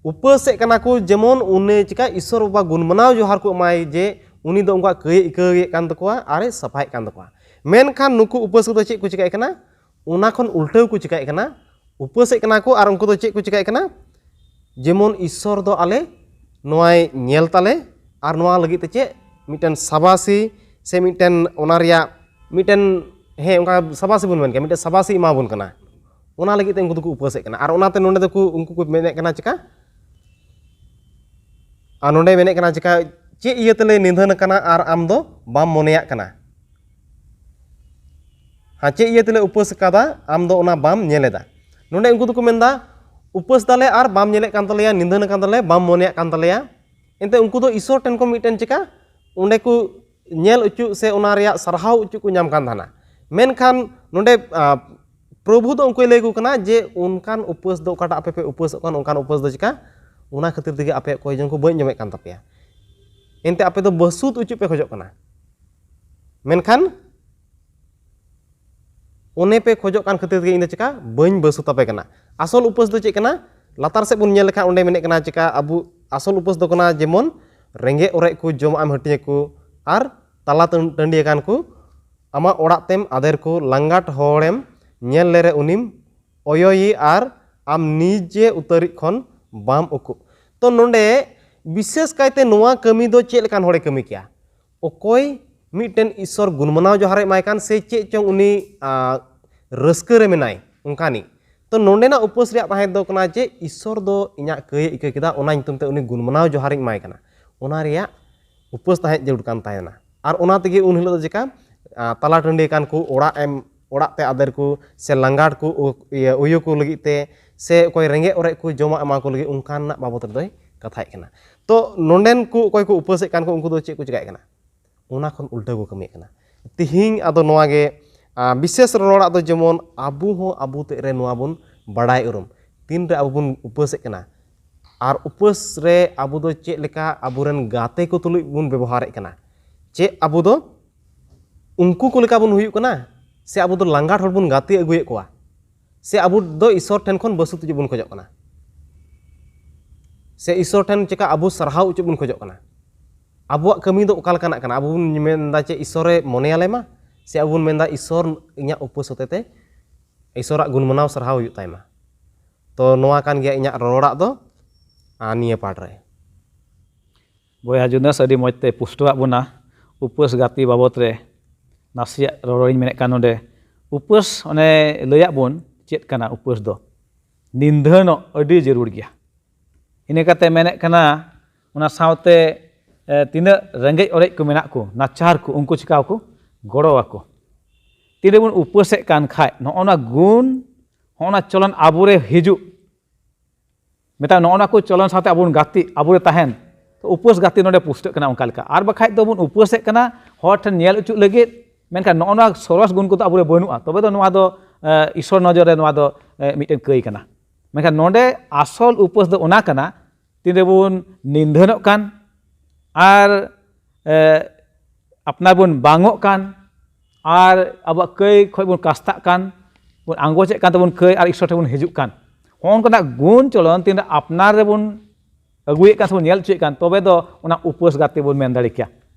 ᱩᱯᱟᱹᱥᱮᱫ ᱠᱟᱱᱟ ᱠᱚ, ᱡᱮᱢᱚᱱ ᱩᱱᱤ ᱪᱤᱠᱟ ᱤᱥᱥᱚᱨ ᱵᱟᱵᱟ ᱜᱩᱱ ᱢᱟᱱᱟᱣ ᱡᱚᱦᱟᱨ ᱠᱚ ᱮᱢᱟᱭ, ᱡᱮ ᱩᱱᱤ ᱫᱚ ᱩᱱᱠᱩᱣᱟᱜ ᱠᱟᱹᱭ ᱤᱠᱟᱹᱭᱮᱫ ᱠᱟᱱ ᱛᱟᱠᱚᱣᱟ ᱟᱨᱮ ᱥᱟᱯᱷᱟᱭᱮᱫ ᱠᱟᱱ ᱛᱟᱠᱚᱣᱟ᱾ ᱢᱮᱱᱠᱷᱟᱱ ᱱᱩᱠᱩ ᱩᱯᱟᱹᱥ ᱠᱚᱫᱚ ᱪᱮᱫ ᱠᱚ ᱪᱤᱠᱟᱹᱭᱮᱫ ᱠᱟᱱᱟ? ᱚᱱᱟ ᱠᱷᱚᱱ ᱩᱞᱴᱟᱹᱣ ᱠᱚ ᱪᱤᱠᱟᱹᱭᱮᱫ ᱠᱟᱱᱟ᱾ ᱩᱯᱟᱹᱥᱮᱫ ᱠᱟᱱᱟ ᱠᱚ ᱟᱨ ᱩᱱᱠᱩ ᱫᱚ ᱪᱮᱫ ᱠᱚ ᱪᱤᱠᱟᱹᱭᱮᱫ ᱠᱟᱱᱟ? ᱡᱮᱢᱚᱱ ᱤᱥᱥᱚᱨ ᱫᱚ ᱟᱞᱮ ᱱᱚᱣᱟᱭ ᱧᱮᱞ ᱛᱟᱞᱮ, ᱟᱨ ᱱᱚᱣᱟ ᱞᱟᱹᱜᱤᱫ ᱛᱮ ᱪᱮᱫ ᱢᱤᱫᱴᱮᱱ ᱥᱟᱵᱟᱥᱤ ᱥᱮ ᱢᱤᱫᱴᱮᱱ ᱚᱱᱟ ᱨᱮᱭᱟᱜ ᱢᱤᱫᱴᱮᱱ, ᱦᱮᱸ, ᱚᱱᱠᱟ ᱥᱟᱵᱟᱥᱤ ᱵᱚᱱ ᱢᱮᱱ ᱠᱮᱭᱟ, ᱢᱤᱫᱴᱮᱱ ᱥᱟᱵᱟᱥᱤ ᱮᱢᱟ ᱵᱚᱱ ᱠᱟᱱᱟ᱾ ᱚᱱᱟ ᱞᱟᱹᱜᱤᱫ ᱛᱮ ᱩᱱᱠᱩ ᱫᱚᱠᱚ ᱩᱯᱟᱹᱥᱮᱫ ᱠᱟᱱᱟ᱾ ᱟᱨ ᱚᱱᱟᱛᱮ ᱱᱚᱰᱮ ᱫᱚᱠᱚ, ᱩᱱᱠᱩ ᱠᱚ ᱢᱮᱱᱮᱫ ᱠᱟᱱᱟ ᱪᱤᱠᱟ? ᱟᱨ ᱱᱚᱰᱮ ᱢᱮᱱᱮᱫ ᱠᱟᱱᱟ ᱪᱤᱠᱟ, ᱪᱮᱫ ᱤᱭᱟᱹ ᱛᱮᱞᱮ ᱱᱤᱫᱷᱟᱹᱱ ᱟᱠᱟᱱᱟ ᱟᱨ ᱟᱢ ᱫᱚ ᱵᱟᱢ ᱢᱚᱱᱮᱭᱟᱜ ᱠᱟᱱᱟ? ᱦᱮᱸ, ᱪᱮᱫ ᱤᱭᱟᱹ ᱛᱮᱞᱮ ᱩᱯᱟᱹᱥ ᱟᱠᱟᱫᱟ, ᱟᱢ ᱫᱚ ᱚᱱᱟ ᱵᱟᱢ ᱧᱮᱞ ᱮᱫᱟ᱾ ᱱᱚᱰᱮ ᱩᱱᱠᱩ ᱫᱚᱠᱚ ᱢᱮᱱᱫᱟ, ᱩᱯᱟᱹᱥ ᱫᱟᱞᱮ ᱟᱨ ᱵᱟᱢ ᱧᱮᱞᱮᱫ ᱠᱟᱱ ᱛᱟᱞᱮᱭᱟ, ᱱᱤᱫᱷᱟᱹᱱ ᱟᱠᱟᱱ ᱛᱟᱞᱮ, ᱵᱟᱢ ᱢᱚᱱᱮᱭᱟᱜ ᱠᱟᱱ ᱛᱟᱞᱮᱭᱟ᱾ ᱮᱱᱛᱮ ᱩᱱᱠᱩ ᱫᱚ ᱤᱥᱚᱨ ᱴᱷᱮᱱ ᱠᱷᱚᱱ ᱢᱤᱫᱴᱮᱱ ᱪᱮᱠᱟ ᱚᱸᱰᱮ ᱠᱚ ᱧᱮᱞ ᱚᱪᱚ ᱥᱮ ᱚᱱᱟ ᱨᱮᱭᱟᱜ ᱥᱟᱨᱦᱟᱣ ᱚᱪᱚ ᱠᱚ ᱧᱟᱢ ᱠᱟᱱ ᱛᱟᱦᱮᱱᱟ᱾ ᱢᱮᱱᱠᱷᱟᱱ ᱱᱚᱰᱮ, ᱟ, ᱯᱨᱚᱵᱷᱩ ᱫᱚ ᱩᱱᱠᱩᱭ ᱞᱟᱹᱭ ᱟᱠᱚ ᱠᱟᱱᱟ ᱡᱮ ᱚᱱᱠᱟᱱ ᱩᱯᱟᱹᱥ ᱫᱚ ᱚᱠᱟᱴᱟᱜ ᱟᱯᱮ ᱯᱮ ᱩᱯᱟᱹᱥᱚᱜ ᱠᱟᱱ, ᱚᱱᱠᱟᱱ ᱩᱯᱟᱹᱥ ᱫᱚ ᱪᱮᱠᱟ, ᱚᱱᱟ ᱠᱷᱟᱹᱛᱤᱨ ᱛᱮᱜᱮ ᱟᱯᱮᱭᱟᱜ ᱠᱚᱭ ᱡᱚᱝ ᱠᱚ ᱵᱟᱹᱧ ᱟᱸᱡᱚᱢᱮᱫ ᱠᱟᱱ ᱛᱟᱯᱮᱭᱟ᱾ ᱮᱱᱛᱮ ᱟᱯᱮ ᱫᱚ ᱵᱟᱹᱥᱩᱫ ᱚᱪᱚ ᱯᱮ ᱠᱷᱚᱡᱚᱜ ᱠᱟᱱᱟ, ᱢᱮᱱᱠᱷᱟᱱ ᱚᱱᱮ ᱯᱮ ᱠᱷᱚᱡᱚᱜ ᱠᱟᱱ ᱠᱷᱟᱹᱛᱤᱨ ᱛᱮᱜᱮ ᱤᱧ ᱫᱚ ᱪᱮᱠᱟ ᱵᱟᱹᱧ ᱵᱟᱹᱥᱩᱫ ᱟᱯᱮ ᱠᱟᱱᱟ᱾ ᱟᱥᱚᱞ ᱩᱯᱟᱹᱥ ᱫᱚ ᱪᱮᱫ ᱠᱟᱱᱟ? ᱞᱟᱛᱟᱨ ᱥᱮᱫ ᱵᱚᱱ ᱧᱮᱞ ᱞᱮᱠᱷᱟᱱ ᱚᱸᱰᱮ ᱢᱮᱱᱮᱫ ᱠᱟᱱᱟ ᱪᱮᱠᱟ, ᱟᱵᱚ ᱟᱥᱚᱞ ᱩᱯᱟᱹᱥ ᱫᱚ ᱠᱟᱱᱟ ᱡᱮᱢᱚᱱ ᱨᱮᱸᱜᱮᱡ ᱚᱨᱮᱡ ᱠᱚ ᱡᱚᱢᱟᱜ ᱮᱢ ᱦᱟᱹᱴᱤᱧ ᱟᱠᱚ ᱟᱨ ᱛᱟᱞᱟ ᱴᱟᱹᱱ-, ᱴᱟᱺᱰᱤ ᱟᱠᱟᱱ ᱠᱚ ᱟᱢᱟᱜ ᱚᱲᱟᱜ ᱛᱮᱢ ᱟᱫᱮᱨ ᱠᱚ, ᱞᱟᱸᱜᱟᱴ ᱦᱚᱲᱮᱢ ᱧᱮᱞ ᱞᱮᱨᱮ ᱩᱱᱤᱢ ᱚᱭᱚᱭᱤ ᱟᱨ ᱟᱢ ᱱᱤᱡᱮ ᱩᱛᱟᱹᱨᱤᱡ ᱠᱷᱚᱱ ᱵᱟᱢ ᱩᱠᱩᱜ᱾ ᱛᱚ ᱱᱚᱰᱮ ᱵᱤᱥᱮᱥ ᱠᱟᱭᱛᱮ ᱱᱚᱣᱟ ᱠᱟᱹᱢᱤ ᱫᱚ ᱪᱮᱫ ᱞᱮᱠᱟᱱ ᱦᱚᱲᱮ ᱠᱟᱹᱢᱤ ᱠᱮᱭᱟ? ᱚᱠᱚᱭ ᱢᱤᱫᱴᱮᱱ ᱤᱥᱥᱚᱨ ᱜᱩᱱᱢᱟᱱᱟᱣ ᱡᱚᱦᱟᱨᱮ ᱮᱢᱟᱭ ᱠᱟᱱ ᱥᱮ ᱪᱮᱫ ᱪᱚᱝ ᱩᱱᱤ, ᱟ, ᱨᱟᱹᱥᱠᱟᱹ ᱨᱮ ᱢᱮᱱᱟᱭ ᱚᱱᱠᱟᱱᱤᱡ᱾ ᱛᱚ ᱱᱚᱰᱮᱱᱟᱜ ᱩᱯᱟᱹᱥ ᱨᱮᱭᱟᱜ ᱛᱟᱦᱮᱸ ᱫᱚ ᱠᱟᱱᱟ ᱡᱮ ᱤᱥᱥᱚᱨ ᱫᱚ ᱤᱧᱟᱹᱜ ᱠᱟᱹᱭ ᱮ ᱟᱹᱭᱠᱟᱹᱣ ᱠᱮᱫᱟ, ᱚᱱᱟ ᱧᱩᱛᱩᱢ ᱛᱮ ᱩᱱᱤ ᱜᱩᱱᱢᱟᱱᱟᱣ ᱡᱚᱦᱟᱨᱤᱧ ᱮᱢᱟᱭ ᱠᱟᱱᱟ, ᱚᱱᱟ ᱨᱮᱭᱟᱜ ᱩᱯᱟᱹᱥ ᱛᱟᱦᱮᱸ ᱡᱟᱹᱨᱩᱲ ᱠᱟᱱ ᱛᱟᱦᱮᱱᱟ᱾ ᱟᱨ ᱚᱱᱟ ᱛᱮᱜᱮ ᱩᱱ ᱦᱤᱞᱳᱜ ᱫᱚ ᱪᱮᱠᱟ, ᱟ, ᱛᱟᱞᱟ ᱴᱟᱺᱰᱤ ᱟᱠᱟᱱ ᱠᱚ ᱚᱲᱟᱜ ᱮᱢ, ᱚᱲᱟᱜ ᱛᱮ ᱟᱫᱮᱨ ᱠᱚ ᱥᱮ ᱞᱟᱸᱜᱟᱴ ᱠᱚ ᱩ-, ᱤᱭᱟᱹ, ᱩᱭᱩ ᱠᱚ ᱞᱟᱹᱜᱤᱫ ᱛᱮ ᱥᱮ ᱚᱠᱚᱭ ᱨᱮᱸᱜᱮᱡ ᱚᱨᱮᱡ ᱠᱚ ᱡᱚᱢᱟᱜ ᱮᱢᱟ ᱠᱚ ᱞᱟᱹᱜᱤᱫ ᱚᱱᱠᱟᱱᱟᱜ ᱵᱟᱵᱚᱫ ᱨᱮᱫᱚᱭ ᱠᱟᱛᱷᱟᱭᱮᱫ ᱠᱟᱱᱟ᱾ ᱛᱚ ᱱᱚᱰᱮᱱ ᱠᱚ ᱚᱠᱚᱭ ᱠᱚ ᱩᱯᱟᱹᱥᱮᱫ ᱠᱟᱱ ᱠᱚ ᱩᱱᱠᱩ ᱫᱚ ᱪᱮᱫ ᱠᱚ ᱪᱮᱠᱟᱭᱮᱫ ᱠᱟᱱᱟ? ᱚᱱᱟ ᱠᱷᱚᱱ ᱩᱞᱴᱟᱹ ᱠᱚ ᱠᱟᱹᱢᱤᱭᱮᱫ ᱠᱟᱱᱟ᱾ ᱛᱤᱦᱤᱧ ᱟᱫᱚ ᱱᱚᱣᱟ ᱜᱮ, ᱟ, ᱵᱤᱥᱮᱥ ᱨᱚᱲᱟᱜ ᱫᱚ ᱡᱮᱢᱚᱱ ᱟᱵᱚ ᱦᱚᱸ ᱟᱵᱚ ᱛᱮᱫ ᱨᱮ ᱱᱚᱣᱟ ᱵᱚᱱ ᱵᱟᱲᱟᱭ ᱩᱨᱩᱢ᱾ ᱛᱤᱱ ᱨᱮ ᱟᱵᱚ ᱵᱚᱱ ᱩᱯᱟᱹᱥᱮᱫ ᱠᱟᱱᱟ ᱟᱨ ᱩᱯᱟᱹᱥ ᱨᱮ ᱟᱵᱚ ᱫᱚ ᱪᱮᱫ ᱞᱮᱠᱟ ᱟᱵᱚᱨᱮᱱ ᱜᱟᱛᱮ ᱠᱚ ᱛᱩᱞᱩᱡ ᱵᱚᱱ ᱵᱮᱵᱚᱦᱟᱨᱮᱫ ᱠᱟᱱᱟ, ᱪᱮᱫ ᱟᱵᱚ ᱫᱚ ᱩᱱᱠᱩ ᱠᱚ ᱞᱮᱠᱟ ᱵᱚᱱ ᱦᱩᱭᱩᱜ ᱠᱟᱱᱟ ᱥᱮ ᱟᱵᱚ ᱫᱚ ᱞᱟᱸᱜᱟᱴ ᱦᱚᱲ ᱵᱚᱱ ᱜᱟᱛᱮ ᱟᱹᱜᱩᱭᱮᱫ ᱠᱚᱣᱟ? ᱥᱮ ᱟᱵᱚ ᱫᱚ ᱤᱥᱥᱚᱨ ᱴᱷᱮᱱ ᱠᱷᱚᱱ ᱵᱟᱹᱥᱩᱫ ᱦᱤᱡᱩᱜ ᱵᱚᱱ ᱠᱷᱚᱡᱚᱜ ᱠᱟᱱᱟ? ᱥᱮ ᱤᱥᱥᱚᱨ ᱴᱷᱮᱱ ᱪᱮᱠᱟ ᱟᱵᱚ ᱥᱟᱨᱦᱟᱣ ᱚᱪᱚ ᱵᱚᱱ ᱠᱷᱚᱡᱚᱜ ᱠᱟᱱᱟ? ᱟᱵᱚᱣᱟᱜ ᱠᱟᱹᱢᱤ ᱫᱚ ᱚᱠᱟ ᱞᱮᱠᱟᱱᱟᱜ ᱠᱟᱱᱟ? ᱟᱵᱚ ᱵᱚᱱ ᱢᱮᱱᱫᱟ ᱪᱮ ᱤᱥᱥᱚᱨᱮ ᱢᱚᱱᱮᱭᱟᱞᱮ ᱢᱟ, ᱥᱮ ᱟᱵᱚ ᱵᱚᱱ ᱢᱮᱱᱫᱟ ᱤᱥᱥᱚᱨ ᱤᱧᱟᱹᱜ ᱩᱯᱟᱹᱥ ᱦᱚᱛᱮᱛᱮ ᱤᱥᱥᱚᱨᱟᱜ ᱜᱩᱱ ᱢᱟᱱᱟᱣ ᱥᱟᱨᱦᱟᱣ ᱦᱩᱭᱩᱜ ᱛᱟᱭ ᱢᱟ? ᱛᱚ ᱱᱚᱣᱟ ᱠᱟᱱ ᱜᱮᱭᱟ ᱤᱧᱟᱹᱜ ᱨᱚᱲᱟᱜ ᱫᱚ, ᱟᱨ ᱱᱤᱭᱟᱹ ᱯᱟᱴ ᱨᱮ᱾ ᱵᱚᱭᱦᱟ ᱡᱩᱱᱟᱹᱥ ᱟᱹᱰᱤ ᱢᱚᱡᱽ ᱛᱮ ᱯᱩᱥᱴᱟᱹᱣᱟᱜ ᱵᱚᱱᱟ ᱩᱯᱟᱹᱥ ᱜᱟᱛᱮ ᱵᱟᱵᱚᱫ ᱨᱮ᱾ ᱱᱟᱥᱮᱭᱟᱜ ᱨᱚᱲᱤᱧ ᱢᱮᱱᱮᱫ ᱠᱟᱱ ᱱᱚᱰᱮ, ᱩᱯᱟᱹᱥ ᱚᱱᱮ ᱞᱟᱹᱭᱟᱜ ᱵᱚᱱ ᱪᱮᱫ ᱠᱟᱱᱟ ᱩᱯᱟᱹᱥ ᱫᱚ? ᱱᱤᱫᱷᱟᱹᱱᱚᱜ ᱟᱹᱰᱤ ᱡᱟᱹᱨᱩᱲ ᱜᱮᱭᱟ᱾ ᱤᱱᱟᱹ ᱠᱟᱛᱮ ᱢᱮᱱᱮᱫ ᱠᱟᱱᱟ, ᱚᱱᱟ ᱥᱟᱶᱛᱮ, ᱮ, ᱛᱤᱱᱟᱹᱜ ᱨᱮᱸᱜᱮᱡ ᱚᱨᱮᱡ ᱠᱚ ᱢᱮᱱᱟᱜ ᱠᱚ, ᱱᱟᱪᱟᱨ ᱠᱚ, ᱩᱱᱠᱩ ᱪᱤᱠᱟᱹ ᱠᱚ ᱜᱚᱲᱚ ᱟᱠᱚ᱾ ᱛᱤᱨᱮᱵᱚᱱ ᱩᱯᱟᱹᱥᱮᱫ ᱠᱟᱱ ᱠᱷᱟᱡ, ᱱᱚᱜᱼᱚ ᱱᱚᱣᱟ ᱜᱩᱱ, ᱱᱚᱜᱼᱚ ᱱᱚᱣᱟ ᱪᱚᱞᱚᱱ ᱟᱵᱚᱨᱮ ᱦᱤᱡᱩᱜ, ᱢᱮᱛᱟᱜ ᱱᱚᱜᱼᱚ ᱱᱚᱣᱟ ᱠᱚ ᱪᱚᱞᱚᱱ ᱥᱟᱶᱛᱮ ᱟᱵᱚ ᱵᱚᱱ ᱜᱟᱛᱮᱜ, ᱟᱵᱚᱨᱮ ᱛᱟᱦᱮᱱ, ᱛᱚ ᱩᱯᱟᱹᱥ ᱜᱟᱛᱮ ᱱᱚᱰᱮ ᱯᱩᱥᱴᱟᱹᱜ ᱠᱟᱱᱟ ᱚᱱᱠᱟ ᱞᱮᱠᱟ᱾ ᱟᱨ ᱵᱟᱠᱷᱟᱡ ᱫᱚᱵᱚᱱ ᱩᱯᱟᱹᱥᱮᱫ ᱠᱟᱱᱟ ᱦᱚᱲ ᱴᱷᱮᱱ ᱧᱮᱞ ᱦᱚᱪᱚᱜ ᱞᱟᱹᱜᱤᱫ, ᱢᱮᱱᱠᱷᱟᱱ ᱱᱚᱜᱼᱚ ᱱᱚᱣᱟ ᱥᱚᱨᱚᱥ ᱜᱩᱱ ᱠᱚᱫᱚ ᱟᱵᱚᱨᱮ ᱵᱟᱹᱱᱩᱜᱼᱟ, ᱛᱚᱵᱮ ᱫᱚ ᱱᱚᱣᱟ ᱫᱚ, ᱮ, ᱤᱥᱚᱨ ᱱᱚᱡᱚᱨ ᱨᱮ ᱱᱚᱣᱟ ᱫᱚ, ᱮ, ᱢᱤᱫᱴᱮᱱ ᱠᱟᱹᱭ ᱠᱟᱱᱟ᱾ ᱢᱮᱱᱠᱷᱟᱱ ᱱᱚᱰᱮ ᱟᱥᱚᱞ ᱩᱯᱟᱹᱥ ᱫᱚ ᱚᱱᱟ ᱠᱟᱱᱟ, ᱛᱤᱱ ᱨᱮᱵᱚᱱ ᱱᱤᱫᱷᱟᱹᱱᱚᱜ ᱠᱟᱱ ᱟᱨ, ᱮ, ᱟᱯᱱᱟᱨ ᱵᱚᱱ ᱵᱟᱝᱚᱜ ᱠᱟᱱ ᱟᱨ ᱟᱵᱚᱣᱟᱜ ᱠᱟᱹᱭ ᱠᱷᱚᱡ ᱵᱚᱱ ᱠᱟᱥᱛᱟᱜ ᱠᱟᱱ, ᱵᱚᱱ ᱟᱸᱜᱚᱪᱮᱫ ᱠᱟᱱ ᱛᱟᱵᱚᱱ ᱠᱟᱹᱭ ᱟᱨ ᱤᱥᱚᱨ ᱴᱷᱮᱱ ᱵᱚᱱ ᱦᱤᱡᱩᱜ ᱠᱟᱱ, ᱦᱚᱸᱜᱼᱚ ᱱᱚᱝᱠᱟᱱᱟᱜ ᱜᱩᱱ ᱪᱚᱞᱚᱱ ᱛᱤᱱ ᱨᱮ ᱟᱯᱱᱟᱨ ᱨᱮᱵᱚᱱ ᱟᱹᱜᱩᱭᱮᱫ ᱠᱟᱱ ᱥᱮᱵᱚᱱ ᱧᱮᱞ ᱦᱚᱪᱚᱭᱮᱫ ᱠᱟᱱ, ᱛᱚᱵᱮ ᱫᱚ ᱚᱱᱟ ᱩᱯᱟᱹᱥ ᱜᱟᱛᱮ ᱵᱚᱱ ᱢᱮᱱ ᱫᱟᱲᱮ ᱠᱮᱭᱟ᱾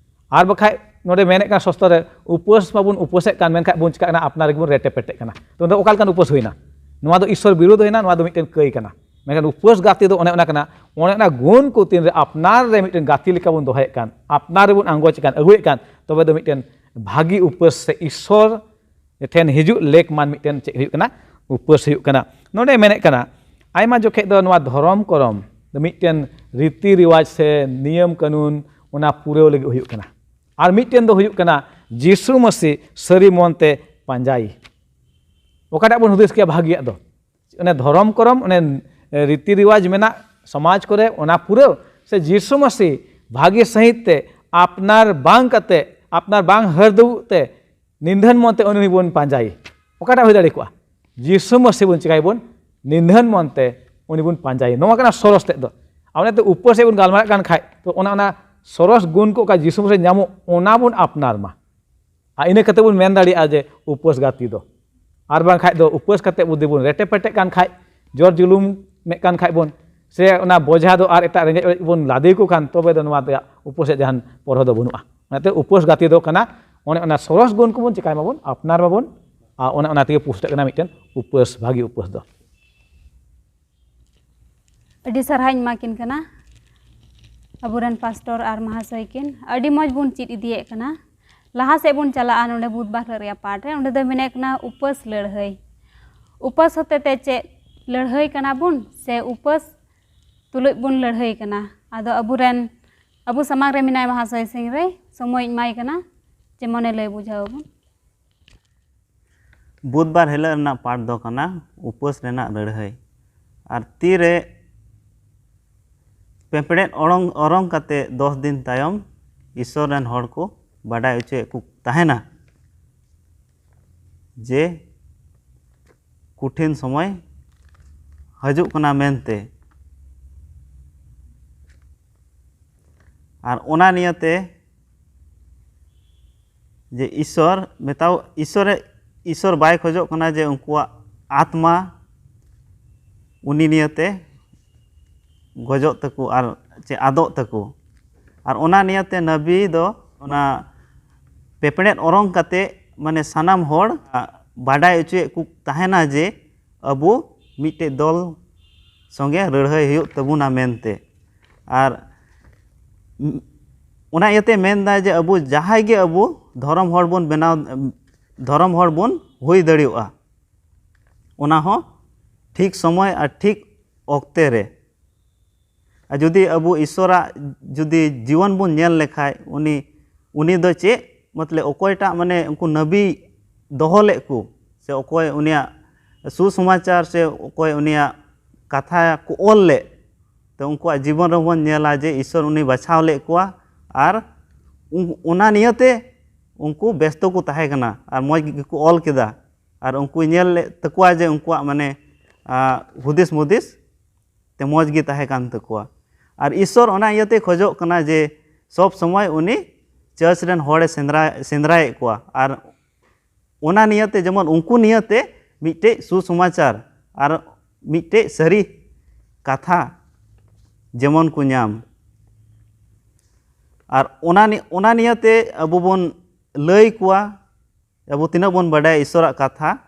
ᱟᱨ ᱵᱟᱠᱷᱟᱡ ᱱᱚᱰᱮ ᱢᱮᱱᱮᱫ ᱠᱟᱱᱟ ᱥᱚᱥᱛᱚ ᱨᱮ, ᱩᱯᱟᱹᱥ ᱢᱟᱵᱚᱱ ᱩᱯᱟᱹᱥᱮᱫ ᱠᱟᱱ, ᱢᱮᱱᱠᱷᱟᱡ ᱵᱚᱱ ᱪᱤᱠᱟᱜ ᱠᱟᱱᱟ? ᱟᱯᱱᱟᱨ ᱨᱮᱜᱮ ᱵᱚᱱ ᱨᱮᱴᱮ ᱯᱮᱴᱮᱜ ᱠᱟᱱᱟ᱾ ᱛᱚ ᱱᱚᱰᱮ ᱚᱠᱟ ᱞᱮᱠᱟᱱ ᱩᱯᱟᱹᱥ ᱦᱩᱭᱱᱟ? ᱱᱚᱣᱟ ᱫᱚ ᱤᱥᱚᱨ ᱵᱤᱨᱳᱫᱷ ᱦᱩᱭᱱᱟ, ᱱᱚᱣᱟ ᱫᱚ ᱢᱤᱫᱴᱮᱱ ᱠᱟᱹᱭ ᱠᱟᱱᱟ᱾ ᱢᱮᱱᱠᱷᱟᱱ ᱩᱯᱟᱹᱥ ᱜᱟᱛᱮ ᱫᱚ ᱚᱱᱮ ᱚᱱᱟ ᱠᱟᱱᱟ, ᱚᱱᱮ ᱚᱱᱟ ᱜᱩᱱ ᱠᱚ ᱛᱤᱱ ᱨᱮ ᱟᱯᱱᱟᱨ ᱨᱮ ᱢᱤᱫᱴᱮᱱ ᱜᱟᱛᱮ ᱞᱮᱠᱟ ᱵᱚᱱ ᱫᱚᱦᱚᱭᱮᱫ ᱠᱟᱱ, ᱟᱯᱱᱟᱨ ᱨᱮᱵᱚᱱ ᱟᱸᱜᱚᱪᱮᱫ ᱠᱟᱱ, ᱟᱹᱜᱩᱭᱮᱫ ᱠᱟᱱ, ᱛᱚᱵᱮ ᱫᱚ ᱢᱤᱫᱴᱮᱱ ᱵᱷᱟᱹᱜᱤ ᱩᱯᱟᱹᱥ ᱥᱮ ᱤᱥᱚᱨ ᱴᱷᱮᱱ ᱦᱤᱡᱩᱜ ᱞᱮᱠ ᱢᱟᱱ ᱢᱤᱫᱴᱮᱱ ᱪᱮᱫ ᱦᱩᱭᱩᱜ ᱠᱟᱱᱟ? ᱩᱯᱟᱹᱥ ᱦᱩᱭᱩᱜ ᱠᱟᱱᱟ᱾ ᱱᱚᱰᱮ ᱢᱮᱱᱮᱫ ᱠᱟᱱᱟ, ᱟᱭᱢᱟ ᱡᱚᱠᱷᱮᱡ ᱫᱚ ᱱᱚᱣᱟ ᱫᱷᱚᱨᱚᱢ ᱠᱚᱨᱚᱢ ᱫᱚ ᱢᱤᱫᱴᱮᱱ ᱨᱤᱛᱤ ᱨᱤᱣᱟᱡᱽ ᱥᱮ ᱱᱤᱭᱚᱢ ᱠᱟᱹᱱᱩᱱ ᱚᱱᱟ ᱯᱩᱨᱟᱹᱣ ᱞᱟᱹᱜᱤᱫ ᱦᱩᱭᱩᱜ ᱠᱟᱱᱟ᱾ ᱟᱨ ᱢᱤᱫᱴᱮᱱ ᱫᱚ ᱦᱩᱭᱩᱜ ᱠᱟᱱᱟ ᱡᱤᱥᱩ ᱢᱟᱹᱥᱤ ᱥᱟᱹᱨᱤ ᱢᱚᱱ ᱛᱮ ᱯᱟᱸᱡᱟᱭ᱾ ᱚᱠᱟᱴᱟᱜ ᱵᱚᱱ ᱦᱩᱫᱤᱥ ᱠᱮᱭᱟ ᱵᱷᱟᱹᱜᱤᱭᱟᱜ ᱫᱚ? ᱚᱱᱮ ᱫᱷᱚᱨᱚᱢ ᱠᱚᱨᱚᱢ, ᱚᱱᱮ, ᱮ, ᱨᱤᱛᱤ ᱨᱤᱣᱟᱡᱽ ᱢᱮᱱᱟᱜ ᱥᱚᱢᱟᱡᱽ ᱠᱚᱨᱮ, ᱚᱱᱟ ᱯᱩᱨᱟᱹᱣ, ᱥᱮ ᱡᱤᱥᱩ ᱢᱟᱹᱥᱤ ᱵᱷᱟᱹᱜᱤ ᱥᱟᱺᱦᱤᱡ ᱛᱮ ᱟᱯᱱᱟᱨ ᱵᱟᱝ ᱠᱟᱛᱮ, ᱟᱯᱱᱟᱨ ᱵᱟᱝ ᱦᱟᱹᱨ ᱫᱩᱜ ᱛᱮ ᱱᱤᱫᱷᱟᱹᱱ ᱢᱚᱱ ᱛᱮ ᱩᱱᱤ ᱵᱚᱱ ᱯᱟᱸᱡᱟᱭ? ᱚᱠᱟᱴᱟᱜ ᱦᱩᱭ ᱫᱟᱲᱮ ᱠᱚᱜᱼᱟ? ᱡᱤᱥᱩ ᱢᱟᱹᱥᱤ ᱵᱚᱱ ᱪᱤᱠᱟᱹᱭᱟᱵᱚᱱ? ᱱᱤᱫᱷᱟᱹᱱ ᱢᱚᱱ ᱛᱮ ᱩᱱᱤ ᱵᱚᱱ ᱯᱟᱸᱡᱟᱭ᱾ ᱱᱚᱣᱟ ᱠᱟᱱᱟ ᱥᱚᱨᱚᱥ ᱛᱮᱫ ᱫᱚ᱾ ᱟᱨ ᱚᱱᱟᱛᱮ ᱩᱯᱟᱹᱥ ᱨᱮ ᱵᱚᱱ ᱜᱟᱞᱢᱟᱨᱟᱜ ᱠᱟᱱ ᱠᱷᱟᱡ, ᱛᱚ ᱚᱱᱟ, ᱚᱱᱟ ᱥᱚᱨᱚᱥ ᱜᱩᱱ ᱠᱚ ᱚᱠᱟ ᱡᱤᱥᱩ ᱢᱟᱹᱥᱤ ᱧᱟᱢᱚᱜ, ᱚᱱᱟ ᱵᱚᱱ ᱟᱯᱱᱟᱨ ᱢᱟ᱾ ᱟᱨ ᱤᱱᱟᱹ ᱠᱟᱛᱮ ᱵᱚᱱ ᱢᱮᱱ ᱫᱟᱲᱮᱭᱟᱜᱼᱟ ᱡᱮ ᱩᱯᱟᱹᱥ ᱜᱟᱛᱮ ᱫᱚ᱾ ᱟᱨ ᱵᱟᱝᱠᱷᱟᱡ ᱫᱚ ᱩᱯᱟᱹᱥ ᱠᱟᱛᱮ ᱡᱩᱫᱤ ᱵᱚᱱ ᱨᱮᱴᱮ ᱯᱮᱴᱮᱜ ᱠᱟᱱ ᱠᱷᱟᱡ, ᱡᱚᱨ ᱡᱩᱞᱩᱢ ᱢᱮᱫ ᱠᱟᱱ ᱠᱷᱟᱡ ᱵᱚᱱ, ᱥᱮ ᱚᱱᱟ ᱵᱚᱡᱷᱟ ᱫᱚ ᱟᱨ ᱮᱴᱟᱜ ᱨᱮᱸᱜᱮᱡ ᱚᱨᱮᱡ ᱵᱚᱱ ᱞᱟᱫᱮ ᱠᱚ ᱠᱷᱟᱱ, ᱛᱚᱵᱮ ᱫᱚ ᱱᱚᱣᱟ ᱨᱮᱭᱟᱜ ᱩᱯᱟᱹᱥ ᱨᱮᱭᱟᱜ ᱡᱟᱦᱟᱱ ᱯᱚᱨᱦᱚ ᱫᱚ ᱵᱟᱹᱱᱩᱜᱼᱟ᱾ ᱚᱱᱟᱛᱮ ᱩᱯᱟᱹᱥ ᱜᱟᱛᱮ ᱫᱚ ᱠᱟᱱᱟ, ᱚᱱᱮ ᱚᱱᱟ ᱥᱚᱨᱚᱥ ᱜᱩᱱ ᱠᱚᱵᱚᱱ ᱪᱤᱠᱟᱭ ᱢᱟᱵᱚᱱ, ᱟᱯᱱᱟᱨ ᱢᱟᱵᱚᱱ, ᱟᱨ ᱚᱱᱮ ᱚᱱᱟ ᱛᱮᱜᱮ ᱯᱩᱥᱴᱟᱹᱜ ᱠᱟᱱᱟ ᱢᱤᱫᱴᱮᱱ ᱩᱯᱟᱹᱥ, ᱵᱷᱟᱹᱜᱤ ᱩᱯᱟᱹᱥ ᱫᱚ᱾ ᱟᱹᱰᱤ ᱥᱟᱨᱦᱟᱣᱤᱧ ᱮᱢᱟ ᱠᱤᱱ ᱠᱟᱱᱟ ᱟᱵᱚᱨᱮᱱ ᱯᱟᱥᱴᱚᱨ ᱟᱨ ᱢᱟᱦᱟᱥᱚᱭ ᱠᱤᱱ᱾ ᱟᱹᱰᱤ ᱢᱚᱡᱽ ᱵᱚᱱ ᱪᱮᱫ ᱤᱫᱤᱭᱮᱫ ᱠᱟᱱᱟ᱾ ᱞᱟᱦᱟ ᱥᱮᱫ ᱵᱚᱱ ᱪᱟᱞᱟᱜᱼᱟ᱾ ᱱᱚᱰᱮ ᱵᱩᱫᱷᱵᱟᱨ ᱦᱤᱞᱳᱜ ᱨᱮᱭᱟᱜ ᱯᱟᱴ ᱨᱮ, ᱚᱸᱰᱮ ᱫᱚ ᱢᱮᱱᱮᱫ ᱠᱟᱱᱟ ᱩᱯᱟᱹᱥ ᱞᱟᱹᱲᱦᱟᱹᱭ᱾ ᱩᱯᱟᱹᱥ ᱦᱚᱛᱮ ᱛᱮ ᱪᱮᱫ ᱞᱟᱹᱲᱦᱟᱹᱭ ᱠᱟᱱᱟ ᱵᱚᱱ ᱥᱮ ᱩᱯᱟᱹᱥ ᱛᱩᱞᱩᱡ ᱵᱚᱱ ᱞᱟᱹᱲᱦᱟᱹᱭ ᱠᱟᱱᱟ? ᱟᱫᱚ ᱟᱵᱚᱨᱮᱱ, ᱟᱵᱚ ᱥᱟᱢᱟᱝ ᱨᱮ ᱢᱮᱱᱟᱭ ᱢᱟᱦᱟᱥᱚᱭ ᱥᱤᱝ ᱨᱮ, ᱥᱚᱢᱚᱭ ᱤᱧ ᱮᱢᱟᱭ ᱠᱟᱱᱟ, ᱡᱮᱢᱚᱱᱮ ᱞᱟᱹᱭ ᱵᱩᱡᱷᱟᱹᱣ ᱟᱵᱚᱱ᱾ ᱵᱩᱫᱷᱵᱟᱨ ᱦᱤᱞᱳᱜ ᱨᱮᱱᱟᱜ ᱯᱟᱴ ᱫᱚ ᱠᱟᱱᱟ ᱩᱯᱟᱹᱥ ᱨᱮᱱᱟᱜ ᱞᱟᱹᱲᱦᱟᱹᱭ᱾ ᱟᱨ ᱛᱤᱨᱮ ᱯᱮᱸᱯᱲᱮᱫ ᱚᱨᱚᱝ ᱚᱨᱚᱝ ᱠᱟᱛᱮ ᱫᱚᱥ ᱫᱤᱱ ᱛᱟᱭᱚᱢ ᱤᱥᱥᱚᱨ ᱨᱮᱱ ᱦᱚᱲ ᱠᱚ ᱵᱟᱰᱟᱭ ᱦᱚᱪᱚᱭᱮᱫ ᱠᱚ ᱛᱟᱦᱮᱱᱟ ᱡᱮ ᱠᱚᱴᱷᱤᱱ ᱥᱚᱢᱚᱭ ᱦᱤᱡᱩᱜ ᱠᱟᱱᱟ ᱢᱮᱱᱛᱮ᱾ ᱟᱨ ᱚᱱᱟ ᱱᱤᱭᱟᱹᱛᱮ ᱡᱮ ᱤᱥᱥᱚᱨ ᱢᱮᱛᱟᱣ, ᱤᱥᱥᱚᱨᱮ, ᱤᱥᱥᱚᱨ ᱵᱟᱭ ᱠᱷᱚᱡᱚᱜ ᱠᱟᱱᱟ ᱡᱮ ᱩᱱᱠᱩᱣᱟᱜ ᱟᱛᱢᱟ ᱩᱱᱤ ᱱᱤᱭᱟᱹᱛᱮ ᱜᱚᱡᱚᱜ ᱛᱟᱠᱚ ᱟᱨ ᱪᱮ ᱟᱫᱚᱜ ᱛᱟᱠᱚ᱾ ᱟᱨ ᱚᱱᱟ ᱱᱤᱭᱟᱹᱛᱮ ᱱᱟᱵᱤ ᱫᱚ ᱚᱱᱟ ᱯᱮᱯᱲᱮᱫ ᱚᱨᱚᱝ ᱠᱟᱛᱮ, ᱢᱟᱱᱮ, ᱥᱟᱱᱟᱢ ᱦᱚᱲ ᱵᱟᱰᱟᱭ ᱦᱚᱪᱚᱭᱮᱫ ᱠᱚ ᱛᱟᱦᱮᱱᱟ ᱡᱮ ᱟᱵᱚ ᱢᱤᱫᱴᱮᱡ ᱫᱚᱞ ᱥᱚᱸᱜᱮ ᱞᱟᱹᱲᱦᱟᱹᱭ ᱦᱩᱭᱩᱜ ᱛᱟᱵᱚᱱᱟ ᱢᱮᱱᱛᱮ᱾ ᱟᱨ ᱚᱱᱟ ᱤᱭᱟᱹᱛᱮ ᱢᱮᱱᱫᱟ ᱡᱮ ᱟᱵᱚ ᱡᱟᱦᱟᱸᱭ ᱜᱮ ᱟᱵᱚ ᱫᱷᱚᱨᱚᱢ ᱦᱚᱲ ᱵᱚᱱ ᱵᱮᱱᱟᱣ, ᱫᱷᱚᱨᱚᱢ ᱦᱚᱲ ᱵᱚᱱ ᱦᱩᱭ ᱫᱟᱲᱮᱭᱟᱜᱼᱟ, ᱚᱱᱟ ᱦᱚᱸ ᱴᱷᱤᱠ ᱥᱚᱢᱚᱭ ᱟᱨ ᱴᱷᱤᱠ ᱚᱠᱛᱮ ᱨᱮ᱾ ᱟᱨ ᱡᱩᱫᱤ ᱟᱵᱚ ᱤᱥᱥᱚᱨᱟᱜ ᱡᱩᱫᱤ ᱡᱤᱭᱚᱱ ᱵᱚᱱ ᱧᱮᱞ ᱞᱮᱠᱷᱟᱡ, ᱩᱱᱤ, ᱩᱱᱤ ᱫᱚ ᱪᱮᱫ, ᱢᱚᱛᱞᱚᱵ, ᱚᱠᱚᱭᱴᱟᱜ, ᱢᱟᱱᱮ, ᱩᱱᱠᱩ ᱱᱟᱵᱤ ᱫᱚᱦᱚ ᱞᱮᱫ ᱠᱚ, ᱥᱮ ᱚᱠᱚᱭ ᱩᱱᱤᱭᱟᱜ ᱥᱩᱥᱚᱢᱟᱪᱟᱨ, ᱥᱮ ᱚᱠᱚᱭ ᱩᱱᱤᱭᱟᱜ ᱠᱟᱛᱷᱟ ᱠᱚ ᱚᱞ ᱞᱮᱫ, ᱛᱚ ᱩᱱᱠᱩᱣᱟᱜ ᱡᱤᱵᱚᱱ ᱨᱮᱵᱚᱱ ᱧᱮᱞᱟ ᱡᱮ ᱤᱥᱥᱚᱨ ᱩᱱᱤ ᱵᱟᱪᱷᱟᱣ ᱞᱮᱫ ᱠᱚᱣᱟ ᱟᱨ ᱩᱱ-, ᱚᱱᱟ ᱱᱤᱭᱟᱹᱛᱮ ᱩᱱᱠᱩ ᱵᱮᱥᱛᱚ ᱠᱚ ᱛᱟᱦᱮᱸ ᱠᱟᱱᱟ ᱟᱨ ᱢᱚᱡᱽ ᱜᱮᱠᱚ ᱚᱞ ᱠᱮᱫᱟ᱾ ᱟᱨ ᱩᱱᱠᱩᱭ ᱧᱮᱞ ᱞᱮᱫ ᱛᱟᱠᱚᱣᱟ ᱡᱮ ᱩᱱᱠᱩᱣᱟᱜ, ᱢᱟᱱᱮ, ᱟ, ᱦᱩᱫᱤᱥ ᱢᱩᱫᱤᱥ ᱛᱮ ᱢᱚᱡᱽ ᱜᱮ ᱛᱟᱦᱮᱸ ᱠᱟᱱ ᱛᱟᱠᱚᱣᱟ᱾ ᱟᱨ ᱤᱥᱥᱚᱨ ᱚᱱᱟ ᱤᱭᱟᱹᱛᱮ ᱠᱷᱚᱡᱚᱜ ᱠᱟᱱᱟ ᱡᱮ ᱥᱚᱵ ᱥᱚᱢᱚᱭ ᱩᱱᱤ ᱪᱟᱨᱪ ᱨᱮᱱ ᱦᱚᱲᱮ ᱥᱮᱸᱫᱽᱨᱟ, ᱥᱮᱸᱫᱽᱨᱟᱭᱮᱫ ᱠᱚᱣᱟ᱾ ᱟᱨ ᱚᱱᱟ ᱱᱤᱭᱟᱹᱛᱮ, ᱡᱮᱢᱚᱱ ᱩᱱᱠᱩ ᱱᱤᱭᱟᱹᱛᱮ ᱢᱤᱫᱴᱮᱡ ᱥᱩᱥᱚᱢᱟᱪᱟᱨ ᱟᱨ ᱢᱤᱫᱴᱮᱡ ᱥᱟᱹᱨᱤ ᱠᱟᱛᱷᱟ ᱡᱮᱢᱚᱱ ᱠᱚ ᱧᱟᱢ᱾ ᱟᱨ ᱚᱱᱟ ᱱᱤ-, ᱚᱱᱟ ᱱᱤᱭᱟᱹᱛᱮ ᱟᱵᱚ ᱵᱚᱱ ᱞᱟᱹᱭ ᱠᱚᱣᱟ, ᱟᱵᱚ ᱛᱤᱱᱟᱹᱜ ᱵᱚᱱ ᱵᱟᱰᱟᱭᱟ ᱤᱥᱥᱚᱨᱟᱜ ᱠᱟᱛᱷᱟ,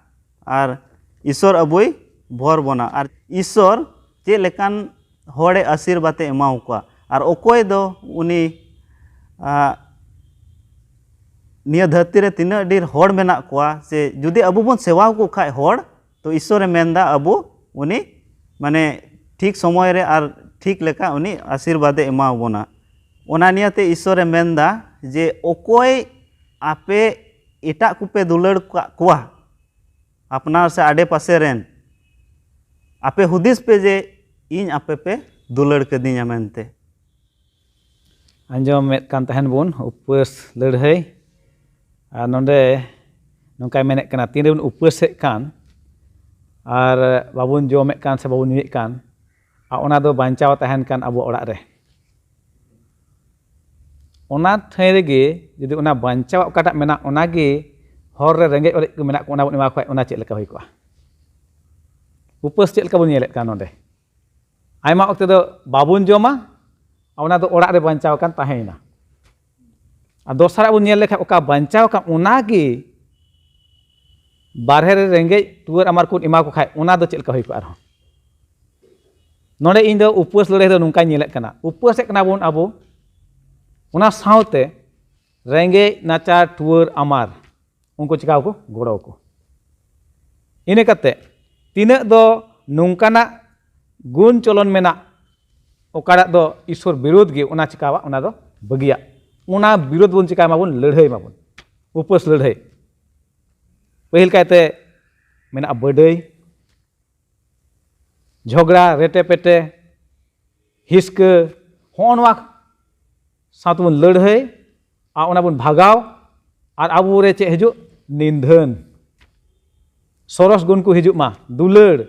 ᱟᱨ ᱤᱥᱥᱚᱨ ᱟᱵᱚᱭ ᱵᱷᱚᱨ ᱵᱚᱱᱟ, ᱟᱨ ᱤᱥᱥᱚᱨ ᱪᱮᱫ ᱞᱮᱠᱟᱱ ᱦᱚᱲᱮ ᱟᱥᱤᱨᱵᱟᱫᱮ ᱮᱢᱟᱣ ᱠᱚᱣᱟ, ᱟᱨ ᱚᱠᱚᱭ ᱫᱚ ᱩᱱᱤ, ᱟ, ᱱᱤᱭᱟᱹ ᱫᱷᱟᱹᱨᱛᱤ ᱨᱮ ᱛᱤᱱᱟᱹᱜ ᱰᱷᱮᱨ ᱦᱚᱲ ᱢᱮᱱᱟᱜ ᱠᱚᱣᱟ, ᱥᱮ ᱡᱩᱫᱤ ᱟᱵᱚ ᱵᱚᱱ ᱥᱮᱵᱟ ᱠᱚ ᱠᱷᱟᱡ ᱦᱚᱲ, ᱛᱚ ᱤᱥᱥᱚᱨᱮ ᱢᱮᱱᱫᱟ ᱟᱵᱚ ᱩᱱᱤ, ᱢᱟᱱᱮ, ᱴᱷᱤᱠ ᱥᱚᱢᱚᱭ ᱨᱮ ᱟᱨ ᱴᱷᱤᱠ ᱞᱮᱠᱟ ᱩᱱᱤ ᱟᱥᱤᱨᱵᱟᱫᱮ ᱮᱢᱟᱣ ᱵᱚᱱᱟ᱾ ᱚᱱᱟ ᱱᱤᱭᱟᱹᱛᱮ ᱤᱥᱥᱚᱨᱮ ᱢᱮᱱᱫᱟ ᱡᱮ ᱚᱠᱚᱭ ᱟᱯᱮ ᱮᱴᱟᱜ ᱠᱚᱯᱮ ᱫᱩᱞᱟᱹᱲ ᱠᱟᱜ ᱠᱚᱣᱟ, ᱟᱯᱱᱟᱨ ᱥᱮ ᱟᱰᱮ ᱯᱟᱥᱮ ᱨᱮᱱ ᱟᱯᱮ ᱦᱩᱫᱤᱥ ᱯᱮ ᱡᱮ ᱤᱧ ᱟᱯᱮ ᱯᱮ ᱫᱩᱞᱟᱹᱲ ᱠᱟᱹᱫᱤᱧᱟ ᱢᱮᱱᱛᱮ᱾ ᱟᱸᱡᱚᱢᱮᱫ ᱠᱟᱱ ᱛᱟᱦᱮᱱ ᱵᱚᱱ ᱩᱯᱟᱹᱥ ᱞᱟᱹᱲᱦᱟᱹᱭ, ᱟᱨ ᱱᱚᱰᱮ ᱱᱚᱝᱠᱟᱭ ᱢᱮᱱᱮᱫ ᱠᱟᱱᱟ, ᱛᱤᱱ ᱨᱮᱵᱚᱱ ᱩᱯᱟᱹᱥᱮᱫ ᱠᱟᱱ ᱟᱨ ᱵᱟᱵᱚᱱ ᱡᱚᱢᱮᱫ ᱠᱟᱱ ᱥᱮ ᱵᱟᱵᱚᱱ ᱧᱩᱭᱮᱫ ᱠᱟᱱ, ᱟᱨ ᱚᱱᱟ ᱫᱚ ᱵᱟᱧᱪᱟᱣ ᱛᱟᱦᱮᱱ ᱠᱟᱱ ᱟᱵᱚ ᱚᱲᱟᱜ ᱨᱮ, ᱚᱱᱟ ᱴᱷᱟᱹᱭ ᱨᱮᱜᱮ ᱡᱩᱫᱤ ᱚᱱᱟ ᱵᱟᱧᱪᱟᱣᱟᱜ ᱚᱠᱟᱴᱟᱜ ᱢᱮᱱᱟᱜ, ᱚᱱᱟᱜᱮ ᱦᱚᱨ ᱨᱮ ᱨᱮᱸᱜᱮᱡ ᱚᱨᱮᱡ ᱠᱚ ᱢᱮᱱᱟᱜ ᱠᱚ, ᱚᱱᱟ ᱵᱚᱱ ᱮᱢᱟ ᱠᱚ ᱠᱷᱟᱡ, ᱚᱱᱟ ᱪᱮᱫ ᱞᱮᱠᱟ ᱦᱩᱭ ᱠᱚᱜᱼᱟ? ᱩᱯᱟᱹᱥ ᱪᱮᱫ ᱞᱮᱠᱟ ᱵᱚᱱ ᱧᱮᱞᱮᱫ ᱠᱟᱱ ᱱᱚᱰᱮ? ᱟᱭᱢᱟ ᱚᱠᱛᱮ ᱫᱚ ᱵᱟᱵᱚᱱ ᱡᱚᱢᱟ, ᱚᱱᱟ ᱫᱚ ᱚᱲᱟᱜ ᱨᱮ ᱵᱟᱧᱪᱟᱣ ᱟᱠᱟᱱ ᱛᱟᱦᱮᱸᱭᱮᱱᱟ᱾ ᱟᱨ ᱫᱚᱥᱟᱨᱟᱜ ᱵᱚᱱ ᱧᱮᱞ ᱞᱮᱠᱷᱟᱱ, ᱚᱠᱟ ᱵᱟᱧᱪᱟᱣ ᱟᱠᱟᱱ, ᱚᱱᱟᱜᱮ ᱵᱟᱨᱦᱮ ᱨᱮ ᱨᱮᱸᱜᱮᱡ ᱴᱩᱣᱟᱹᱨ ᱟᱢᱟᱨ ᱠᱚ ᱮᱢᱟ ᱠᱚ ᱠᱷᱟᱡ, ᱚᱱᱟ ᱫᱚ ᱪᱮᱫ ᱞᱮᱠᱟ ᱦᱩᱭ ᱠᱚᱜᱼᱟ ᱟᱨᱦᱚᱸ? ᱱᱚᱰᱮ ᱤᱧ ᱫᱚ ᱩᱯᱟᱹᱥ ᱞᱟᱹᱲᱦᱟᱹᱭ ᱫᱚ ᱱᱚᱝᱠᱟᱧ ᱧᱮᱞᱮᱫ ᱠᱟᱱᱟ, ᱩᱯᱟᱹᱥᱮᱫ ᱠᱟᱱᱟ ᱵᱚᱱ ᱟᱵᱚ, ᱚᱱᱟ ᱥᱟᱶᱛᱮ ᱨᱮᱸᱜᱮᱡ ᱱᱟᱪᱟᱨ ᱴᱩᱣᱟᱹᱨ ᱟᱢᱟᱨ ᱩᱱᱠᱩ ᱪᱤᱠᱟ ᱠᱚ ᱜᱚᱲᱚ ᱟᱠᱚ᱾ ᱤᱱᱟᱹ ᱠᱟᱛᱮ ᱛᱤᱱᱟᱹᱜ ᱫᱚ ᱱᱚᱝᱠᱟᱱᱟᱜ ᱜᱩᱱ ᱪᱚᱞᱚᱱ ᱢᱮᱱᱟᱜ, ᱚᱠᱟᱴᱟᱜ ᱫᱚ ᱤᱥᱚᱨ ᱵᱤᱨᱳᱫᱷ ᱜᱮ, ᱚᱱᱟ ᱪᱤᱠᱟᱣᱟ, ᱚᱱᱟ ᱫᱚ ᱵᱟᱹᱜᱤᱭᱟᱜ, ᱚᱱᱟ ᱵᱤᱨᱳᱫᱷ ᱵᱚᱱ ᱪᱤᱠᱟᱭ ᱢᱟᱵᱚᱱ, ᱞᱟᱹᱲᱦᱟᱹᱭ ᱢᱟᱵᱚᱱ, ᱩᱯᱟᱹᱥ ᱞᱟᱹᱲᱦᱟᱹᱭ᱾ ᱯᱟᱹᱦᱤᱞ ᱠᱟᱭᱛᱮ ᱢᱮᱱᱟᱜᱼᱟ ᱵᱟᱹᱰᱟᱹᱭ, ᱡᱷᱚᱜᱽᱲᱟ, ᱨᱮᱴᱮ ᱯᱮᱴᱮ, ᱦᱤᱥᱠᱟᱹ, ᱦᱚᱸᱜᱼᱚ ᱱᱚᱣᱟ ᱥᱟᱶ ᱛᱮᱵᱚᱱ ᱞᱟᱹᱲᱦᱟᱹᱭ, ᱟᱨ ᱚᱱᱟ ᱵᱚᱱ ᱵᱷᱟᱜᱟᱣ, ᱟᱨ ᱟᱵᱚ ᱨᱮ ᱪᱮᱫ ᱦᱤᱡᱩᱜ? ᱱᱤᱫᱷᱟᱹᱱ, ᱥᱚᱨᱚᱥ ᱜᱩᱱ ᱠᱚ ᱦᱤᱡᱩᱜ ᱢᱟ, ᱫᱩᱞᱟᱹᱲ,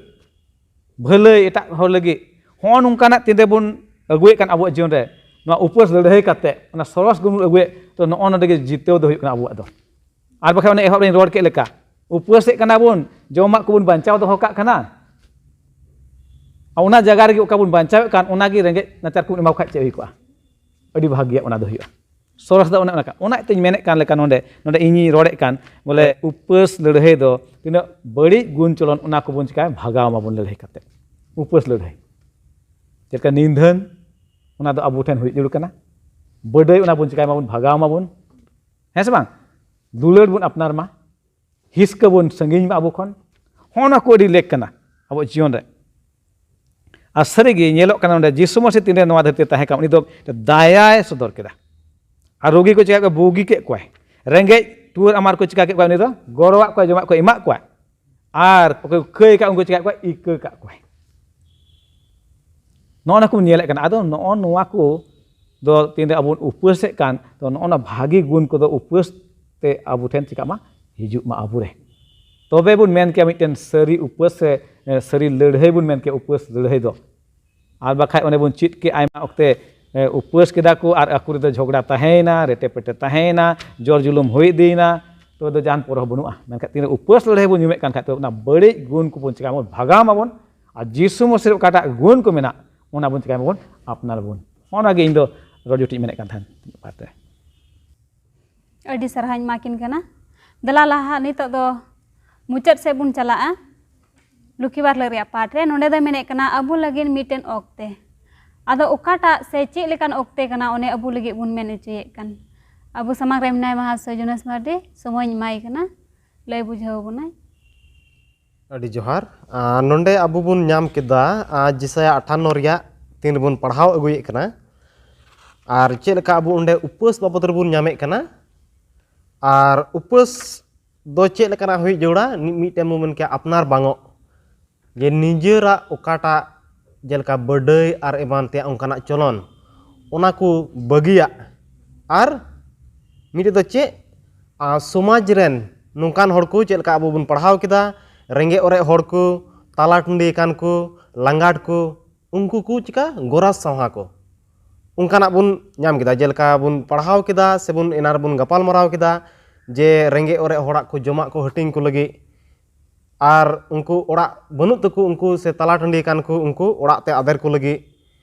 ᱵᱷᱟᱹᱞᱟᱹᱭ ᱮᱴᱟᱜ ᱦᱚᱲ ᱞᱟᱹᱜᱤᱫ, ᱦᱚᱸᱜᱼᱚ ᱱᱚᱝᱠᱟᱱᱟᱜ ᱛᱤᱱ ᱨᱮᱵᱚᱱ ᱟᱹᱜᱩᱭᱮᱫ ᱠᱟᱱ ᱟᱵᱚᱣᱟᱜ ᱡᱤᱭᱚᱱ ᱨᱮ, ᱱᱚᱣᱟ ᱩᱯᱟᱹᱥ ᱞᱟᱹᱲᱦᱟᱹᱭ ᱠᱟᱛᱮ ᱚᱱᱟ ᱥᱚᱨᱚᱥ ᱜᱩᱱ ᱵᱚᱱ ᱟᱹᱜᱩᱭᱮᱫ, ᱛᱚ ᱱᱚᱜᱼᱚ ᱱᱚᱰᱮ ᱜᱮ ᱡᱤᱛᱟᱹᱣ ᱫᱚ ᱦᱩᱭᱩᱜ ᱠᱟᱱᱟ ᱟᱵᱚᱣᱟᱜ ᱫᱚ᱾ ᱟᱨ ᱵᱟᱠᱷᱟᱱ ᱚᱱᱮ ᱮᱦᱚᱵ ᱨᱮᱧ ᱨᱚᱲ ᱠᱮᱫ ᱞᱮᱠᱟ, ᱩᱯᱟᱹᱥᱮᱫ ᱠᱟᱱᱟ ᱵᱚᱱ, ᱡᱚᱢᱟᱜ ᱠᱚᱵᱚᱱ ᱵᱟᱧᱪᱟᱣ ᱫᱚᱦᱚ ᱠᱟᱜ ᱠᱟᱱᱟ, ᱟᱨ ᱚᱱᱟ ᱡᱟᱭᱜᱟ ᱨᱮᱜᱮ ᱚᱠᱟ ᱵᱚᱱ ᱵᱟᱧᱪᱟᱣᱮᱫ ᱠᱟᱱ, ᱚᱱᱟᱜᱮ ᱨᱮᱸᱜᱮᱡ ᱱᱟᱪᱟᱨ ᱠᱚᱵᱚᱱ ᱮᱢᱟ ᱠᱚ ᱠᱷᱟᱡ ᱪᱮᱫ ᱦᱩᱭ ᱠᱚᱜᱼᱟ? ᱟᱹᱰᱤ ᱵᱷᱟᱹᱜᱤᱭᱟ, ᱚᱱᱟ ᱫᱚ ᱦᱩᱭᱩᱜᱼᱟ᱾ ᱥᱚᱨᱚᱥ ᱫᱚ ᱚᱱᱮ ᱚᱱᱟ ᱠᱟᱱᱟ᱾ ᱚᱱᱟ ᱤᱭᱟᱹᱛᱮᱧ ᱢᱮᱱᱮᱫ ᱠᱟᱱ ᱞᱮᱠᱟ, ᱱᱚᱰᱮ, ᱱᱚᱰᱮ ᱤᱧᱤᱧ ᱨᱚᱲᱮᱫ ᱠᱟᱱ, ᱵᱚᱞᱮ, ᱩᱯᱟᱹᱥ ᱞᱟᱹᱲᱦᱟᱹᱭ ᱫᱚ ᱛᱤᱱᱟᱹᱜ ᱵᱟᱹᱲᱤᱡ ᱜᱩᱱ ᱪᱚᱞᱚᱱ, ᱚᱱᱟ ᱠᱚᱵᱚᱱ ᱪᱤᱠᱟᱭᱟ, ᱵᱷᱟᱜᱟᱣ ᱢᱟᱵᱚᱱ ᱞᱟᱹᱲᱦᱟᱹᱭ ᱠᱟᱛᱮ᱾ ᱩᱯᱟᱹᱥ ᱞᱟᱹᱲᱦᱟᱹᱭ ᱪᱮᱫ ᱞᱮᱠᱟ ᱱᱤᱫᱷᱟᱹᱱ, ᱚᱱᱟ ᱫᱚ ᱟᱵᱚ ᱴᱷᱮᱱ ᱦᱩᱭ ᱡᱟᱹᱨᱩᱲ ᱠᱟᱱᱟ᱾ ᱵᱟᱹᱰᱟᱹᱭ, ᱚᱱᱟ ᱵᱚᱱ ᱪᱤᱠᱟᱭ ᱢᱟᱵᱚᱱ, ᱵᱷᱟᱜᱟᱣ ᱢᱟᱵᱚᱱ, ᱦᱮᱸ ᱥᱮ ᱵᱟᱝ? ᱫᱩᱞᱟᱹᱲ ᱵᱚᱱ ᱟᱯᱱᱟᱨ ᱢᱟ, ᱦᱤᱥᱠᱟᱹ ᱵᱚᱱ ᱥᱟᱺᱜᱤᱧ ᱢᱟ ᱟᱵᱚ ᱠᱷᱚᱱ᱾ ᱦᱚᱸᱜᱼᱚ ᱱᱚᱣᱟ ᱠᱚ ᱟᱹᱰᱤ ᱞᱮᱠ ᱠᱟᱱᱟ ᱟᱵᱚ ᱡᱤᱭᱚᱱ ᱨᱮ᱾ ᱟᱨ ᱥᱟᱹᱨᱤᱜᱮ ᱧᱮᱞᱚᱜ ᱠᱟᱱᱟ, ᱱᱚᱰᱮ ᱡᱤᱥᱩ ᱢᱟᱹᱥᱤ ᱛᱤᱱᱨᱮ ᱱᱚᱣᱟ ᱫᱷᱟᱹᱨᱛᱤ ᱨᱮ ᱛᱟᱦᱮᱸ ᱠᱟᱱᱟ, ᱩᱱᱤ ᱫᱚ ᱫᱟᱭᱟᱭ ᱥᱚᱫᱚᱨ ᱠᱮᱫᱟ᱾ ᱟᱨ ᱨᱩᱜᱤ ᱠᱚ ᱪᱤᱠᱟ ᱠᱚ, ᱵᱩᱜᱤ ᱠᱮᱫ ᱠᱚᱣᱟᱭ᱾ ᱨᱮᱸᱜᱮᱡ ᱴᱩᱣᱟᱹᱨ ᱟᱢᱟᱨ ᱠᱚ ᱪᱤᱠᱟ ᱠᱮᱫ ᱠᱚᱣᱟ, ᱩᱱᱤ ᱫᱚ ᱜᱚᱨᱚᱣᱟᱜ ᱠᱚᱣᱟᱭ, ᱡᱚᱢᱟᱜ ᱠᱚ ᱮᱢᱟᱜ ᱠᱚᱣᱟ᱾ ᱟᱨ ᱚᱠᱚᱭ ᱠᱚ ᱠᱟᱹᱭ ᱟᱠᱟᱫ, ᱩᱱᱠᱩ ᱪᱤᱠᱟᱹ ᱠᱚᱣᱟ? ᱤᱠᱟᱹ ᱠᱟᱜ ᱠᱚᱣᱟᱭ᱾ ᱱᱚᱜᱼᱚ ᱱᱚᱣᱟ ᱠᱚᱵᱚᱱ ᱧᱮᱞᱮᱫ ᱠᱟᱱᱟ᱾ ᱟᱫᱚ ᱱᱚᱜᱼᱚ ᱱᱚᱣᱟ ᱠᱚ ᱫᱚ ᱛᱤᱱᱨᱮ ᱟᱵᱚ ᱵᱚᱱ ᱩᱯᱟᱹᱥᱮᱫ ᱠᱟᱱ, ᱛᱚ ᱱᱚᱜᱼᱚ ᱱᱚᱣᱟ ᱵᱷᱟᱹᱜᱤ ᱜᱩᱱ ᱠᱚᱫᱚ ᱩᱯᱟᱹᱥ ᱛᱮ ᱟᱵᱚ ᱴᱷᱮᱱ ᱪᱤᱠᱟᱜ ᱢᱟ, ᱦᱤᱡᱩᱜ ᱢᱟ ᱟᱵᱚᱨᱮ᱾ ᱛᱚᱵᱮ ᱵᱚᱱ ᱢᱮᱱ ᱠᱮᱭᱟ ᱢᱤᱫᱴᱮᱱ ᱥᱟᱹᱨᱤ ᱩᱯᱟᱹᱥ ᱥᱮ, ᱮ, ᱥᱟᱹᱨᱤ ᱞᱟᱹᱲᱦᱟᱹᱭ ᱵᱚᱱ ᱢᱮᱱ ᱠᱮᱭᱟ ᱩᱯᱟᱹᱥ ᱞᱟᱹᱲᱦᱟᱹᱭ ᱫᱚ᱾ ᱟᱨ ᱵᱟᱠᱷᱟᱡ ᱚᱱᱮ ᱵᱚᱱ ᱪᱮᱫ ᱠᱮᱫ ᱟᱭᱢᱟ ᱚᱠᱛᱮ, ᱮ, ᱩᱯᱟᱹᱥ ᱠᱮᱫᱟ ᱠᱚ ᱟᱨ ᱟᱠᱚ ᱨᱮᱫᱚ ᱡᱷᱚᱜᱽᱲᱟ ᱛᱟᱦᱮᱸᱭᱮᱱᱟ, ᱨᱮᱴᱮ ᱯᱮᱴᱮ ᱛᱟᱦᱮᱸᱭᱮᱱᱟ, ᱡᱚᱨ ᱡᱩᱞᱩᱢ ᱦᱩᱭ ᱤᱫᱤᱭᱮᱱᱟ, ᱛᱚᱵᱮ ᱫᱚ ᱡᱟᱦᱟᱱ ᱯᱚᱨᱚᱵᱽ ᱵᱟᱹᱱᱩᱜᱼᱟ᱾ ᱢᱮᱱᱠᱷᱟᱱ ᱛᱤᱱᱨᱮ ᱩᱯᱟᱹᱥ ᱞᱟᱹᱲᱦᱟᱹᱭ ᱵᱚᱱ ᱧᱩᱢᱮᱫ ᱠᱟᱱ ᱠᱷᱟᱡ, ᱛᱚᱵᱮ ᱚᱱᱟ ᱵᱟᱹᱲᱤᱡ ᱜᱩᱱ ᱠᱚᱵᱚᱱ ᱪᱤᱠᱟ ᱵᱚᱱ ᱵᱷᱟᱜᱟᱣ ᱢᱟᱵᱚᱱ, ᱟᱨ ᱡᱤᱥᱩ ᱢᱚᱥᱤ ᱨᱮ ᱚᱠᱟᱴᱟᱜ ᱜᱩᱱ ᱠᱚ ᱢᱮᱱᱟᱜ, ᱚᱱᱟ ᱵᱚᱱ ᱪᱤᱠᱟᱭ ᱢᱟᱵᱚᱱ, ᱟᱯᱱᱟᱨ ᱵᱚᱱ᱾ ᱚᱱᱟ ᱜᱮ ᱤᱧ ᱫᱚ ᱨᱚᱲ ᱡᱩᱴᱤᱡ ᱢᱮᱱᱮᱫ ᱠᱟᱱ ᱛᱟᱦᱮᱱ ᱯᱟᱨᱛᱮ᱾ ᱟᱹᱰᱤ ᱥᱟᱨᱦᱟᱣᱤᱧ ᱮᱢᱟ ᱠᱤᱱ ᱠᱟᱱᱟ᱾ ᱫᱮᱞᱟ ᱞᱟᱦᱟ ᱱᱤᱛᱚᱜ ᱫᱚ ᱢᱩᱪᱟᱹᱫ ᱥᱮᱫ ᱵᱚᱱ ᱪᱟᱞᱟᱜᱼᱟ᱾ ᱞᱩᱠᱷᱤ ᱵᱟᱨ ᱦᱤᱞᱳᱜ ᱨᱮᱭᱟᱜ ᱯᱟᱴ ᱨᱮ ᱱᱚᱸᱰᱮ ᱫᱚᱭ ᱢᱮᱱᱮᱫ ᱠᱟᱱᱟ, ᱟᱵᱚ ᱞᱟᱹᱜᱤᱫ ᱢᱤᱫᱴᱮᱱ ᱚᱠᱛᱮ᱾ ᱟᱫᱚ ᱚᱠᱟᱴᱟᱜ ᱥᱮ ᱪᱮᱫ ᱞᱮᱠᱟᱱ ᱚᱠᱛᱮ ᱠᱟᱱᱟ, ᱚᱱᱮ ᱟᱵᱚ ᱞᱟᱹᱜᱤᱫ ᱵᱚᱱ ᱢᱮᱱ ᱦᱚᱪᱚᱭᱮᱫ ᱠᱟᱱ? ᱟᱵᱚ ᱥᱟᱢᱟᱝ ᱨᱮ ᱢᱮᱱᱟᱭ ᱢᱟᱦᱟᱥᱚᱭ ᱡᱳᱱᱟᱥ ᱢᱟᱨᱰᱤ, ᱥᱚᱢᱚᱭᱤᱧ ᱮᱢᱟᱭ ᱠᱟᱱᱟ, ᱞᱟᱹᱭ ᱵᱩᱡᱷᱟᱹᱣ ᱟᱵᱚᱱᱟᱭ᱾ ᱟᱹᱰᱤ ᱡᱚᱦᱟᱨ᱾ ᱟᱨ ᱱᱚᱰᱮ ᱟᱵᱚ ᱵᱚᱱ ᱧᱟᱢ ᱠᱮᱫᱟ, ᱟᱨ ᱡᱮᱥᱟᱭᱟ ᱟᱴᱷᱟᱱᱱᱚ ᱨᱮᱭᱟᱜ ᱛᱤᱱ ᱨᱮᱵᱚᱱ ᱯᱟᱲᱦᱟᱣ ᱟᱹᱜᱩᱭᱮᱫ ᱠᱟᱱᱟ, ᱟᱨ ᱪᱮᱫ ᱞᱮᱠᱟ ᱟᱵᱚ ᱚᱸᱰᱮ ᱩᱯᱟᱹᱥ ᱵᱟᱵᱚᱫ ᱨᱮᱵᱚᱱ ᱧᱟᱢᱮᱫ ᱠᱟᱱᱟ᱾ ᱟᱨ ᱩᱯᱟᱹᱥ ᱫᱚ ᱪᱮᱫ ᱞᱮᱠᱟᱱᱟᱜ ᱦᱩᱭᱩᱜ ᱡᱟᱹᱨᱩᱲᱟ? ᱢᱤᱫᱴᱮᱱ ᱵᱚᱱ ᱢᱮᱱ ᱠᱮᱭᱟ ᱟᱯᱱᱟᱨ ᱵᱟᱝᱚᱜ, ᱡᱮ ᱱᱤᱡᱮᱨᱟᱜ ᱚᱠᱟᱴᱟᱜ ᱡᱮᱞᱮᱠᱟ ᱵᱟᱹᱰᱟᱹᱭ ᱟᱨ ᱮᱢᱟᱱ ᱛᱮᱭᱟᱜ ᱚᱱᱠᱟᱱᱟᱜ ᱪᱚᱞᱚᱱ, ᱚᱱᱟ ᱠᱚ ᱵᱟᱹᱜᱤᱭᱟᱜ᱾ ᱟᱨ ᱢᱤᱫᱴᱮᱡ ᱫᱚ ᱪᱮᱫ? ᱟᱨ ᱥᱚᱢᱟᱡᱽ ᱨᱮᱱ ᱱᱚᱝᱠᱟᱱ ᱦᱚᱲ ᱠᱚ, ᱪᱮᱫ ᱞᱮᱠᱟ ᱟᱵᱚ ᱵᱚᱱ ᱯᱟᱲᱦᱟᱣ ᱠᱮᱫᱟ, ᱨᱮᱸᱜᱮᱡ ᱚᱨᱮᱡ ᱦᱚᱲ ᱠᱚ, ᱛᱟᱞᱟ ᱴᱟᱺᱰᱤ ᱟᱠᱟᱱ ᱠᱚ, ᱞᱟᱸᱜᱟᱴ ᱠᱚ, ᱩᱱᱠᱩ ᱠᱚ ᱪᱤᱠᱟ ᱜᱚᱨᱟ ᱥᱟᱶᱦᱟ ᱠᱚ, ᱚᱱᱠᱟᱱᱟᱜ ᱵᱚᱱ ᱧᱟᱢ ᱠᱮᱫᱟ᱾ ᱡᱮᱞᱮᱠᱟ ᱵᱚᱱ ᱯᱟᱲᱦᱟᱣ ᱠᱮᱫᱟ ᱥᱮ ᱵᱚᱱ ᱮᱱᱟ ᱨᱮᱵᱚᱱ ᱜᱟᱯᱟᱞ ᱢᱟᱨᱟᱣ ᱠᱮᱫᱟ ᱡᱮ ᱨᱮᱸᱜᱮᱡ ᱚᱨᱮᱡ ᱦᱚᱲᱟᱜ ᱠᱚ ᱡᱚᱢᱟᱜ ᱠᱚ ᱦᱟᱹᱴᱤᱧ ᱠᱚ ᱞᱟᱹᱜᱤᱫ, ᱟᱨ ᱩᱱᱠᱩ ᱚᱲᱟᱜ ᱵᱟᱹᱱᱩᱜ ᱛᱟᱠᱚ, ᱩᱱᱠᱩ ᱥᱮ ᱛᱟᱞᱟ ᱴᱟᱺᱰᱤ ᱟᱠᱟᱱ ᱠᱚ, ᱩᱱᱠᱩ ᱚᱲᱟᱜ ᱛᱮ ᱟᱫᱮᱨ ᱠᱚ ᱞᱟᱹᱜᱤᱫ,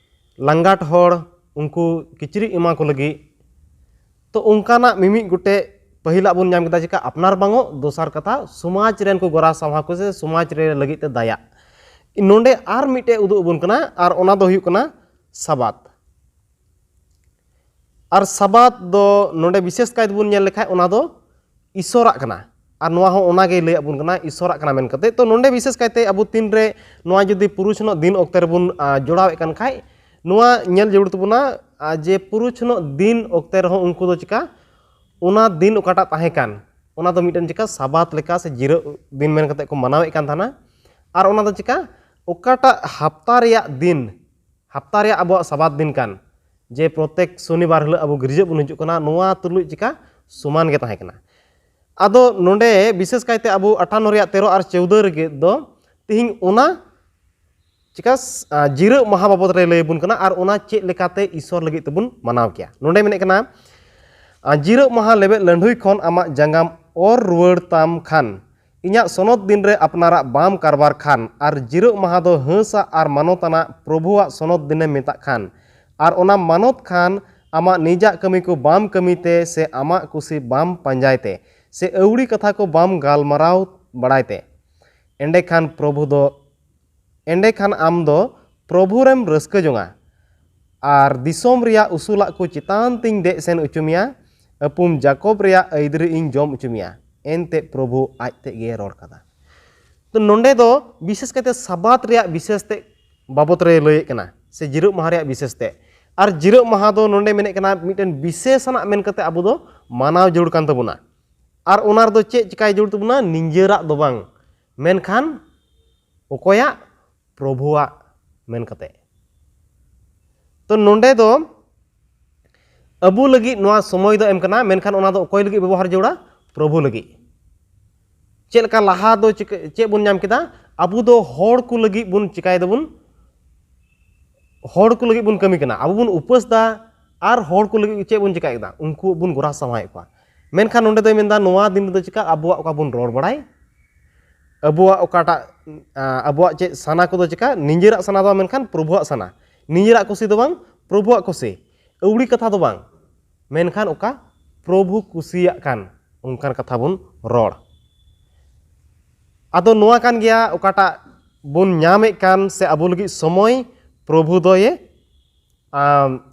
ᱞᱟᱸᱜᱟᱴ ᱦᱚᱲ ᱩᱱᱠᱩ ᱠᱤᱪᱨᱤᱡ ᱮᱢᱟ ᱠᱚ ᱞᱟᱹᱜᱤᱫ᱾ ᱛᱚ ᱚᱱᱠᱟᱱᱟᱜ ᱢᱤᱢᱤᱫ ᱜᱚᱴᱮᱡ ᱯᱟᱹᱦᱤᱞᱟᱜ ᱵᱚᱱ ᱧᱟᱢ ᱠᱮᱫᱟ ᱪᱮᱠᱟ ᱟᱯᱱᱟᱨ ᱵᱟᱝᱚᱜ, ᱫᱚᱥᱟᱨ ᱠᱟᱛᱷᱟ ᱥᱚᱢᱟᱡᱽ ᱨᱮᱱ ᱠᱚ ᱜᱚᱨᱟ ᱥᱟᱶᱦᱟ ᱠᱚ ᱥᱮ ᱥᱚᱢᱟᱡᱽ ᱨᱮ ᱞᱟᱹᱜᱤᱫ ᱛᱮ ᱫᱟᱭᱟ᱾ ᱱᱚᱰᱮ ᱟᱨ ᱢᱤᱫᱴᱮᱡ ᱩᱫᱩᱜ ᱟᱵᱚᱱ ᱠᱟᱱᱟ, ᱟᱨ ᱚᱱᱟ ᱫᱚ ᱦᱩᱭᱩᱜ ᱠᱟᱱᱟ ᱥᱟᱵᱟᱛ᱾ ᱟᱨ ᱥᱟᱵᱟᱛ ᱫᱚ ᱱᱚᱰᱮ ᱵᱤᱥᱮᱥ ᱠᱟᱭ ᱛᱮᱵᱚᱱ ᱧᱮᱞ ᱞᱮᱠᱷᱟᱡ ᱚᱱᱟ ᱫᱚ ᱤᱥᱚᱨᱟᱜ ᱠᱟᱱᱟ᱾ ᱟᱨ ᱱᱚᱣᱟ ᱦᱚᱸ ᱚᱱᱟᱜᱮ ᱞᱟᱹᱭᱟᱫ ᱵᱚᱱ ᱠᱟᱱᱟ, ᱤᱥᱚᱨᱟᱜ ᱠᱟᱱᱟ ᱢᱮᱱ ᱠᱟᱛᱮ᱾ ᱛᱚ ᱱᱚᱰᱮ ᱵᱤᱥᱮᱥ ᱠᱟᱭᱛᱮ ᱟᱵᱚ ᱛᱤᱱᱨᱮ ᱱᱚᱣᱟ ᱡᱩᱫᱤ ᱯᱩᱨᱩᱥ ᱦᱚᱱᱚᱜ ᱫᱤᱱ ᱚᱠᱛᱮ ᱨᱮᱵᱚᱱ ᱟᱸ, ᱡᱚᱲᱟᱣᱮᱫ ᱠᱟᱱ ᱠᱷᱟᱡ, ᱱᱚᱣᱟ ᱧᱮᱞ ᱡᱟᱹᱨᱩᱲ ᱛᱟᱵᱚᱱᱟ ᱟᱸ, ᱡᱮ ᱯᱩᱨᱩᱥ ᱦᱚᱱᱚᱜ ᱫᱤᱱ ᱚᱠᱛᱮ ᱨᱮᱦᱚᱸ ᱩᱱᱠᱩ ᱫᱚ ᱪᱤᱠᱟ ᱚᱱᱟ ᱫᱤᱱ ᱚᱠᱟᱴᱟᱜ ᱛᱟᱦᱮᱸ ᱠᱟᱱ, ᱚᱱᱟ ᱫᱚ ᱢᱤᱫᱴᱮᱱ ᱪᱤᱠᱟ ᱥᱟᱵᱟᱛ ᱞᱮᱠᱟ ᱥᱮ ᱡᱤᱨᱟᱹᱜ ᱫᱤᱱ ᱢᱮᱱ ᱠᱟᱛᱮ ᱠᱚ ᱢᱟᱱᱟᱣᱮᱫ ᱠᱟᱱ ᱛᱟᱦᱮᱱᱟ᱾ ᱟᱨ ᱚᱱᱟ ᱫᱚ ᱪᱤᱠᱟ ᱚᱠᱟᱴᱟᱜ ᱦᱟᱯᱛᱟ ᱨᱮᱭᱟᱜ ᱫᱤᱱ, ᱦᱟᱯᱛᱟ ᱨᱮᱭᱟᱜ ᱟᱵᱚᱣᱟᱜ ᱥᱟᱵᱟᱛ ᱫᱤᱱ ᱠᱟᱱ, ᱡᱮ ᱯᱨᱚᱛᱮᱠ ᱥᱚᱱᱤᱵᱟᱨ ᱦᱤᱞᱳᱜ ᱟᱵᱚ ᱜᱤᱨᱡᱟᱹ ᱵᱚᱱ ᱦᱤᱡᱩᱜ ᱠᱟᱱᱟ, ᱱᱚᱣᱟ ᱛᱩᱞᱩᱡ ᱪᱤᱠᱟ ᱥᱚᱢᱟᱱ ᱜᱮ ᱛᱟᱦᱮᱸ ᱠᱟᱱᱟ᱾ ᱟᱫᱚ ᱱᱚᱰᱮ ᱵᱤᱥᱮᱥ ᱠᱟᱭᱛᱮ ᱟᱵᱚ ᱟᱴᱷᱟᱱᱱᱚ ᱨᱮᱭᱟᱜ ᱛᱮᱨᱚ ᱟᱨ ᱪᱳᱣᱫᱟᱹ ᱨᱮᱜᱮ ᱫᱚ ᱛᱤᱦᱤᱧ ᱚᱱᱟ ᱪᱤᱠᱟ ᱡᱤᱨᱟᱹᱜ ᱢᱟᱦᱟ ᱵᱟᱵᱚᱫ ᱨᱮ ᱞᱟᱹᱭ ᱟᱵᱚᱱ ᱠᱟᱱᱟ ᱟᱨ ᱚᱱᱟ ᱪᱮᱫ ᱞᱮᱠᱟᱛᱮ ᱤᱥᱚᱨ ᱞᱟᱹᱜᱤᱫ ᱛᱮᱵᱚᱱ ᱢᱟᱱᱟᱣ ᱠᱮᱭᱟ᱾ ᱱᱚᱰᱮ ᱢᱮᱱᱮᱫ ᱠᱟᱱᱟ, ᱟᱨ ᱡᱤᱨᱟᱹᱜ ᱢᱟᱦᱟ ᱞᱮᱵᱮᱫ ᱞᱟᱹᱰᱷᱩᱭ ᱠᱷᱚᱱ ᱟᱢᱟᱜ ᱡᱟᱸᱜᱟᱢ ᱚᱨ ᱨᱩᱣᱟᱹᱲ ᱛᱟᱢ ᱠᱷᱟᱱ, ᱤᱧᱟᱹᱜ ᱥᱚᱱᱚᱛ ᱫᱤᱱ ᱨᱮ ᱟᱯᱱᱟᱨᱟᱜ ᱵᱟᱢ ᱠᱟᱨᱵᱟᱨ ᱠᱷᱟᱱ, ᱟᱨ ᱡᱤᱨᱟᱹᱜ ᱢᱟᱦᱟ ᱫᱚ ᱦᱟᱹᱥᱟᱜ ᱟᱨ ᱢᱟᱱᱚᱛ ᱟᱱᱟᱜ ᱯᱨᱚᱵᱷᱩᱣᱟᱜ ᱥᱚᱱᱚᱛ ᱫᱤᱱᱮᱢ ᱢᱮᱛᱟᱜ ᱠᱷᱟᱱ, ᱟᱨ ᱚᱱᱟ ᱢᱟᱱᱚᱛ ᱠᱷᱟᱱ ᱟᱢᱟᱜ ᱱᱤᱡᱟᱜ ᱠᱟᱹᱢᱤ ᱠᱚ ᱵᱟᱢ ᱠᱟᱹᱢᱤ ᱛᱮ ᱥᱮ ᱟᱢᱟᱜ ᱠᱩᱥᱤ ᱵᱟᱢ ᱯᱟᱸᱡᱟᱭ ᱛᱮ ᱥᱮ ᱟᱹᱣᱲᱤ ᱠᱟᱛᱷᱟ ᱠᱚ ᱵᱟᱢ ᱜᱟᱞᱢᱟᱨᱟᱣ ᱵᱟᱲᱟᱭ ᱛᱮ, ᱮᱸᱰᱮᱠᱷᱟᱱ ᱯᱨᱚᱵᱷᱩ ᱫᱚ ᱮᱸᱰᱮᱠᱷᱟᱱ ᱟᱢ ᱫᱚ ᱯᱨᱚᱵᱷᱩ ᱨᱮᱢ ᱨᱟᱹᱥᱠᱟᱹ ᱡᱚᱝᱟ, ᱟᱨ ᱫᱤᱥᱚᱢ ᱨᱮᱭᱟᱜ ᱩᱥᱩᱞᱟᱜ ᱠᱚ ᱪᱮᱛᱟᱱ ᱛᱤᱧ ᱫᱮᱡ ᱥᱮᱱ ᱦᱚᱪᱚ ᱢᱮᱭᱟ, ᱟᱹᱯᱩᱢ ᱡᱟᱠᱚᱵ ᱨᱮᱭᱟᱜ ᱟᱹᱭᱫᱟᱹᱨᱤ ᱤᱧ ᱡᱚᱢ ᱦᱚᱪᱚ ᱢᱮᱭᱟ᱾ ᱮᱱᱛᱮ ᱯᱨᱚᱵᱷᱩ ᱟᱡ ᱛᱮᱫ ᱜᱮ ᱨᱚᱲ ᱠᱟᱫᱟ᱾ ᱛᱚ ᱱᱚᱰᱮ ᱫᱚ ᱵᱤᱥᱮᱥ ᱠᱟᱭᱛᱮ ᱥᱟᱵᱟᱛ ᱨᱮᱭᱟᱜ ᱵᱤᱥᱮᱥ ᱛᱮ ᱵᱟᱵᱚᱛ ᱨᱮ ᱞᱟᱹᱭᱮᱫ ᱠᱟᱱᱟ, ᱥᱮ ᱡᱤᱨᱟᱹᱜ ᱢᱟᱦᱟ ᱨᱮᱭᱟᱜ ᱵᱤᱥᱮᱥ ᱛᱮ᱾ ᱟᱨ ᱡᱤᱨᱟᱹᱜ ᱢᱟᱦᱟ ᱫᱚ ᱱᱚᱰᱮ ᱢᱮᱱᱮᱫ ᱠᱟᱱᱟ ᱢᱤᱫᱴᱮᱱ ᱵᱤᱥᱮᱥ ᱟᱱᱟᱜ ᱢᱮᱱ ᱠᱟᱛᱮ ᱟᱵᱚ ᱫᱚ ᱢᱟᱱᱟᱣ ᱡᱟᱹᱨᱩᱲ ᱠᱟᱱ ᱛᱟᱵᱚᱱᱟ᱾ ᱟᱨ ᱚᱱᱟ ᱨᱮᱫᱚ ᱪᱮᱫ ᱪᱤᱠᱟᱭ ᱡᱟᱹᱨᱩᱲ ᱛᱟᱵᱚᱱᱟ? ᱱᱤᱡᱮᱨᱟᱜ ᱫᱚ ᱵᱟᱝ, ᱢᱮᱱᱠᱷᱟᱱ ᱚᱠᱚᱭᱟᱜ? ᱯᱨᱚᱵᱷᱩᱣᱟᱜ ᱢᱮᱱ ᱠᱟᱛᱮ᱾ ᱛᱚ ᱱᱚᱰᱮ ᱫᱚ ᱟᱵᱚ ᱞᱟᱹᱜᱤᱫ ᱱᱚᱣᱟ ᱥᱚᱢᱚᱭ ᱫᱚ ᱮᱢ ᱠᱟᱱᱟ, ᱢᱮᱱᱠᱷᱟᱱ ᱚᱱᱟ ᱫᱚ ᱚᱠᱚᱭ ᱞᱟᱹᱜᱤᱫ ᱵᱮᱵᱚᱦᱟᱨ ᱡᱟᱹᱨᱩᱲᱟ? ᱯᱨᱚᱵᱷᱩ ᱞᱟᱹᱜᱤᱫ᱾ ᱪᱮᱫ ᱞᱮᱠᱟ ᱞᱟᱦᱟ ᱫᱚ ᱪᱤᱠᱟᱹ-, ᱪᱮᱫ ᱵᱚᱱ ᱧᱟᱢ ᱠᱮᱫᱟ? ᱟᱵᱚ ᱫᱚ ᱦᱚᱲ ᱠᱚ ᱞᱟᱹᱜᱤᱫ ᱵᱚᱱ ᱪᱤᱠᱟᱭ ᱫᱟᱵᱚᱱ, ᱦᱚᱲ ᱠᱚ ᱞᱟᱹᱜᱤᱫ ᱵᱚᱱ ᱠᱟᱹᱢᱤ ᱠᱟᱱᱟ, ᱟᱵᱚ ᱵᱚᱱ ᱩᱯᱟᱹᱥ ᱫᱟ, ᱟᱨ ᱦᱚᱲ ᱠᱚ ᱞᱟᱹᱜᱤᱫ ᱪᱮᱫ ᱵᱚᱱ ᱪᱤᱠᱟᱭ ᱠᱮᱫᱟ? ᱩᱱᱠᱩ ᱵᱚᱱ ᱜᱚᱨᱟ ᱥᱟᱶᱟᱭᱮᱫ ᱠᱚᱣᱟ᱾ ᱢᱮᱱᱠᱷᱟᱱ ᱱᱚᱰᱮ ᱫᱚᱭ ᱢᱮᱱᱫᱟ, ᱱᱚᱣᱟ ᱫᱤᱱ ᱨᱮᱫᱚ ᱪᱤᱠᱟ ᱟᱵᱚᱣᱟᱜ ᱚᱠᱟ ᱵᱚᱱ ᱨᱚᱲ ᱵᱟᱲᱟᱭ, ᱟᱵᱚᱣᱟᱜ ᱚᱠᱟᱴᱟᱜ, ᱟ, ᱟᱵᱚᱣᱟᱜ ᱪᱮᱫ ᱥᱟᱱᱟ ᱠᱚᱫᱚ ᱪᱤᱠᱟ? ᱱᱤᱡᱮᱨᱟᱜ ᱥᱟᱱᱟ ᱫᱚ ᱵᱟᱝ, ᱢᱮᱱᱠᱷᱟᱱ ᱯᱨᱚᱵᱷᱩᱣᱟᱜ ᱥᱟᱱᱟ᱾ ᱱᱤᱡᱮᱨᱟᱜ ᱠᱩᱥᱤ ᱫᱚ ᱵᱟᱝ, ᱯᱨᱚᱵᱷᱩᱣᱟᱜ ᱠᱩᱥᱤ᱾ ᱟᱹᱣᱲᱤ ᱠᱟᱛᱷᱟ ᱫᱚ ᱵᱟᱝ, ᱢᱮᱱᱠᱷᱟᱱ ᱚᱠᱟ ᱯᱨᱚᱵᱷᱩ ᱠᱩᱥᱤᱭᱟᱜ ᱠᱟᱱ ᱚᱱᱠᱟᱱ ᱠᱟᱛᱷᱟ ᱵᱚᱱ ᱨᱚᱲ᱾ ᱟᱫᱚ ᱱᱚᱣᱟ ᱠᱟᱱ ᱜᱮᱭᱟ ᱚᱠᱟᱴᱟᱜ ᱵᱚᱱ ᱧᱟᱢᱮᱫ ᱠᱟᱱ ᱥᱮ ᱟᱵᱚ ᱞᱟᱹᱜᱤᱫ ᱥᱚᱢᱚᱭ ᱯᱨᱚᱵᱷᱩ ᱫᱚᱭᱮ, ᱟᱢ,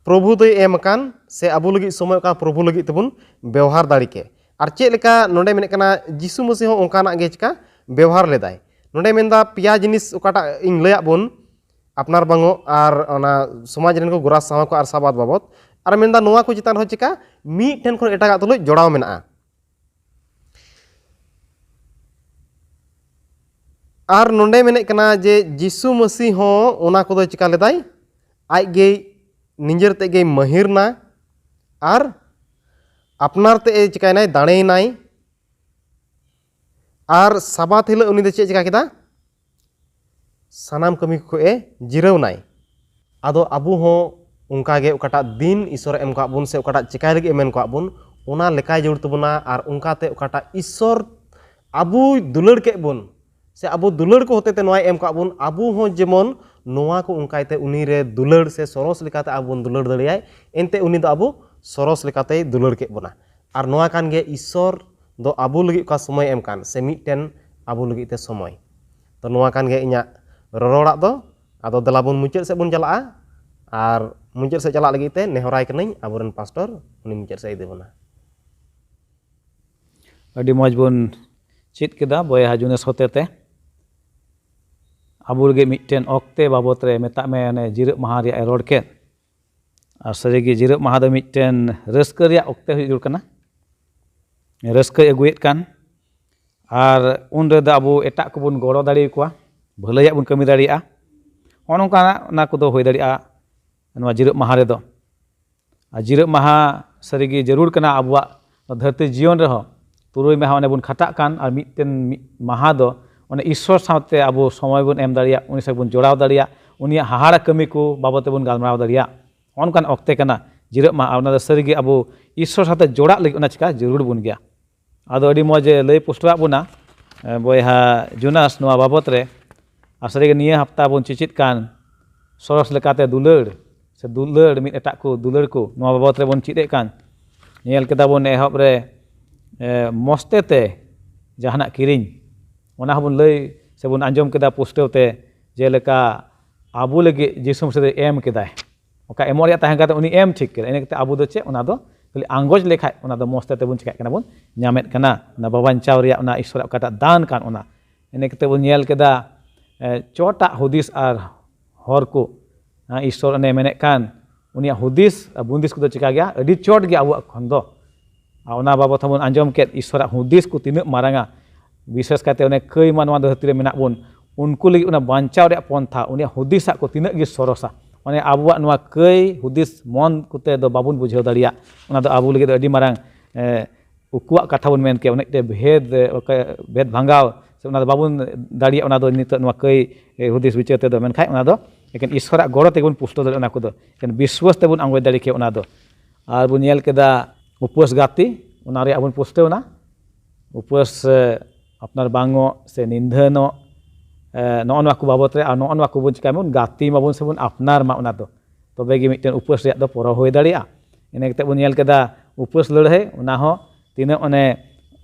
ᱯᱨᱚᱵᱷᱩ ᱫᱚᱭ ᱮᱢ ᱟᱠᱟᱱ ᱥᱮ ᱟᱵᱚ ᱞᱟᱹᱜᱤᱫ ᱥᱚᱢᱚᱭ ᱚᱠᱟ ᱯᱨᱚᱵᱷᱩ ᱞᱟᱹᱜᱤᱫ ᱛᱮᱵᱚᱱ ᱵᱮᱣᱦᱟᱨ ᱫᱟᱲᱮ ᱠᱮ᱾ ᱟᱨ ᱪᱮᱫ ᱞᱮᱠᱟ ᱱᱚᱰᱮ ᱢᱮᱱᱮᱫ ᱠᱟᱱᱟ, ᱡᱤᱥᱩ ᱢᱟᱹᱥᱤ ᱦᱚᱸ ᱚᱱᱠᱟᱱᱟᱜ ᱜᱮ ᱪᱤᱠᱟ ᱵᱮᱣᱦᱟᱨ ᱞᱮᱫᱟᱭ᱾ ᱱᱚᱰᱮ ᱢᱮᱱᱫᱟ ᱯᱮᱭᱟ ᱡᱤᱱᱤᱥ ᱚᱠᱟᱴᱟᱜ ᱤᱧ ᱞᱟᱹᱭᱟᱫ ᱵᱚᱱ, ᱟᱯᱱᱟᱨ ᱵᱟᱝᱚᱜ ᱟᱨ ᱚᱱᱟ ᱥᱚᱢᱟᱡᱽ ᱨᱮᱱ ᱠᱚ ᱜᱚᱨᱟ ᱥᱟᱶ ᱠᱚ ᱟᱨ ᱥᱟᱵᱟᱫ ᱵᱟᱵᱚᱛ᱾ ᱟᱨ ᱢᱮᱱᱫᱟ ᱱᱚᱣᱟ ᱠᱚ ᱪᱮᱛᱟᱱ ᱨᱮᱦᱚᱸ ᱪᱮᱠᱟ ᱢᱤᱫ ᱴᱷᱮᱱ ᱠᱷᱚᱱ ᱮᱴᱟᱜᱟᱜ ᱛᱩᱞᱩᱡ ᱡᱚᱲᱟᱣ ᱢᱮᱱᱟᱜᱼᱟ᱾ ᱟᱨ ᱱᱚᱰᱮ ᱢᱮᱱᱮᱫ ᱠᱟᱱᱟ ᱡᱮ ᱡᱤᱥᱩ ᱢᱟᱹᱥᱤ ᱦᱚᱸ ᱚᱱᱟ ᱠᱚᱫᱚ ᱪᱮᱠᱟ ᱞᱮᱫᱟᱭ? ᱟᱡ ᱜᱮ ᱱᱤᱡᱮᱨ ᱛᱮ ᱜᱮ ᱢᱟᱹᱦᱤᱨ ᱱᱟ ᱟᱨ ᱟᱯᱱᱟᱨ ᱛᱮ ᱪᱮᱠᱟᱭᱱᱟᱭ? ᱫᱟᱲᱮᱭᱮᱱᱟᱭ᱾ ᱟᱨ ᱥᱟᱵᱟᱛ ᱦᱤᱞᱳᱜ ᱩᱱᱤ ᱫᱚ ᱪᱮᱫ ᱪᱮᱠᱟ ᱠᱮᱫᱟ? ᱥᱟᱱᱟᱢ ᱠᱟᱹᱢᱤ ᱠᱷᱚᱱ ᱮ ᱡᱤᱨᱟᱹᱣ ᱱᱟᱭ᱾ ᱟᱫᱚ ᱟᱵᱚ ᱦᱚᱸ ᱚᱱᱠᱟ ᱜᱮ ᱚᱠᱟᱴᱟᱜ ᱫᱤᱱ ᱤᱥᱚᱨᱮ ᱮᱢ ᱠᱟᱜ ᱵᱚᱱ ᱥᱮ ᱚᱠᱟᱴᱟᱜ ᱪᱮᱠᱟᱭ ᱞᱟᱹᱜᱤᱫ ᱮ ᱢᱮᱱ ᱠᱟᱜ ᱵᱚᱱ, ᱚᱱᱟ ᱞᱮᱠᱟᱭ ᱡᱟᱹᱨᱩᱲ ᱛᱟᱵᱚᱱᱟ᱾ ᱟᱨ ᱚᱱᱠᱟᱛᱮ ᱚᱠᱟᱴᱟᱜ ᱤᱥᱚᱨ ᱟᱵᱚᱭ ᱫᱩᱞᱟᱹᱲ ᱠᱮᱫ ᱵᱚᱱ ᱥᱮ ᱟᱵᱚ ᱫᱩᱞᱟᱹᱲ ᱠᱚ ᱦᱚᱛᱮᱛᱮ ᱱᱚᱣᱟᱭ ᱮᱢ ᱠᱟᱜ ᱵᱚᱱ, ᱟᱵᱚ ᱦᱚᱸ ᱡᱮᱢᱚᱱ ᱱᱚᱣᱟ ᱠᱚ ᱚᱱᱠᱟᱭᱛᱮ ᱩᱱᱤ ᱨᱮ ᱫᱩᱞᱟᱹᱲ ᱥᱮ ᱥᱚᱨᱚᱥ ᱞᱮᱠᱟᱛᱮ ᱟᱵᱚ ᱵᱚᱱ ᱫᱩᱞᱟᱹᱲ ᱫᱟᱲᱮᱭᱟᱭ, ᱮᱱᱛᱮ ᱩᱱᱤ ᱫᱚ ᱟᱵᱚ ᱥᱚᱨᱚᱥ ᱞᱮᱠᱟᱛᱮᱭ ᱫᱩᱞᱟᱹᱲ ᱠᱮᱫ ᱵᱚᱱᱟ᱾ ᱟᱨ ᱱᱚᱣᱟ ᱠᱟᱱ ᱜᱮ ᱤᱥᱚᱨ ᱫᱚ ᱟᱵᱚ ᱞᱟᱹᱜᱤᱫ ᱚᱠᱟ ᱥᱚᱢᱚᱭ ᱮᱢ ᱠᱟᱱ ᱥᱮ ᱢᱤᱫᱴᱮᱱ ᱟᱵᱚ ᱞᱟᱹᱜᱤᱫ ᱛᱮ ᱥᱚᱢᱚᱭ᱾ ᱛᱚ ᱱᱚᱣᱟ ᱠᱟᱱ ᱜᱮ ᱤᱧᱟᱹᱜ ᱨᱚᱨᱚᱲᱟᱜ ᱫᱚ᱾ ᱟᱫᱚ ᱫᱮᱞᱟ ᱵᱚᱱ ᱢᱩᱪᱟᱹᱫ ᱥᱮᱫ ᱵᱚᱱ ᱪᱟᱞᱟᱜᱼᱟ᱾ ᱟᱨ ᱢᱩᱪᱟᱹᱫ ᱥᱮᱫ ᱪᱟᱞᱟᱜ ᱞᱟᱹᱜᱤᱫ ᱛᱮ ᱱᱮᱦᱚᱨᱟᱭ ᱠᱟᱹᱱᱟᱹᱧ ᱟᱵᱚᱨᱮᱱ ᱯᱟᱥᱴᱚᱨ ᱩᱱᱤ ᱢᱩᱪᱟᱹᱫ ᱥᱮᱫ ᱤᱫᱤ ᱵᱚᱱᱟ᱾ ᱟᱹᱰᱤ ᱢᱚᱡᱽ ᱵᱚᱱ ᱪᱮᱫ ᱠᱮᱫᱟ ᱵᱚᱭᱦᱟ ᱡᱩᱱᱮᱥ ᱦᱚᱛᱮᱛᱮ᱾ ᱟᱵᱚ ᱞᱟᱹᱜᱤᱫ ᱢᱤᱫᱴᱮᱱ ᱚᱠᱛᱮ ᱵᱟᱵᱚᱛ ᱨᱮ ᱢᱮᱛᱟᱜ ᱢᱮ ᱚᱱᱮ ᱡᱤᱨᱟᱹᱜ ᱢᱟᱦᱟ ᱨᱮᱭᱟᱜ ᱮ ᱨᱚᱲ ᱠᱮᱫ᱾ ᱟᱨ ᱥᱟᱹᱨᱤᱜᱮ ᱡᱤᱨᱟᱹᱜ ᱢᱟᱦᱟ ᱫᱚ ᱢᱤᱫᱴᱮᱱ ᱨᱟᱹᱥᱠᱟᱹ ᱨᱮᱭᱟᱜ ᱚᱠᱛᱮ ᱦᱩᱭᱩᱜ ᱡᱟᱹᱨᱩᱲ ᱠᱟᱱᱟ᱾ ᱨᱟᱹᱥᱠᱟᱹᱭ ᱟᱹᱜᱩᱭᱮᱫ ᱠᱟᱱ᱾ ᱟᱨ ᱩᱱ ᱨᱮᱫᱚ ᱟᱵᱚ ᱮᱴᱟᱜ ᱠᱚᱵᱚᱱ ᱜᱚᱲᱚ ᱫᱟᱲᱮᱭᱟᱠᱚᱣᱟ, ᱵᱷᱟᱹᱞᱟᱹᱭᱟᱜ ᱵᱚᱱ ᱠᱟᱹᱢᱤ ᱫᱟᱲᱮᱭᱟᱜᱼᱟ᱾ ᱱᱚᱜᱼᱚ ᱱᱚᱝᱠᱟᱱᱟᱜ ᱚᱱᱟ ᱠᱚᱫᱚ ᱦᱩᱭ ᱫᱟᱲᱮᱭᱟᱜᱼᱟ ᱱᱚᱣᱟ ᱡᱤᱨᱟᱹᱜ ᱢᱟᱦᱟ ᱨᱮᱫᱚ᱾ ᱟᱨ ᱡᱤᱨᱟᱹᱜ ᱢᱟᱦᱟ ᱥᱟᱹᱨᱤᱜᱮ ᱡᱟᱹᱨᱩᱲ ᱠᱟᱱᱟ ᱟᱵᱚᱣᱟᱜ ᱫᱷᱟᱹᱨᱛᱤ ᱡᱤᱭᱚᱱ ᱨᱮᱦᱚᱸ᱾ ᱛᱩᱨᱩᱭ ᱢᱟᱦᱟ ᱚᱱᱮ ᱵᱚᱱ ᱠᱷᱟᱴᱟᱜ ᱠᱟᱱ, ᱟᱨ ᱢᱤᱫᱴᱮᱱ ᱢᱤᱫ ᱢᱟᱦᱟ ᱫᱚ ᱚᱱᱮ ᱤᱥᱥᱚᱨ ᱥᱟᱶᱛᱮ ᱟᱵᱚ ᱥᱚᱢᱚᱭ ᱵᱚᱱ ᱮᱢ ᱫᱟᱲᱮᱭᱟᱜ, ᱩᱱᱤ ᱥᱟᱶ ᱵᱚᱱ ᱡᱚᱲᱟᱣ ᱫᱟᱲᱮᱭᱟᱜ, ᱩᱱᱤᱭᱟᱜ ᱦᱟᱦᱟᱲᱟ ᱠᱟᱹᱢᱤ ᱠᱚ ᱵᱟᱵᱚᱛ ᱛᱮᱵᱚᱱ ᱜᱟᱞᱢᱟᱨᱟᱣ ᱫᱟᱲᱮᱭᱟᱜ, ᱱᱚᱜᱼᱚ ᱱᱚᱝᱠᱟᱱ ᱚᱠᱛᱮ ᱠᱟᱱᱟ ᱡᱤᱨᱟᱹᱜ ᱢᱟᱦᱟ᱾ ᱟᱨ ᱚᱱᱟ ᱫᱚ ᱥᱟᱹᱨᱤᱜᱮ ᱟᱵᱚ ᱤᱥᱥᱚᱨ ᱥᱟᱶᱛᱮ ᱡᱚᱲᱟᱜ ᱞᱟᱹᱜᱤᱫ ᱚᱱᱟ ᱪᱤᱠᱟ ᱡᱟᱹᱨᱩᱲ ᱵᱚᱱ ᱜᱮᱭᱟ᱾ ᱟᱫᱚ ᱟᱹᱰᱤ ᱢᱚᱡᱽ ᱮ ᱞᱟᱹᱭ ᱯᱩᱥᱴᱟᱹᱣᱟᱫ ᱵᱚᱱᱟ ᱮ, ᱵᱚᱭᱦᱟ ᱡᱩᱱᱟᱥ ᱱᱚᱣᱟ ᱵᱟᱵᱚᱛ ᱨᱮ᱾ ᱟᱨ ᱥᱟᱹᱨᱤᱜᱮ ᱱᱤᱭᱟᱹ ᱦᱟᱯᱛᱟ ᱵᱚᱱ ᱪᱮᱪᱮᱫ ᱠᱟᱱ ᱥᱚᱨᱚᱥ ᱞᱮᱠᱟᱛᱮ ᱫᱩᱞᱟᱹᱲ ᱥᱮ ᱫᱩᱞᱟᱹᱲ ᱢᱤᱫ ᱮᱴᱟᱜ ᱠᱚ ᱫᱩᱞᱟᱹᱲ ᱠᱚ, ᱱᱚᱣᱟ ᱵᱟᱵᱚᱛ ᱨᱮᱵᱚᱱ ᱪᱮᱫ ᱮᱫ ᱠᱟᱱ᱾ ᱧᱮᱞ ᱠᱮᱫᱟ ᱵᱚᱱ ᱮᱦᱚᱵ ᱨᱮ ᱮ, ᱢᱚᱥᱛᱮ ᱛᱮ ᱡᱟᱦᱟᱱᱟᱜ ᱠᱤᱨᱤᱧ, ᱚᱱᱟ ᱦᱚᱸᱵᱚᱱ ᱞᱟᱹᱭ ᱥᱮᱵᱚᱱ ᱟᱸᱡᱚᱢ ᱠᱮᱫᱟ ᱯᱩᱥᱴᱟᱹᱣ ᱛᱮ, ᱡᱮᱞᱮᱠᱟ ᱟᱵᱚ ᱞᱟᱹᱜᱤᱫ ᱡᱤᱥᱩ ᱢᱟᱹᱥᱤ ᱫᱚᱭ ᱮᱢ ᱠᱮᱫᱟᱭ᱾ ᱚᱠᱟ ᱮᱢᱚᱜ ᱨᱮᱭᱟᱜ ᱛᱟᱦᱮᱸ ᱠᱟᱛᱮ ᱩᱱᱤ ᱮᱢ ᱴᱷᱤᱠ ᱠᱮᱫᱟ᱾ ᱤᱱᱟᱹ ᱠᱟᱛᱮ ᱟᱵᱚ ᱫᱚ ᱪᱮᱫ? ᱚᱱᱟ ᱫᱚ ᱠᱷᱟᱹᱞᱤ ᱟᱸᱜᱚᱪ ᱞᱮᱠᱷᱟᱡ ᱚᱱᱟ ᱫᱚ ᱢᱚᱥᱛᱮ ᱛᱮᱵᱚᱱ ᱪᱤᱠᱟᱹᱜ ᱠᱟᱱᱟ, ᱵᱚᱱ ᱧᱟᱢᱮᱫ ᱠᱟᱱᱟ᱾ ᱚᱱᱟ ᱵᱟᱵᱟᱧᱪᱟᱣ ᱨᱮᱭᱟᱜ ᱚᱱᱟ ᱤᱥᱥᱚᱨᱟᱜ ᱚᱠᱟᱴᱟᱜ ᱫᱟᱱ ᱠᱟᱱ ᱚᱱᱟ᱾ ᱤᱱᱟᱹ ᱠᱟᱛᱮ ᱵᱚᱱ ᱧᱮᱞ ᱠᱮᱫᱟ ᱮ, ᱪᱚᱴᱟᱜ ᱦᱩᱫᱤᱥ ᱟᱨ ᱦᱚᱨ ᱠᱚ᱾ ᱦᱮᱸ, ᱤᱥᱥᱚᱨ ᱚᱱᱮ ᱢᱮᱱᱮᱫ ᱠᱟᱱ ᱩᱱᱤᱭᱟᱜ ᱦᱩᱫᱤᱥ ᱟᱨ ᱵᱩᱱᱫᱤᱥ ᱠᱚᱫᱚ ᱪᱤᱠᱟ ᱜᱮᱭᱟ? ᱟᱹᱰᱤ ᱪᱚᱴ ᱜᱮᱭᱟ ᱟᱵᱚᱣᱟᱜ ᱠᱷᱚᱱ ᱫᱚ᱾ ᱟᱨ ᱚᱱᱟ ᱵᱟᱵᱚᱛ ᱦᱚᱸᱵᱚᱱ ᱟᱸᱡᱚᱢ ᱠᱮᱫ, ᱤᱥᱥᱚᱨᱟᱜ ᱦᱩᱫᱤᱥ ᱠᱚ ᱛᱤᱱᱟᱹᱜ ᱢᱟᱨᱟᱝᱟ᱾ ᱵᱤᱥᱮᱥ ᱠᱟᱭᱛᱮ ᱚᱱᱮ ᱠᱟᱹᱭ ᱢᱟ ᱱᱚᱣᱟ ᱫᱷᱟᱹᱨᱛᱤ ᱨᱮ ᱢᱮᱱᱟᱜ ᱵᱚᱱ, ᱩᱱᱠᱩ ᱞᱟᱹᱜᱤᱫ ᱚᱱᱟ ᱵᱟᱧᱪᱟᱣ ᱨᱮᱭᱟᱜ ᱯᱚᱱᱛᱷᱟ, ᱩᱱᱤᱭᱟᱜ ᱦᱩᱫᱤᱥᱟᱜ ᱠᱚ ᱛᱤᱱᱟᱹᱜ ᱜᱮ ᱥᱚᱨᱚᱥᱟ᱾ ᱚᱱᱮ ᱟᱵᱚᱣᱟᱜ ᱱᱚᱣᱟ ᱠᱟᱹᱭ ᱦᱩᱫᱤᱥ ᱢᱚᱱ ᱠᱚᱛᱮ ᱫᱚ ᱵᱟᱵᱚᱱ ᱵᱩᱡᱷᱟᱹᱣ ᱫᱟᱲᱮᱭᱟᱜ᱾ ᱚᱱᱟ ᱫᱚ ᱟᱵᱚ ᱞᱟᱹᱜᱤᱫ ᱫᱚ ᱟᱹᱰᱤ ᱢᱟᱨᱟᱝ, ᱮ, ᱩᱠᱩᱣᱟᱜ ᱠᱟᱛᱷᱟ ᱵᱚᱱ ᱢᱮᱱ ᱠᱮᱭᱟ, ᱚᱱᱮ ᱢᱤᱫᱴᱮᱡ ᱵᱷᱮᱫ, ᱮ, ᱚᱠᱟ ᱵᱷᱮᱫ ᱵᱷᱟᱸᱜᱟᱣ, ᱥᱮ ᱚᱱᱟ ᱫᱚ ᱵᱟᱵᱚᱱ ᱫᱟᱲᱮᱭᱟᱜᱼᱟ, ᱚᱱᱟ ᱫᱚ ᱱᱤᱛᱚᱜ ᱱᱚᱣᱟ ᱠᱟᱹᱭ, ᱮ, ᱦᱩᱫᱤᱥ ᱵᱤᱪᱟᱹᱨ ᱛᱮᱫᱚ᱾ ᱢᱮᱱᱠᱷᱟᱱ ᱚᱱᱟ ᱫᱚ ᱮᱠᱮᱱ ᱤᱥᱥᱚᱨᱟᱜ ᱜᱚᱲᱚ ᱛᱮᱜᱮ ᱵᱚᱱ ᱯᱩᱥᱴᱟᱹᱣ ᱫᱟᱲᱮᱭᱟᱜᱼᱟ᱾ ᱚᱱᱟ ᱠᱚᱫᱚ ᱮᱠᱮᱱ ᱵᱤᱥᱣᱟᱥ ᱛᱮᱵᱚᱱ ᱟᱸᱜᱚᱪ ᱫᱟᱲᱮ ᱠᱮᱭᱟ ᱚᱱᱟ ᱫᱚ᱾ ᱟᱨ ᱵᱚᱱ ᱧᱮᱞ ᱠᱮᱫᱟ ᱩᱯᱟᱹᱥ ᱜᱟᱛᱮ, ᱚᱱᱟ ᱨᱮᱭᱟᱜ ᱵᱚᱱ ᱯᱩᱥᱴᱟᱹᱣ ᱮᱱᱟ᱾ ᱩᱯᱟᱹᱥ, ᱮ, ᱟᱯᱱᱟᱨ ᱵᱟᱝᱚᱜ ᱥᱮ ᱱᱤᱫᱷᱟᱹᱱᱚᱜ, ᱮ, ᱱᱚᱜᱼᱚ ᱱᱚᱣᱟ ᱠᱚ ᱵᱟᱵᱚᱛ ᱨᱮ, ᱟᱨ ᱱᱚᱜᱼᱚ ᱱᱚᱣᱟ ᱠᱚᱵᱚᱱ ᱪᱤᱠᱟᱹᱭ ᱢᱟᱵᱚᱱ, ᱜᱟᱛᱮ ᱢᱟᱵᱚᱱ ᱥᱮᱵᱚᱱ ᱟᱯᱱᱟᱨ ᱢᱟ ᱚᱱᱟ ᱫᱚ, ᱛᱚᱵᱮ ᱜᱮ ᱢᱤᱫᱴᱮᱱ ᱩᱯᱟᱹᱥ ᱨᱮᱭᱟᱜ ᱫᱚ ᱯᱚᱨᱚ ᱦᱩᱭ ᱫᱟᱲᱮᱭᱟᱜᱼᱟ᱾ ᱤᱱᱟᱹ ᱠᱟᱛᱮ ᱵᱚᱱ ᱧᱮᱞ ᱠᱮᱫᱟ ᱩᱯᱟᱹᱥ ᱞᱟᱹᱲᱦᱟᱹᱭ, ᱚᱱᱟ ᱦᱚᱸ ᱛᱤᱱᱟᱹᱜ ᱚᱱᱮ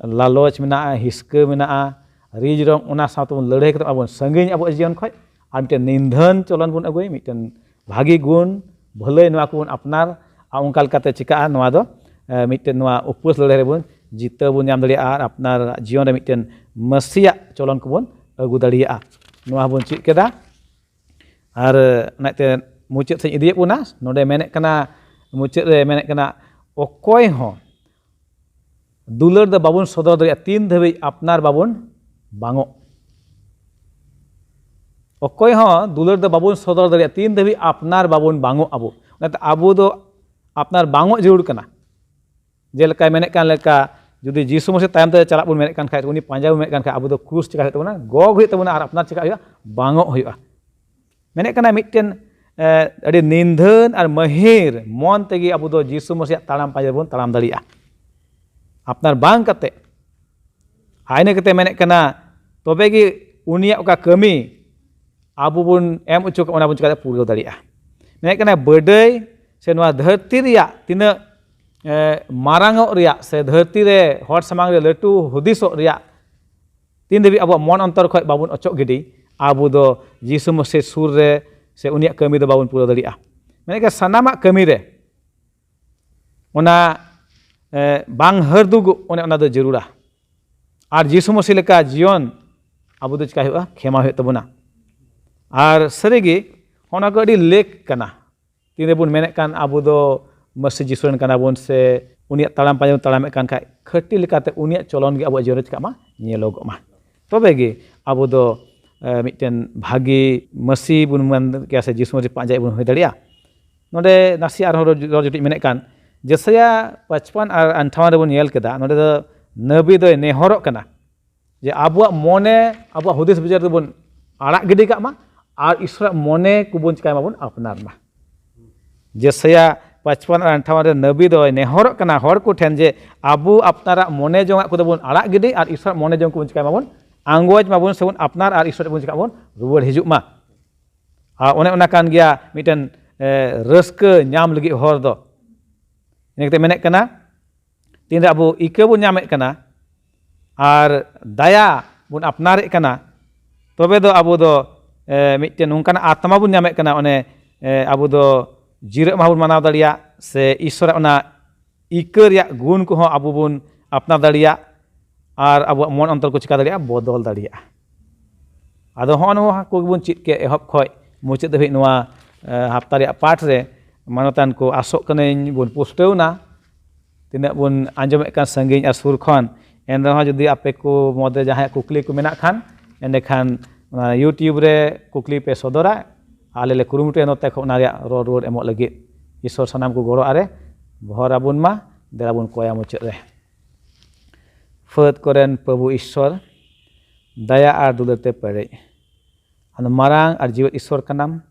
ᱞᱟᱞᱚᱪ ᱢᱮᱱᱟᱜᱼᱟ, ᱦᱤᱥᱠᱟᱹ ᱢᱮᱱᱟᱜᱼᱟ, ᱨᱤᱡ ᱨᱚᱝ, ᱚᱱᱟ ᱥᱟᱶ ᱛᱮᱵᱚᱱ ᱞᱟᱹᱲᱦᱟᱹᱭ ᱠᱟᱛᱮ ᱟᱵᱚᱱ ᱥᱟᱺᱜᱤᱧ ᱟᱵᱚᱣᱟᱜ ᱡᱤᱭᱚᱱ ᱠᱷᱚᱱ᱾ ᱟᱨ ᱢᱤᱫᱴᱮᱱ ᱱᱤᱫᱷᱟᱹᱱ ᱪᱚᱞᱚᱱ ᱵᱚᱱ ᱟᱹᱜᱩᱭ, ᱢᱤᱫᱴᱮᱱ ᱵᱷᱟᱹᱜᱤ ᱜᱩᱱ, ᱵᱷᱟᱹᱞᱟᱹᱭ, ᱱᱚᱣᱟ ᱠᱚᱵᱚᱱ ᱟᱯᱱᱟᱨ᱾ ᱟᱨ ᱚᱱᱠᱟ ᱞᱮᱠᱟᱛᱮ ᱪᱤᱠᱟᱹᱜᱼᱟ? ᱱᱚᱣᱟ ᱫᱚ, ᱮ, ᱢᱤᱫᱴᱮᱱ ᱱᱚᱣᱟ ᱩᱯᱟᱹᱥ ᱞᱟᱹᱲᱦᱟᱹᱭ ᱨᱮᱵᱚᱱ ᱡᱤᱛᱟᱹᱣ ᱵᱚᱱ ᱧᱟᱢ ᱫᱟᱲᱮᱭᱟᱜᱼᱟ ᱟᱨ ᱟᱯᱱᱟᱨ ᱡᱤᱭᱚᱱ ᱨᱮ ᱢᱤᱫᱴᱮᱱ ᱢᱟᱹᱥᱤᱭᱟᱜ ᱪᱚᱞᱚᱱ ᱠᱚᱵᱚᱱ ᱟᱹᱜᱩ ᱫᱟᱲᱮᱭᱟᱜᱼᱟ᱾ ᱱᱚᱣᱟ ᱦᱚᱸᱵᱚᱱ ᱪᱮᱫ ᱠᱮᱫᱟ᱾ ᱟᱨ ᱚᱱᱟᱛᱮ ᱢᱩᱪᱟᱹᱫ ᱥᱮᱫ ᱤᱫᱤᱭᱮᱫ ᱵᱚᱱᱟ᱾ ᱱᱚᱰᱮ ᱢᱮᱱᱮᱫ ᱠᱟᱱᱟ, ᱢᱩᱪᱟᱹᱫ ᱨᱮ ᱢᱮᱱᱮᱫ ᱠᱟᱱᱟ, ᱚᱠᱚᱭ ᱦᱚᱸ ᱫᱩᱞᱟᱹᱲ ᱫᱚ ᱵᱟᱵᱚᱱ ᱥᱚᱫᱚᱨ ᱫᱟᱲᱮᱭᱟᱜᱼᱟ ᱛᱤᱱ ᱫᱷᱟᱹᱵᱤᱡ ᱟᱯᱱᱟᱨ ᱵᱟᱵᱚᱱ ᱵᱟᱝᱚᱜ᱾ ᱚᱠᱚᱭ ᱦᱚᱸ ᱫᱩᱞᱟᱹᱲ ᱫᱚ ᱵᱟᱵᱚᱱ ᱥᱚᱫᱚᱨ ᱫᱟᱲᱮᱭᱟᱜᱼᱟ ᱛᱤᱱ ᱫᱷᱟᱹᱵᱤᱡ ᱟᱯᱱᱟᱨ ᱵᱟᱵᱚᱱ ᱵᱟᱝᱚᱜ ᱟᱵᱚ᱾ ᱚᱱᱟᱛᱮ ᱟᱵᱚ ᱫᱚ ᱟᱯᱱᱟᱨ ᱵᱟᱝᱚᱜ ᱡᱟᱹᱨᱩᱲ ᱠᱟᱱᱟ᱾ ᱡᱮᱞᱮᱠᱟᱭ ᱢᱮᱱᱮᱫ ᱠᱟᱱ ᱞᱮᱠᱟ, ᱡᱩᱫᱤ ᱡᱤᱥᱩ ᱢᱟᱹᱥᱤ ᱛᱟᱭᱚᱢ ᱛᱮ ᱪᱟᱞᱟᱜ ᱵᱚᱱ ᱢᱮᱱᱮᱫ ᱠᱟᱱ ᱠᱷᱟᱡ, ᱩᱱᱤ ᱯᱟᱸᱡᱟ ᱵᱚᱱ ᱢᱮᱱᱮᱫ ᱠᱟᱱ ᱠᱷᱟᱡ, ᱟᱵᱚ ᱫᱚ ᱠᱨᱩᱥ ᱪᱤᱠᱟ ᱦᱩᱭᱩᱜ ᱛᱟᱵᱚᱱᱟ? ᱜᱚᱜ ᱦᱩᱭᱩᱜ ᱛᱟᱵᱚᱱᱟ᱾ ᱟᱨ ᱟᱯᱱᱟᱨ ᱪᱤᱠᱟ ᱦᱩᱭᱩᱜᱼᱟ? ᱵᱟᱝᱚᱜ ᱦᱩᱭᱩᱜᱼᱟ᱾ ᱢᱮᱱᱮᱫ ᱠᱟᱱᱟ ᱢᱤᱫᱴᱮᱱ, ᱮ, ᱟᱹᱰᱤ ᱱᱤᱫᱷᱟᱹᱱ ᱟᱨ ᱢᱟᱹᱦᱤᱨ ᱢᱚᱱ ᱛᱮᱜᱮ ᱟᱵᱚ ᱫᱚ ᱡᱤᱥᱩ ᱢᱟᱹᱥᱤᱭᱟᱜ ᱛᱟᱲᱟᱢ ᱯᱟᱸᱡᱟ ᱵᱚᱱ ᱛᱟᱲᱟᱢ ᱫᱟᱲᱮᱭᱟᱜᱼᱟ᱾ ᱟᱯᱱᱟᱨ ᱵᱟᱝ ᱠᱟᱛᱮ᱾ ᱟᱨ ᱤᱱᱟᱹ ᱠᱟᱛᱮ ᱢᱮᱱᱮᱫ ᱠᱟᱱᱟ, ᱛᱚᱵᱮ ᱜᱮ ᱩᱱᱤᱭᱟᱜ ᱚᱠᱟ ᱠᱟᱹᱢᱤ ᱟᱵᱚ ᱵᱚᱱ ᱮᱢ ᱦᱚᱪᱚ ᱠᱟᱜ, ᱚᱱᱟ ᱵᱚᱱ ᱪᱤᱠᱟᱹᱛᱮ ᱯᱩᱨᱟᱹᱣ ᱫᱟᱲᱮᱭᱟᱜᱼᱟ? ᱢᱮᱱᱮᱫ ᱠᱟᱱᱟ ᱵᱟᱹᱰᱟᱹᱭ ᱥᱮ ᱱᱚᱣᱟ ᱫᱷᱟᱹᱨᱛᱤ ᱨᱮᱭᱟᱜ ᱛᱤᱱᱟᱹᱜ, ᱮ, ᱢᱟᱨᱟᱝᱚᱜ ᱨᱮᱭᱟᱜ ᱥᱮ ᱫᱷᱟᱹᱨᱛᱤ ᱨᱮ ᱦᱚᱲ ᱥᱟᱢᱟᱝ ᱨᱮ ᱞᱟᱹᱴᱩ ᱦᱩᱫᱤᱥᱚᱜ ᱨᱮᱭᱟᱜ ᱛᱤᱱ ᱫᱷᱟᱹᱵᱤᱡ ᱟᱵᱚᱣᱟᱜ ᱢᱚᱱ ᱚᱱᱛᱚᱨ ᱠᱷᱚᱱ ᱵᱟᱵᱚᱱ ᱚᱪᱚᱜ ᱜᱤᱰᱤ, ᱟᱵᱚ ᱫᱚ ᱡᱤᱥᱩ ᱢᱟᱹᱥᱤ ᱥᱩᱨ ᱨᱮ ᱥᱮ ᱩᱱᱤᱭᱟᱜ ᱠᱟᱹᱢᱤ ᱫᱚ ᱵᱟᱵᱚᱱ ᱯᱩᱨᱟᱹᱣ ᱫᱟᱲᱮᱭᱟᱜᱼᱟ᱾ ᱢᱮᱱᱮᱫ ᱠᱟᱱᱟ ᱥᱟᱱᱟᱢᱟᱜ ᱠᱟᱹᱢᱤ ᱨᱮ ᱚᱱᱟ, ᱮ, ᱵᱟᱝ ᱦᱟᱹᱨᱫᱩᱜᱚᱜ, ᱚᱱᱮ ᱚᱱᱟ ᱫᱚ ᱡᱟᱹᱨᱩᱲᱟ᱾ ᱟᱨ ᱡᱤᱥᱩ ᱢᱟᱹᱥᱤ ᱞᱮᱠᱟ ᱡᱤᱭᱚᱱ ᱟᱵᱚ ᱫᱚ ᱪᱤᱠᱟᱭ ᱦᱩᱭᱩᱜᱼᱟ? ᱠᱷᱮᱢᱟ ᱦᱩᱭᱩᱜ ᱛᱟᱵᱚᱱᱟ᱾ ᱟᱨ ᱥᱟᱹᱨᱤᱜᱮ ᱚᱱᱟ ᱠᱚ ᱟᱹᱰᱤ ᱞᱮᱠ ᱠᱟᱱᱟ᱾ ᱛᱤᱱ ᱨᱮᱵᱚᱱ ᱢᱮᱱᱮᱫ ᱠᱟᱱ ᱟᱵᱚ ᱫᱚ ᱢᱟᱹᱥᱤ ᱡᱤᱥᱩ ᱨᱮᱱ ᱠᱟᱱᱟ ᱵᱚᱱ ᱥᱮ ᱩᱱᱤᱭᱟᱜ ᱛᱟᱲᱟᱢ ᱯᱟᱸᱡᱟ ᱵᱚᱱ ᱛᱟᱲᱟᱢᱮᱫ ᱠᱟᱱ ᱠᱷᱟᱡ, ᱠᱷᱟᱹᱴᱤ ᱞᱮᱠᱟᱛᱮ ᱩᱱᱤᱭᱟᱜ ᱪᱚᱞᱚᱱ ᱜᱮ ᱟᱵᱚᱣᱟᱜ ᱡᱤᱭᱚᱱ ᱨᱮ ᱪᱤᱠᱟᱜ ᱢᱟ, ᱧᱮᱞᱚᱜᱚᱜ ᱢᱟ᱾ ᱛᱚᱵᱮ ᱜᱮ ᱟᱵᱚ ᱫᱚ, ᱮ, ᱢᱤᱫᱴᱮᱱ ᱵᱷᱟᱹᱜᱤ ᱢᱟᱹᱥᱤ ᱵᱚᱱ ᱢᱮᱱ ᱠᱮᱭᱟ ᱥᱮ ᱡᱤᱥᱩ ᱢᱟᱹᱥᱤ ᱯᱟᱸᱡᱟᱭ ᱵᱚᱱ ᱦᱩᱭ ᱫᱟᱲᱮᱭᱟᱜᱼᱟ᱾ ᱱᱚᱰᱮ ᱱᱟᱥᱮ ᱟᱨᱦᱚᱸ ᱨᱚᱲ, ᱨᱚᱲ ᱡᱩᱴᱤᱡ ᱢᱮᱱᱮᱫ ᱠᱟᱱ, ᱡᱮᱥᱟᱭᱟ ᱯᱟᱸᱪᱯᱟᱱ ᱟᱨ ᱟᱱᱴᱷᱟᱣᱟᱱ ᱨᱮᱵᱚᱱ ᱧᱮᱞ ᱠᱮᱫᱟ, ᱱᱚᱰᱮ ᱫᱚ ᱱᱟᱹᱵᱤ ᱫᱚᱭ ᱱᱮᱦᱚᱨᱚᱜ ᱠᱟᱱᱟ ᱡᱮ ᱟᱵᱚᱣᱟᱜ ᱢᱚᱱᱮ, ᱟᱵᱚᱣᱟᱜ ᱦᱩᱫᱤᱥ ᱵᱤᱪᱟᱹᱨ ᱫᱚᱵᱚᱱ ᱟᱲᱟᱜ ᱜᱤᱰᱤ ᱠᱟᱜ ᱢᱟ ᱟᱨ ᱤᱥᱚᱨᱟᱜ ᱢᱚᱱᱮ ᱠᱚᱵᱚᱱ ᱪᱤᱠᱟᱭ ᱢᱟᱵᱚᱱ ᱟᱯᱱᱟᱨ ᱢᱟ᱾ ᱡᱮᱥᱟᱭᱟ ᱯᱟᱸᱪᱯᱟᱱ ᱟᱨ ᱟᱱᱴᱷᱟᱣᱟᱱ ᱨᱮ ᱱᱟᱹᱵᱤ ᱫᱚᱭ ᱱᱮᱦᱚᱨᱚᱜ ᱠᱟᱱᱟ ᱦᱚᱲ ᱠᱚᱴᱷᱮᱱ ᱡᱮ ᱟᱵᱚ ᱟᱯᱱᱟᱨᱟᱜ ᱢᱚᱱᱮ ᱡᱚᱝᱟᱜ ᱠᱚᱫᱚ ᱵᱚᱱ ᱟᱲᱟᱜ ᱜᱤᱰᱤ ᱟᱨ ᱤᱥᱚᱨᱟᱜ ᱢᱚᱱᱮ ᱡᱚᱝ ᱠᱚᱵᱚᱱ ᱪᱤᱠᱟᱭ ᱢᱟᱵᱚᱱ, ᱟᱸᱜᱚᱪ ᱢᱟᱵᱚᱱ ᱥᱮᱵᱚᱱ ᱟᱯᱱᱟᱨ ᱟᱨ ᱤᱥᱚᱨ ᱴᱷᱮᱱ ᱵᱚᱱ ᱪᱤᱠᱟᱜ ᱵᱚᱱ ᱨᱩᱣᱟᱹᱲ ᱦᱤᱡᱩᱜ ᱢᱟ᱾ ᱟᱨ ᱚᱱᱮ ᱚᱱᱟ ᱠᱟᱱ ᱜᱮᱭᱟ ᱢᱤᱫᱴᱮᱱ, ᱮ, ᱨᱟᱹᱥᱠᱟᱹ ᱧᱟᱢ ᱞᱟᱹᱜᱤᱫ ᱦᱚᱨ ᱫᱚ᱾ ᱤᱱᱟᱹ ᱠᱟᱛᱮ ᱢᱮᱱᱮᱫ ᱠᱟᱱᱟ, ᱛᱤᱱᱨᱮ ᱟᱵᱚ ᱤᱠᱟᱹ ᱵᱚᱱ ᱧᱟᱢᱮᱫ ᱠᱟᱱᱟ ᱟᱨ ᱫᱟᱭᱟ ᱵᱚᱱ ᱟᱯᱱᱟᱨᱮᱫ ᱠᱟᱱᱟ, ᱛᱚᱵᱮ ᱫᱚ ᱟᱵᱚ ᱫᱚ, ᱮ, ᱢᱤᱫᱴᱮᱱ ᱱᱚᱝᱠᱟᱱᱟᱜ ᱟᱛᱢᱟ ᱵᱚᱱ ᱧᱟᱢᱮᱫ ᱠᱟᱱᱟ, ᱚᱱᱮ, ᱮ, ᱟᱵᱚ ᱫᱚ ᱡᱤᱨᱟᱹᱜ ᱢᱟᱦᱟ ᱵᱚᱱ ᱢᱟᱱᱟᱣ ᱫᱟᱲᱮᱭᱟᱜ, ᱥᱮ ᱤᱥᱚᱨᱟᱜ ᱚᱱᱟ ᱤᱠᱟᱹ ᱨᱮᱭᱟᱜ ᱜᱩᱱ ᱠᱚᱦᱚᱸ ᱟᱵᱚ ᱵᱚᱱ ᱟᱯᱱᱟᱨ ᱫᱟᱲᱮᱭᱟᱜ ᱟᱨ ᱟᱵᱚᱣᱟᱜ ᱢᱚᱱ ᱚᱱᱛᱚᱨ ᱠᱚ ᱪᱤᱠᱟ ᱫᱟᱲᱮᱭᱟᱜᱼᱟ, ᱵᱚᱫᱚᱞ ᱫᱟᱲᱮᱭᱟᱜᱼᱟ᱾ ᱟᱫᱚ ᱦᱚᱸᱜᱼᱚ ᱱᱚᱣᱟ ᱠᱚᱜᱮ ᱵᱚᱱ ᱪᱮᱫ ᱠᱮᱫ ᱮᱦᱚᱵ ᱠᱷᱚᱱ ᱢᱩᱪᱟᱹᱫ ᱫᱷᱟᱹᱵᱤᱡ ᱱᱚᱣᱟ, ᱮ, ᱦᱟᱯᱛᱟ ᱨᱮᱭᱟᱜ ᱯᱟᱴ ᱨᱮ᱾ ᱢᱟᱱᱚᱛᱟᱱ ᱠᱚ, ᱟᱥᱚᱜ ᱠᱟᱹᱱᱟᱹᱧ ᱵᱚᱱ ᱯᱩᱥᱴᱟᱹᱣ ᱮᱱᱟ᱾ ᱛᱤᱱᱟᱹᱜ ᱵᱚᱱ ᱟᱸᱡᱚᱢᱮᱫ ᱠᱟᱱ ᱥᱟᱺᱜᱤᱧ ᱟᱨ ᱥᱩᱨ ᱠᱷᱚᱱ, ᱮᱱ ᱨᱮᱦᱚᱸ ᱡᱩᱫᱤ ᱟᱯᱮ ᱠᱚ ᱢᱚᱫᱽᱫᱷᱮ ᱡᱟᱦᱟᱸᱭᱟᱜ ᱠᱩᱠᱞᱤ ᱠᱚ ᱢᱮᱱᱟᱜ ᱠᱷᱟᱱ, ᱮᱸᱰᱮᱠᱷᱟᱱ ᱚᱱᱟ YouTube ᱨᱮ ᱠᱩᱠᱞᱤ ᱯᱮ ᱥᱚᱫᱚᱨᱟ᱾ ᱟᱞᱮ ᱞᱮ ᱠᱩᱨᱩᱢᱩᱴᱩᱭᱟ ᱱᱚᱛᱮ ᱠᱷᱚᱱ ᱚᱱᱟ ᱨᱮᱭᱟᱜ ᱨᱚᱲ ᱨᱩᱣᱟᱹᱲ ᱮᱢᱚᱜ ᱞᱟᱹᱜᱤᱫ᱾ ᱤᱥᱚᱨ ᱥᱟᱱᱟᱢ ᱠᱚ ᱜᱚᱲᱚ ᱟᱨᱮ ᱵᱷᱚᱨ ᱟᱵᱚᱱ ᱢᱟ᱾ ᱫᱮᱞᱟ ᱵᱚᱱ ᱠᱚᱭᱟ ᱢᱩᱪᱟᱹᱫ ᱨᱮ᱾ ᱯᱷᱟᱹᱫ ᱠᱚᱨᱮᱱ ᱯᱨᱚᱵᱷᱩ ᱤᱥᱥᱚᱨ, ᱫᱟᱭᱟ ᱟᱨ ᱫᱩᱞᱟᱹᱲ ᱛᱮ ᱯᱮᱨᱮᱡ, ᱟᱢ ᱫᱚ ᱢᱟᱨᱟᱝ ᱟᱨ ᱡᱤᱣᱮᱫ ᱤᱥᱥᱚᱨ ᱠᱟᱱᱟᱢ᱾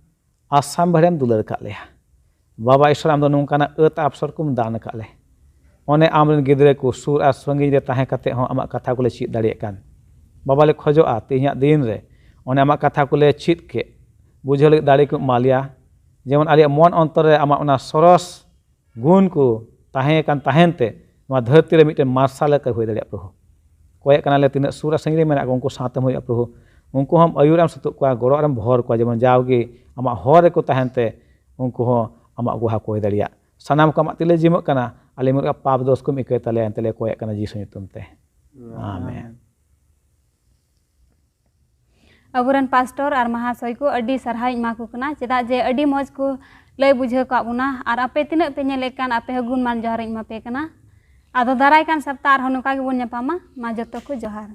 ᱟᱥᱟᱢ ᱵᱷᱮᱲᱮᱢ ᱫᱩᱞᱟᱹᱲ ᱟᱠᱟᱫ ᱞᱮᱭᱟ᱾ ᱵᱟᱵᱟ ᱤᱥᱥᱚᱨ, ᱟᱢ ᱫᱚ ᱱᱚᱝᱠᱟᱱᱟᱜ ᱟᱹᱛ ᱟᱯᱥᱚᱨ ᱠᱚᱢ ᱫᱟᱱ ᱟᱠᱟᱫ ᱞᱮ᱾ ᱚᱱᱮ ᱟᱢ ᱨᱮᱱ ᱜᱤᱫᱽᱨᱟᱹ ᱠᱚ ᱥᱩᱨ ᱟᱨ ᱥᱟᱺᱜᱤᱧ ᱨᱮ ᱛᱟᱦᱮᱸ ᱠᱟᱛᱮ ᱦᱚᱸ ᱟᱢᱟᱜ ᱠᱟᱛᱷᱟ ᱠᱚᱞᱮ ᱪᱮᱫ ᱫᱟᱲᱮᱭᱟᱜ ᱠᱟᱱ᱾ ᱵᱟᱵᱟ, ᱞᱮ ᱠᱷᱚᱡᱚᱜᱼᱟ ᱛᱮᱦᱮᱧᱟᱜ ᱫᱤᱱ ᱨᱮ ᱚᱱᱮ ᱟᱢᱟᱜ ᱠᱟᱛᱷᱟ ᱠᱚᱞᱮ ᱪᱮᱫ ᱠᱮᱫ, ᱵᱩᱡᱷᱟᱹᱣ ᱞᱟᱹᱜᱤᱫ ᱫᱟᱲᱮ ᱠᱚ ᱮᱢᱟ ᱞᱮᱭᱟ, ᱡᱮᱢᱚᱱ ᱟᱞᱮᱭᱟᱜ ᱢᱚᱱ ᱚᱱᱛᱚᱨ ᱨᱮ ᱟᱢᱟᱜ ᱚᱱᱟ ᱥᱚᱨᱚᱥ ᱜᱩᱱ ᱠᱚ ᱛᱟᱦᱮᱸ ᱠᱟᱱ ᱛᱟᱦᱮᱱ ᱛᱮ ᱱᱚᱣᱟ ᱫᱷᱟᱹᱨᱛᱤ ᱨᱮ ᱢᱤᱫᱴᱮᱱ ᱢᱟᱨᱥᱟᱞ ᱞᱮᱠᱟ ᱦᱩᱭ ᱫᱟᱲᱮᱭᱟᱜ, ᱯᱨᱚᱵᱷᱩ᱾ ᱠᱚᱭᱮᱜ ᱠᱟᱱᱟᱞᱮ ᱛᱤᱱᱟᱹᱜ ᱥᱩᱨ ᱟᱨ ᱥᱟᱺᱜᱤᱧ ᱨᱮ ᱢᱮᱱᱟᱜ ᱠᱚᱣᱟ, ᱩᱱᱠᱩ ᱥᱟᱶᱛᱮᱢ ᱦᱩᱭᱩᱜᱼᱟ, ᱯᱨᱚᱵᱷᱩ᱾ ᱩᱱᱠᱩ ᱦᱚᱸᱢ ᱟᱹᱭᱩᱨ ᱮᱢ ᱥᱩᱛᱩᱜ ᱠᱚᱣᱟ, ᱜᱚᱲᱚ ᱟᱨᱮᱢ ᱵᱷᱚᱨ ᱠᱚᱣᱟ, ᱡᱮᱢᱚᱱ ᱡᱟᱣᱜᱮ ᱟᱢᱟᱜ ᱦᱚᱨ ᱨᱮᱠᱚ ᱛᱟᱦᱮᱱ ᱛᱮ ᱩᱱᱠᱩ ᱦᱚᱸ ᱟᱢᱟᱜ ᱜᱚᱦᱟ ᱠᱚ ᱦᱩᱭ ᱫᱟᱲᱮᱭᱟᱜ᱾ ᱥᱟᱱᱟᱢ ᱠᱚ ᱟᱢᱟᱜ ᱛᱤ ᱞᱮ ᱡᱤᱢᱟᱹᱜ ᱠᱟᱱᱟ, ᱟᱞᱮ ᱢᱤᱫ ᱯᱟᱯ ᱫᱳᱥ ᱠᱚᱢ ᱤᱠᱟᱹᱭ ᱛᱟᱞᱮᱭᱟ, ᱮᱱᱛᱮ ᱞᱮ ᱠᱚᱭᱮᱜ ᱠᱟᱱᱟ ᱡᱤᱥᱩ ᱧᱩᱛᱩᱢ ᱛᱮ᱾ ᱟᱢᱮᱱ᱾ ᱟᱵᱚᱨᱮᱱ ᱯᱟᱥᱴᱚᱨ ᱟᱨ ᱢᱟᱦᱟᱥᱚᱭ ᱠᱚ ᱟᱹᱰᱤ ᱥᱟᱨᱦᱟᱣ ᱤᱧ ᱮᱢᱟ ᱠᱚ ᱠᱟᱱᱟ, ᱪᱮᱫᱟᱜ ᱡᱮ ᱟᱹᱰᱤ ᱢᱚᱡᱽ ᱠᱚ ᱞᱟᱹᱭ ᱵᱩᱡᱷᱟᱹᱣ ᱠᱟᱜ ᱵᱚᱱᱟ᱾ ᱟᱨ ᱟᱯᱮ ᱛᱤᱱᱟᱹᱜ ᱯᱮ ᱧᱮᱞᱮᱫ ᱠᱟᱱ, ᱟᱯᱮ ᱦᱚᱸ ᱜᱩᱱᱢᱟᱱ ᱡᱚᱦᱟᱨ ᱤᱧ ᱮᱢᱟ ᱯᱮ ᱠᱟᱱᱟ᱾ ᱟᱫᱚ ᱫᱟᱨᱟᱭ ᱠᱟᱱ ᱥᱚᱯᱛᱟ ᱟᱨᱦᱚᱸ ᱱᱚᱝᱠᱟ ᱜᱮᱵᱚᱱ ᱧᱟᱯᱟᱢᱟ᱾ ᱢᱟ ᱡᱚᱛᱚ ᱠᱚ ᱡᱚᱦᱟᱨ᱾